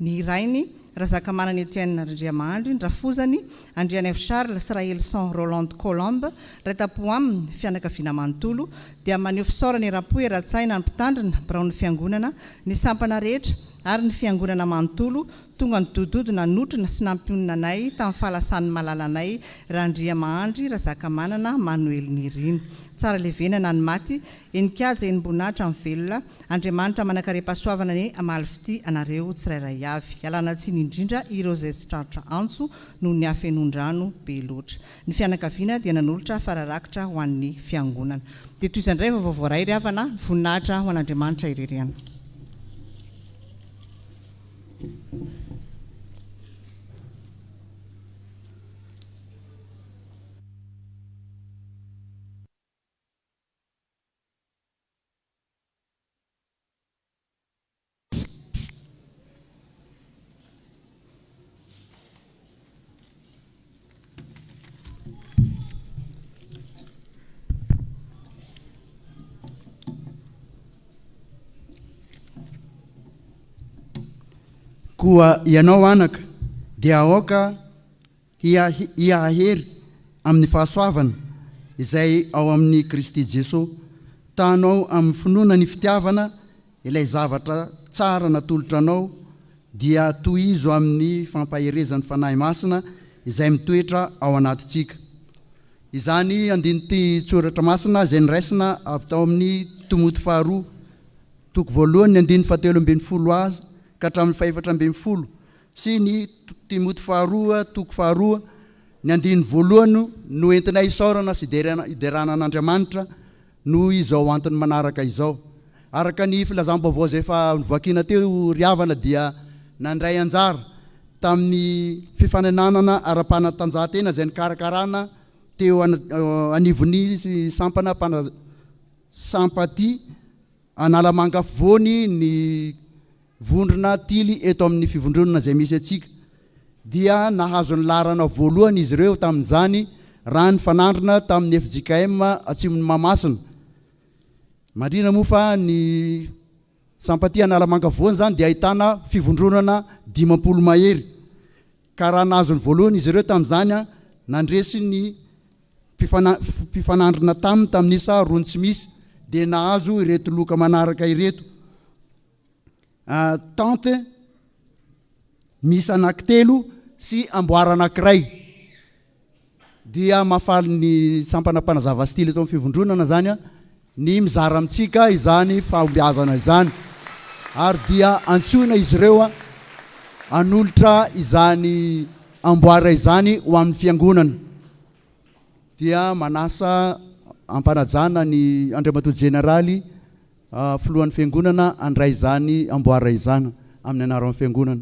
ny rainy, Razakamanana Etienne Randriamandry, ny rafozany, Andrianaivo Charles sy Rahelison Rolande Colombe, ray tam-po aminy, fianakaviana manontolo, dia maneho fisaorana eram-po eran-tsaina ny mpitandrina, biraon'ny fiangonana, ny sampana rehetra ary ny fiangonana manontolo, Tonga nidododo nanotrona sy nampionona anay tamin'ny fahalasan'ny malalanay Randriamahandry Razakamanana Manoely Nirina. Tsara levenana ny maty, henin-kaja henim-boninahitra ny velona, Andriamanitra manankarem-pahasoavana anie hamaly fitia anareo tsirairay avy. Ialana tsiny indrindra ireo izay tsy tratra antso noho ny hafenoan-drano be loatra. Ny fianakaviana dia nanolotra fara-rakitra ho an'ny fiangonana. Dia toy izay indray vaovao voaray ry havana, voninahitra ho an'Andriamanitra irery ihany. Koa ianao anaka dia aoka hiahahery amin'ny fahasoavana izay ao amin'i Kristy Jesoa. Tano amin'ny finoana ny fitiavana ilay zavatra tsara natolotra anao dia tohizo amin'ny fampaherezan'ny Fanahy Masina izay mitoetra ao anatintsika. Izany andinin-tsoratra masina izay noraisina avy tao amin'ny Timoty faharoa, toko voalohany ny andininy fahatelo ambinifolo a ka hatramin'ny fahefatra ambinifolo sy ny Timoty faharoa, toko faharoa, ny andininy voalohany no entinay isaorana sy hiderana an'Andriamanitra noho izao antony manaraka izao. Araka ny filazam-baovao izay efa novakiana teo ry havana dia nandray anjara tamin'ny fifaninanana ara-panatanjahantena izay nikarakarana teo anivon'ny sampana Sampati Analamanga afovoany ny vondrona Tily eto amin'ny fivondronana izay misy antsika dia nahazo ny laharana voalohany izy ireo tamin'izany raha nifanandrina tamin'ny fjkm Atsimon'i Mahamasina. Marihina moa fa ny Sampati Analamanga afovoany izany dia ahitana fivondronana 50 mahery ka raha nahazo ny voalohany izy ireo tamin'izany nandresy ny mpifanandrina taminy tamin'ny isa roa ny tsy misy. dia nahazo ireto loka manaraka ireto, Tente miisa anankitelo sy amboara anankiray. Dia mahafaly ny sampana mpanazava style eto amin'ny fivondronana izany ny mizara amintsika izany fahombiazana izany. Ary dia antsoina izy ireo hanolotra izany amboara izany ho an'ny fiangonana. Dia manasa ampanajana ny Andriamatoa Jeneraly Filohan'ny Fiangonana handray izany amboara izany amin'ny anaran'ny Fiangonana.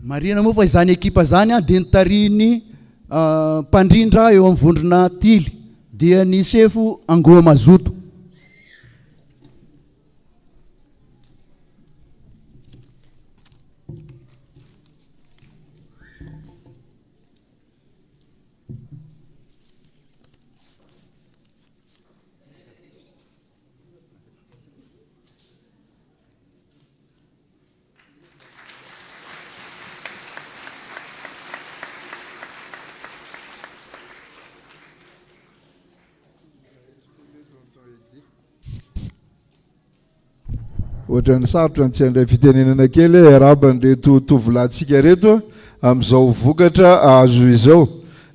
Marihina moa fa izany ekipa izany dia notarihin'ny mpandrindra eo amin'ny vondrona Tily dia ny sefo Angoa Mazoto. Ohatran'ny sarotra ny tsy handray fitenenana kely hoe hiarahaba an'ireto tovolahintsika ireto amin'izao vokatra azo izao.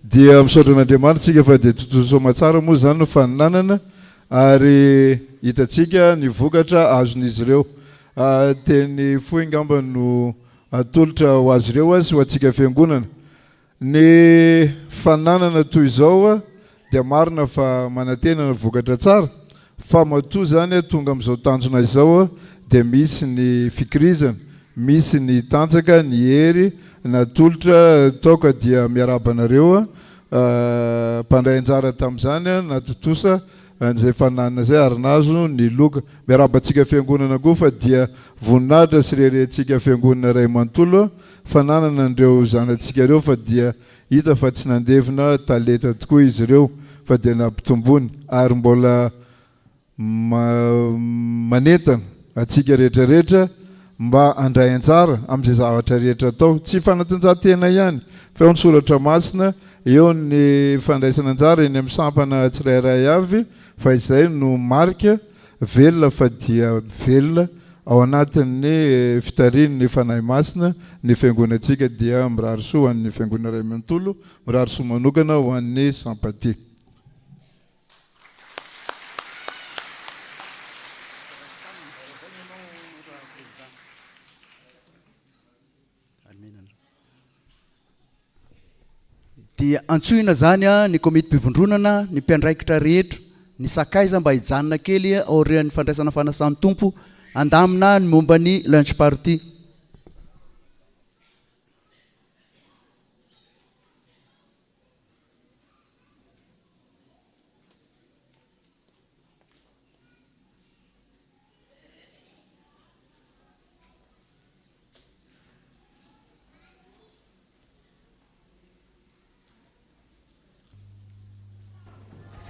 Dia misaotra an'Andriamanitra isika fa dia tontosa soamatsara moa izany ny faninanana ary hitantsika ny vokatra azon'izy ireo. Teny fohy angamba no atolotra ho azy ireo sy ho antsika fiangonana. Ny fananana toy izao dia marina fa manantena ny vokatra tsara fa matoa izany tonga amin'izao tanjona izao dia misy ny fikirizana, misy ny tanjaka, ny hery natolotra tao ka dia miarahaba anareo mpandray anjara tamin'izany natontosa an'izay fananana izay ary nahazo ny loka. Miarahaba antsika fiangonana koa fa dia voninahitra sy reharehantsika fiangonana iray manontolo fananana an'ireo zanatsika ireo fa dia hita fa tsy nandevina talenta tokoa izy ireo fa dia nampitombony ary mbola manentana antsika rehetra rehetra mba handray anjara amin'izay zavatra rehetra atao. Tsy fanatanjahantena ihany fa eo ny soratra masina, eo ny fandraisana anjara eny amin'ny sampana tsirairay avy fa izay no marika velona fa dia velona ao anatin'ny fitarihin'ny Fanahy Masina ny Fiangonantsika dia mirary soa ho an'ny Fiangonana iray manontolo, mirary soa manokana ho an'ny Sampatia. Dia antsoina izany ny komitim-pivondronana, ny mpiandraikitra rehetra, ny sakaiza mba hijanona kely aorian'ny fandraisana fanasan'ny Tompo handamina ny momba ny lunch party.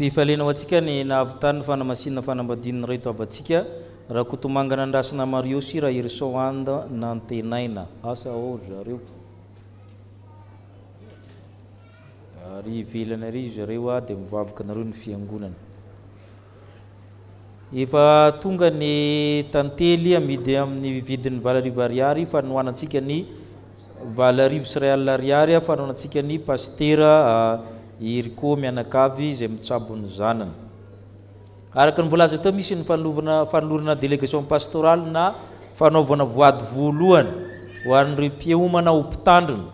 Fifaliana ho antsika ny nahavitan'ny fanamasinana fanambadian'ireto havantsika, Rakotomanga Nandrasana Mario sy Raherison And Nantenaina. Asa ao ry zareo. Ary ivelany ary zareo dia mivavaka anareo ny fiangonana. Efa tonga ny tantely amidy amin'ny vidiny 8000 ariary fanohanantsika ny 1400 ariary fanohanantsika ny pasitera Eriko mianakavy izay mitsabo ny zanany. Araka ny voalaza teo misy ny fanolovana fanolorana délégation pastorale na fanaovana voady voalohany ho an'ireo mpiomana ho mpitandrina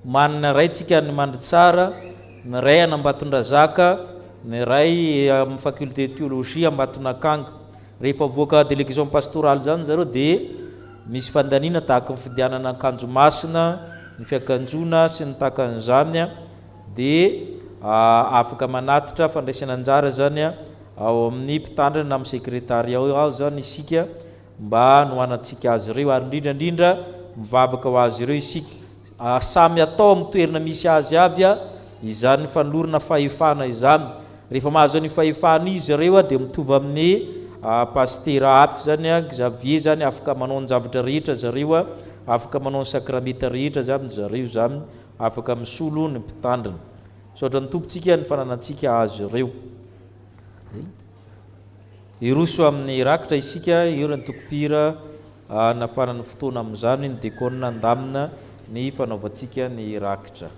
Manana iray tsika any Mandritsara, ny iray any Ambatondrazaka, ny iray amin'ny faculté de théologie Ambatonakanga. Rehefa avoaka délégation pastorale izany zareo dia misy fandaniana tahaka ny fidianana akanjo masina, ny fiakanjoana sy ny tahaka an'izany dia afaka manatitra fandraisana anjara izany ao amin'ny mpitandrina na amin'ny secrétariat ao izany isika mba hanohanantsika azy ireo ary indrindra indrindra mivavaka ho azy ireo isika. Samy atao amin'ny toerana misy azy avy izany fanolorana fahefana izany. Rehefa mahazo an'io fahefana io izy ireo dia mitovy amin'ny pasitera ato izany, Xavier izany afaka manao ny zavatra rehetra zareo, afaka manao ny sakramenta rehetra izany zareo izany. afaka misolo ny mpitandrina. Misaotra ny Tompo tsika ny fananantsika azy ireo. Hiroso amin'ny rakitra isika, eo ny antokom-pihira hanafana ny fotoana amin'izany, ny dekona handamina ny fanaovantsika ny rakitra.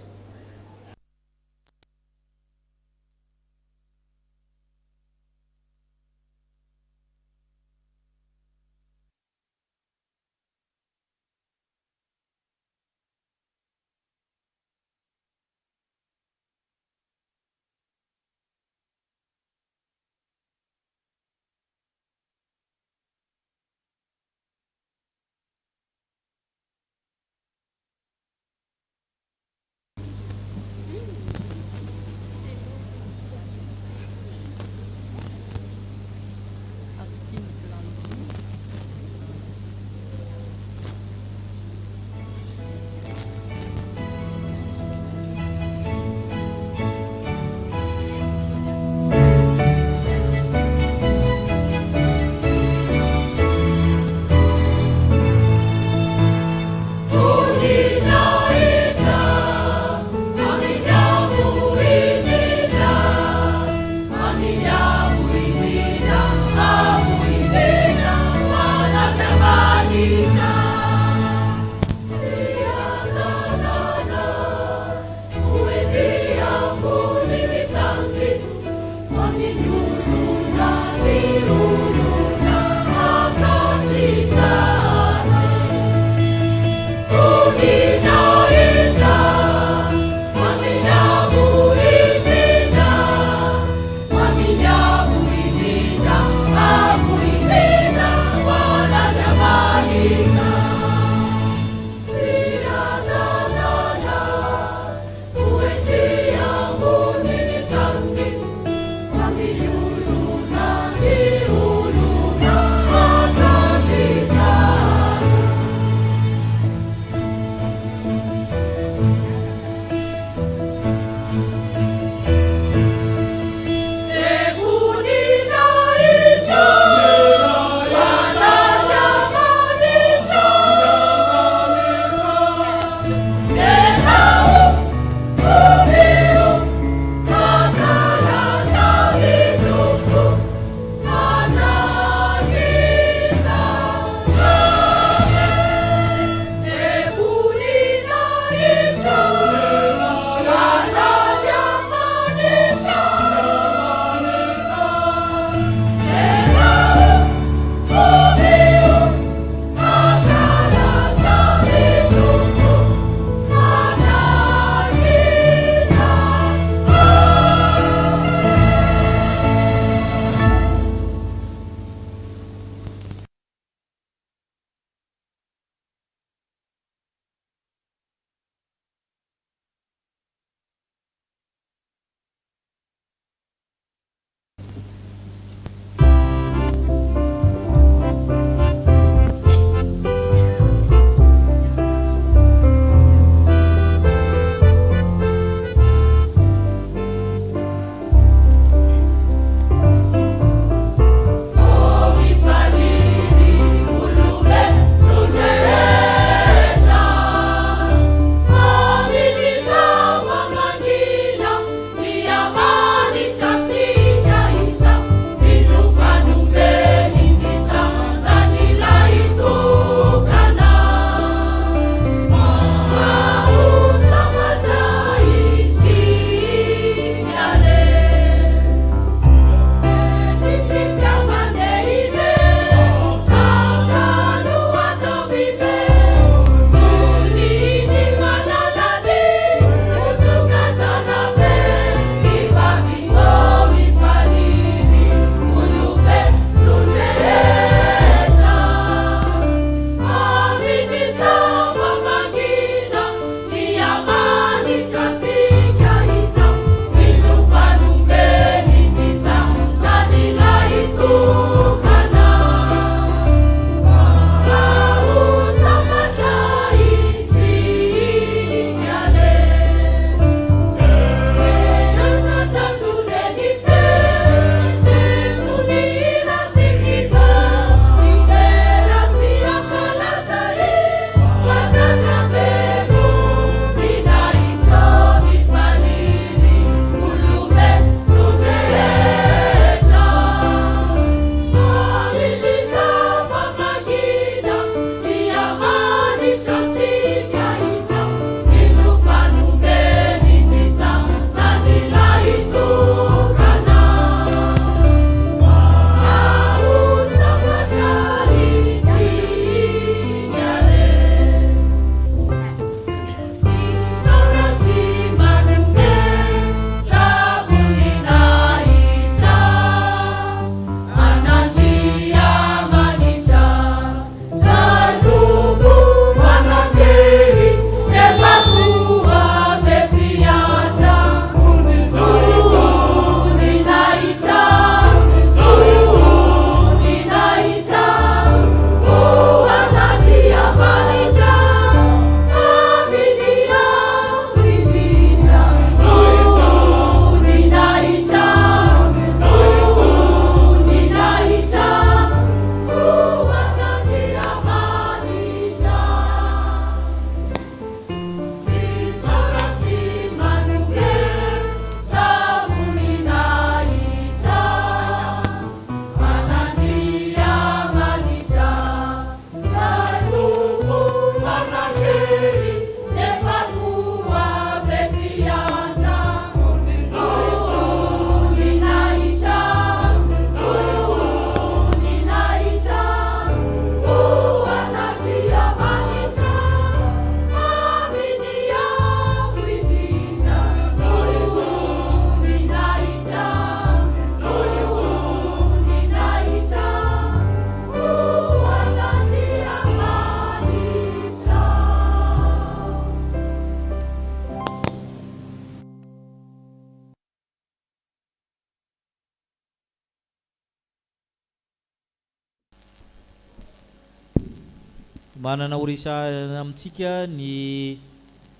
Manana ho resahina amintsika ny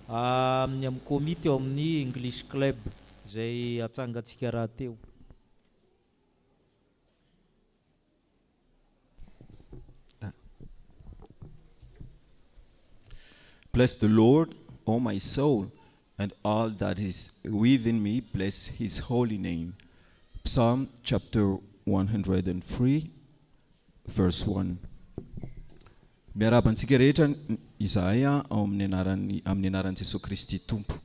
amin'ny amin'ny komity ao amin'ny English Club izay hatsangantsika rahateo. Bless the Lord, O my soul, and all that is within me, bless his holy name. Psalm chapter 103, verse 1. Miarahaba antsika rehetra izahay ao amin'ny anaran'ny amin'ny anaran'i Jesoa Kristy Tompo.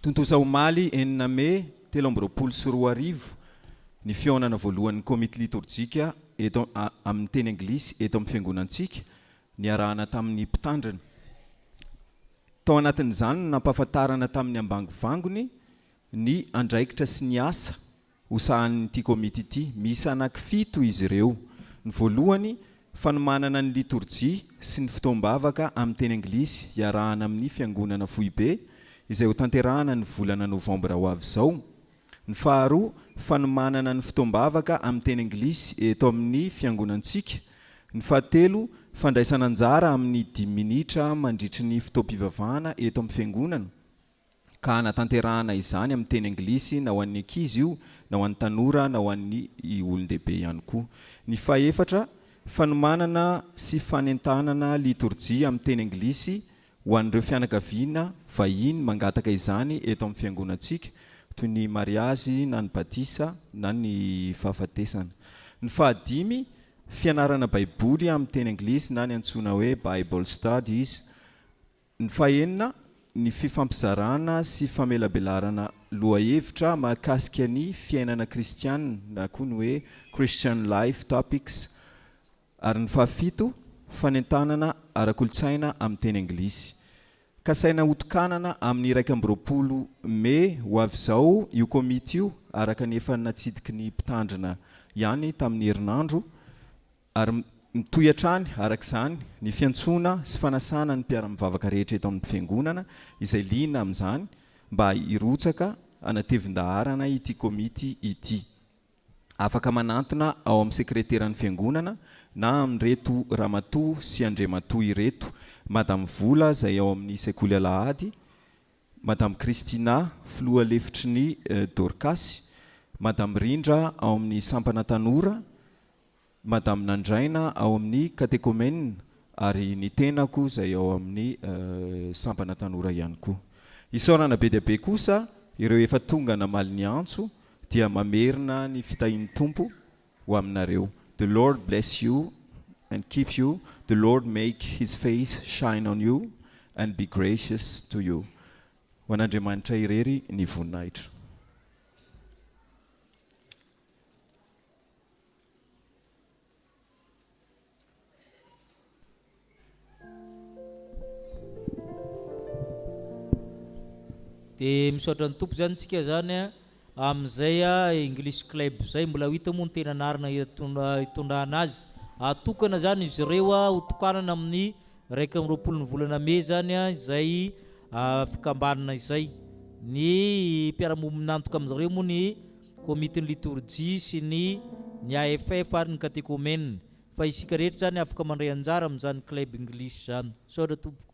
Tontosa omaly enina mey 2023 ny fihaonana voalohan'ny komity litorjika eto amin'ny teny anglisy eto amin'ny fiangonantsika niarahana tamin'ny mpitandrina. Tao anatin'izany no nampahafantarana tamin'ny ambangovangony ny andraikitra sy ny asa ho sahanin'ity komity ity. Miisa anankifito izy ireo. Ny voalohany, fanomanana ny litorjia sy ny fotoam-bavaka amin'ny teny anglisy hiarahana amin'ny Fiangonana Foibe, izay hotanterahana ny volana novambra ho avy izao. Ny faharoa, fanomanana ny fotoam-bavaka amin'ny teny anglisy eto amin'ny Fiangonantsika. Ny fahatelo, fandraisana anjara amin'ny dimy minitra mandritry ny fotoam-pivavahana eto amin'ny Fiangonana. ka hanatanterahana izany amin'ny teny anglisy na ho an'ny ankizy io na ho an'ny tanora na ho an'ny olon-dehibe ihany koa. Ny fahefatra, fanomanana sy fanentanana litorjia amin'ny teny anglisy ho an'ireo fianakaviana vahiny mangataka izany eto amin'ny fiangonantsika toy ny mariazy na ny batisa na ny fahafatesana. Ny fahadimy, fianarana baiboly amin'ny teny anglisy na ny antsoina hoe Bible studies. Ny fahenina, ny fifampizarana sy famelabelarana lohahevitra mahakasika ny fiainana kristiana na koa ny hoe Christian Life Topics ary ny fahafito, fanentanana ara-kolontsaina amin'ny teny anglisy. Kasaina hotokanana amin'ny 21 mey ho avy izao io komity io araka ny efa natsidiky ny mpitandrina ihany tamin'ny herinandro. Ary mitohy hatrany, araka izany, ny fiantsoana sy fanasana ny mpiara-mivavaka rehetra eto amin'ny Fiangonana izay liana amin'izany mba hirotsaka hanatevin-daharana ity komity ity. Afaka manantona ao amin'ny sekreteran'ny Fiangonana na amin'ireto Ramatoa sy Andriamatoa ireto, Madame Vola izay ao amin'ny Sekoly Alahady, Madame Christina, filoha lefitry ny Dorkasy, Madame Rindra ao amin'ny Sampana Tanora, Madame Nandraina ao amin'ny Katekomena ary ny tenako izay ao amin'ny Sampana Tanora ihany koa. Isaorana be dia be kosa ireo efa tonga namaly ny antso dia mamerina ny fitahian'ny Tompo ho aminareo. The Lord bless you and keep you, the Lord make his face shine on you and be gracious to you. Ho an'Andriamanitra irery ny voninahitra. Dia misaotra ny Tompo izany tsika izany a, amin'izay English Club izay, mbola ho hita moa ny tena anarana hitondrana azy. Atokana izany izy ireo ho tokanana amin'ny 21 ny volana mey izany izay fikambanana izay. Ny mpiara-miombon'antoka amin'izareo moa ny Komitin'ny Litorjia sy ny ny AFF ary ny Katekomena. Fa isika rehetra izany afaka mandray anjara amin'izany Club English izany. Misaotra tompoko.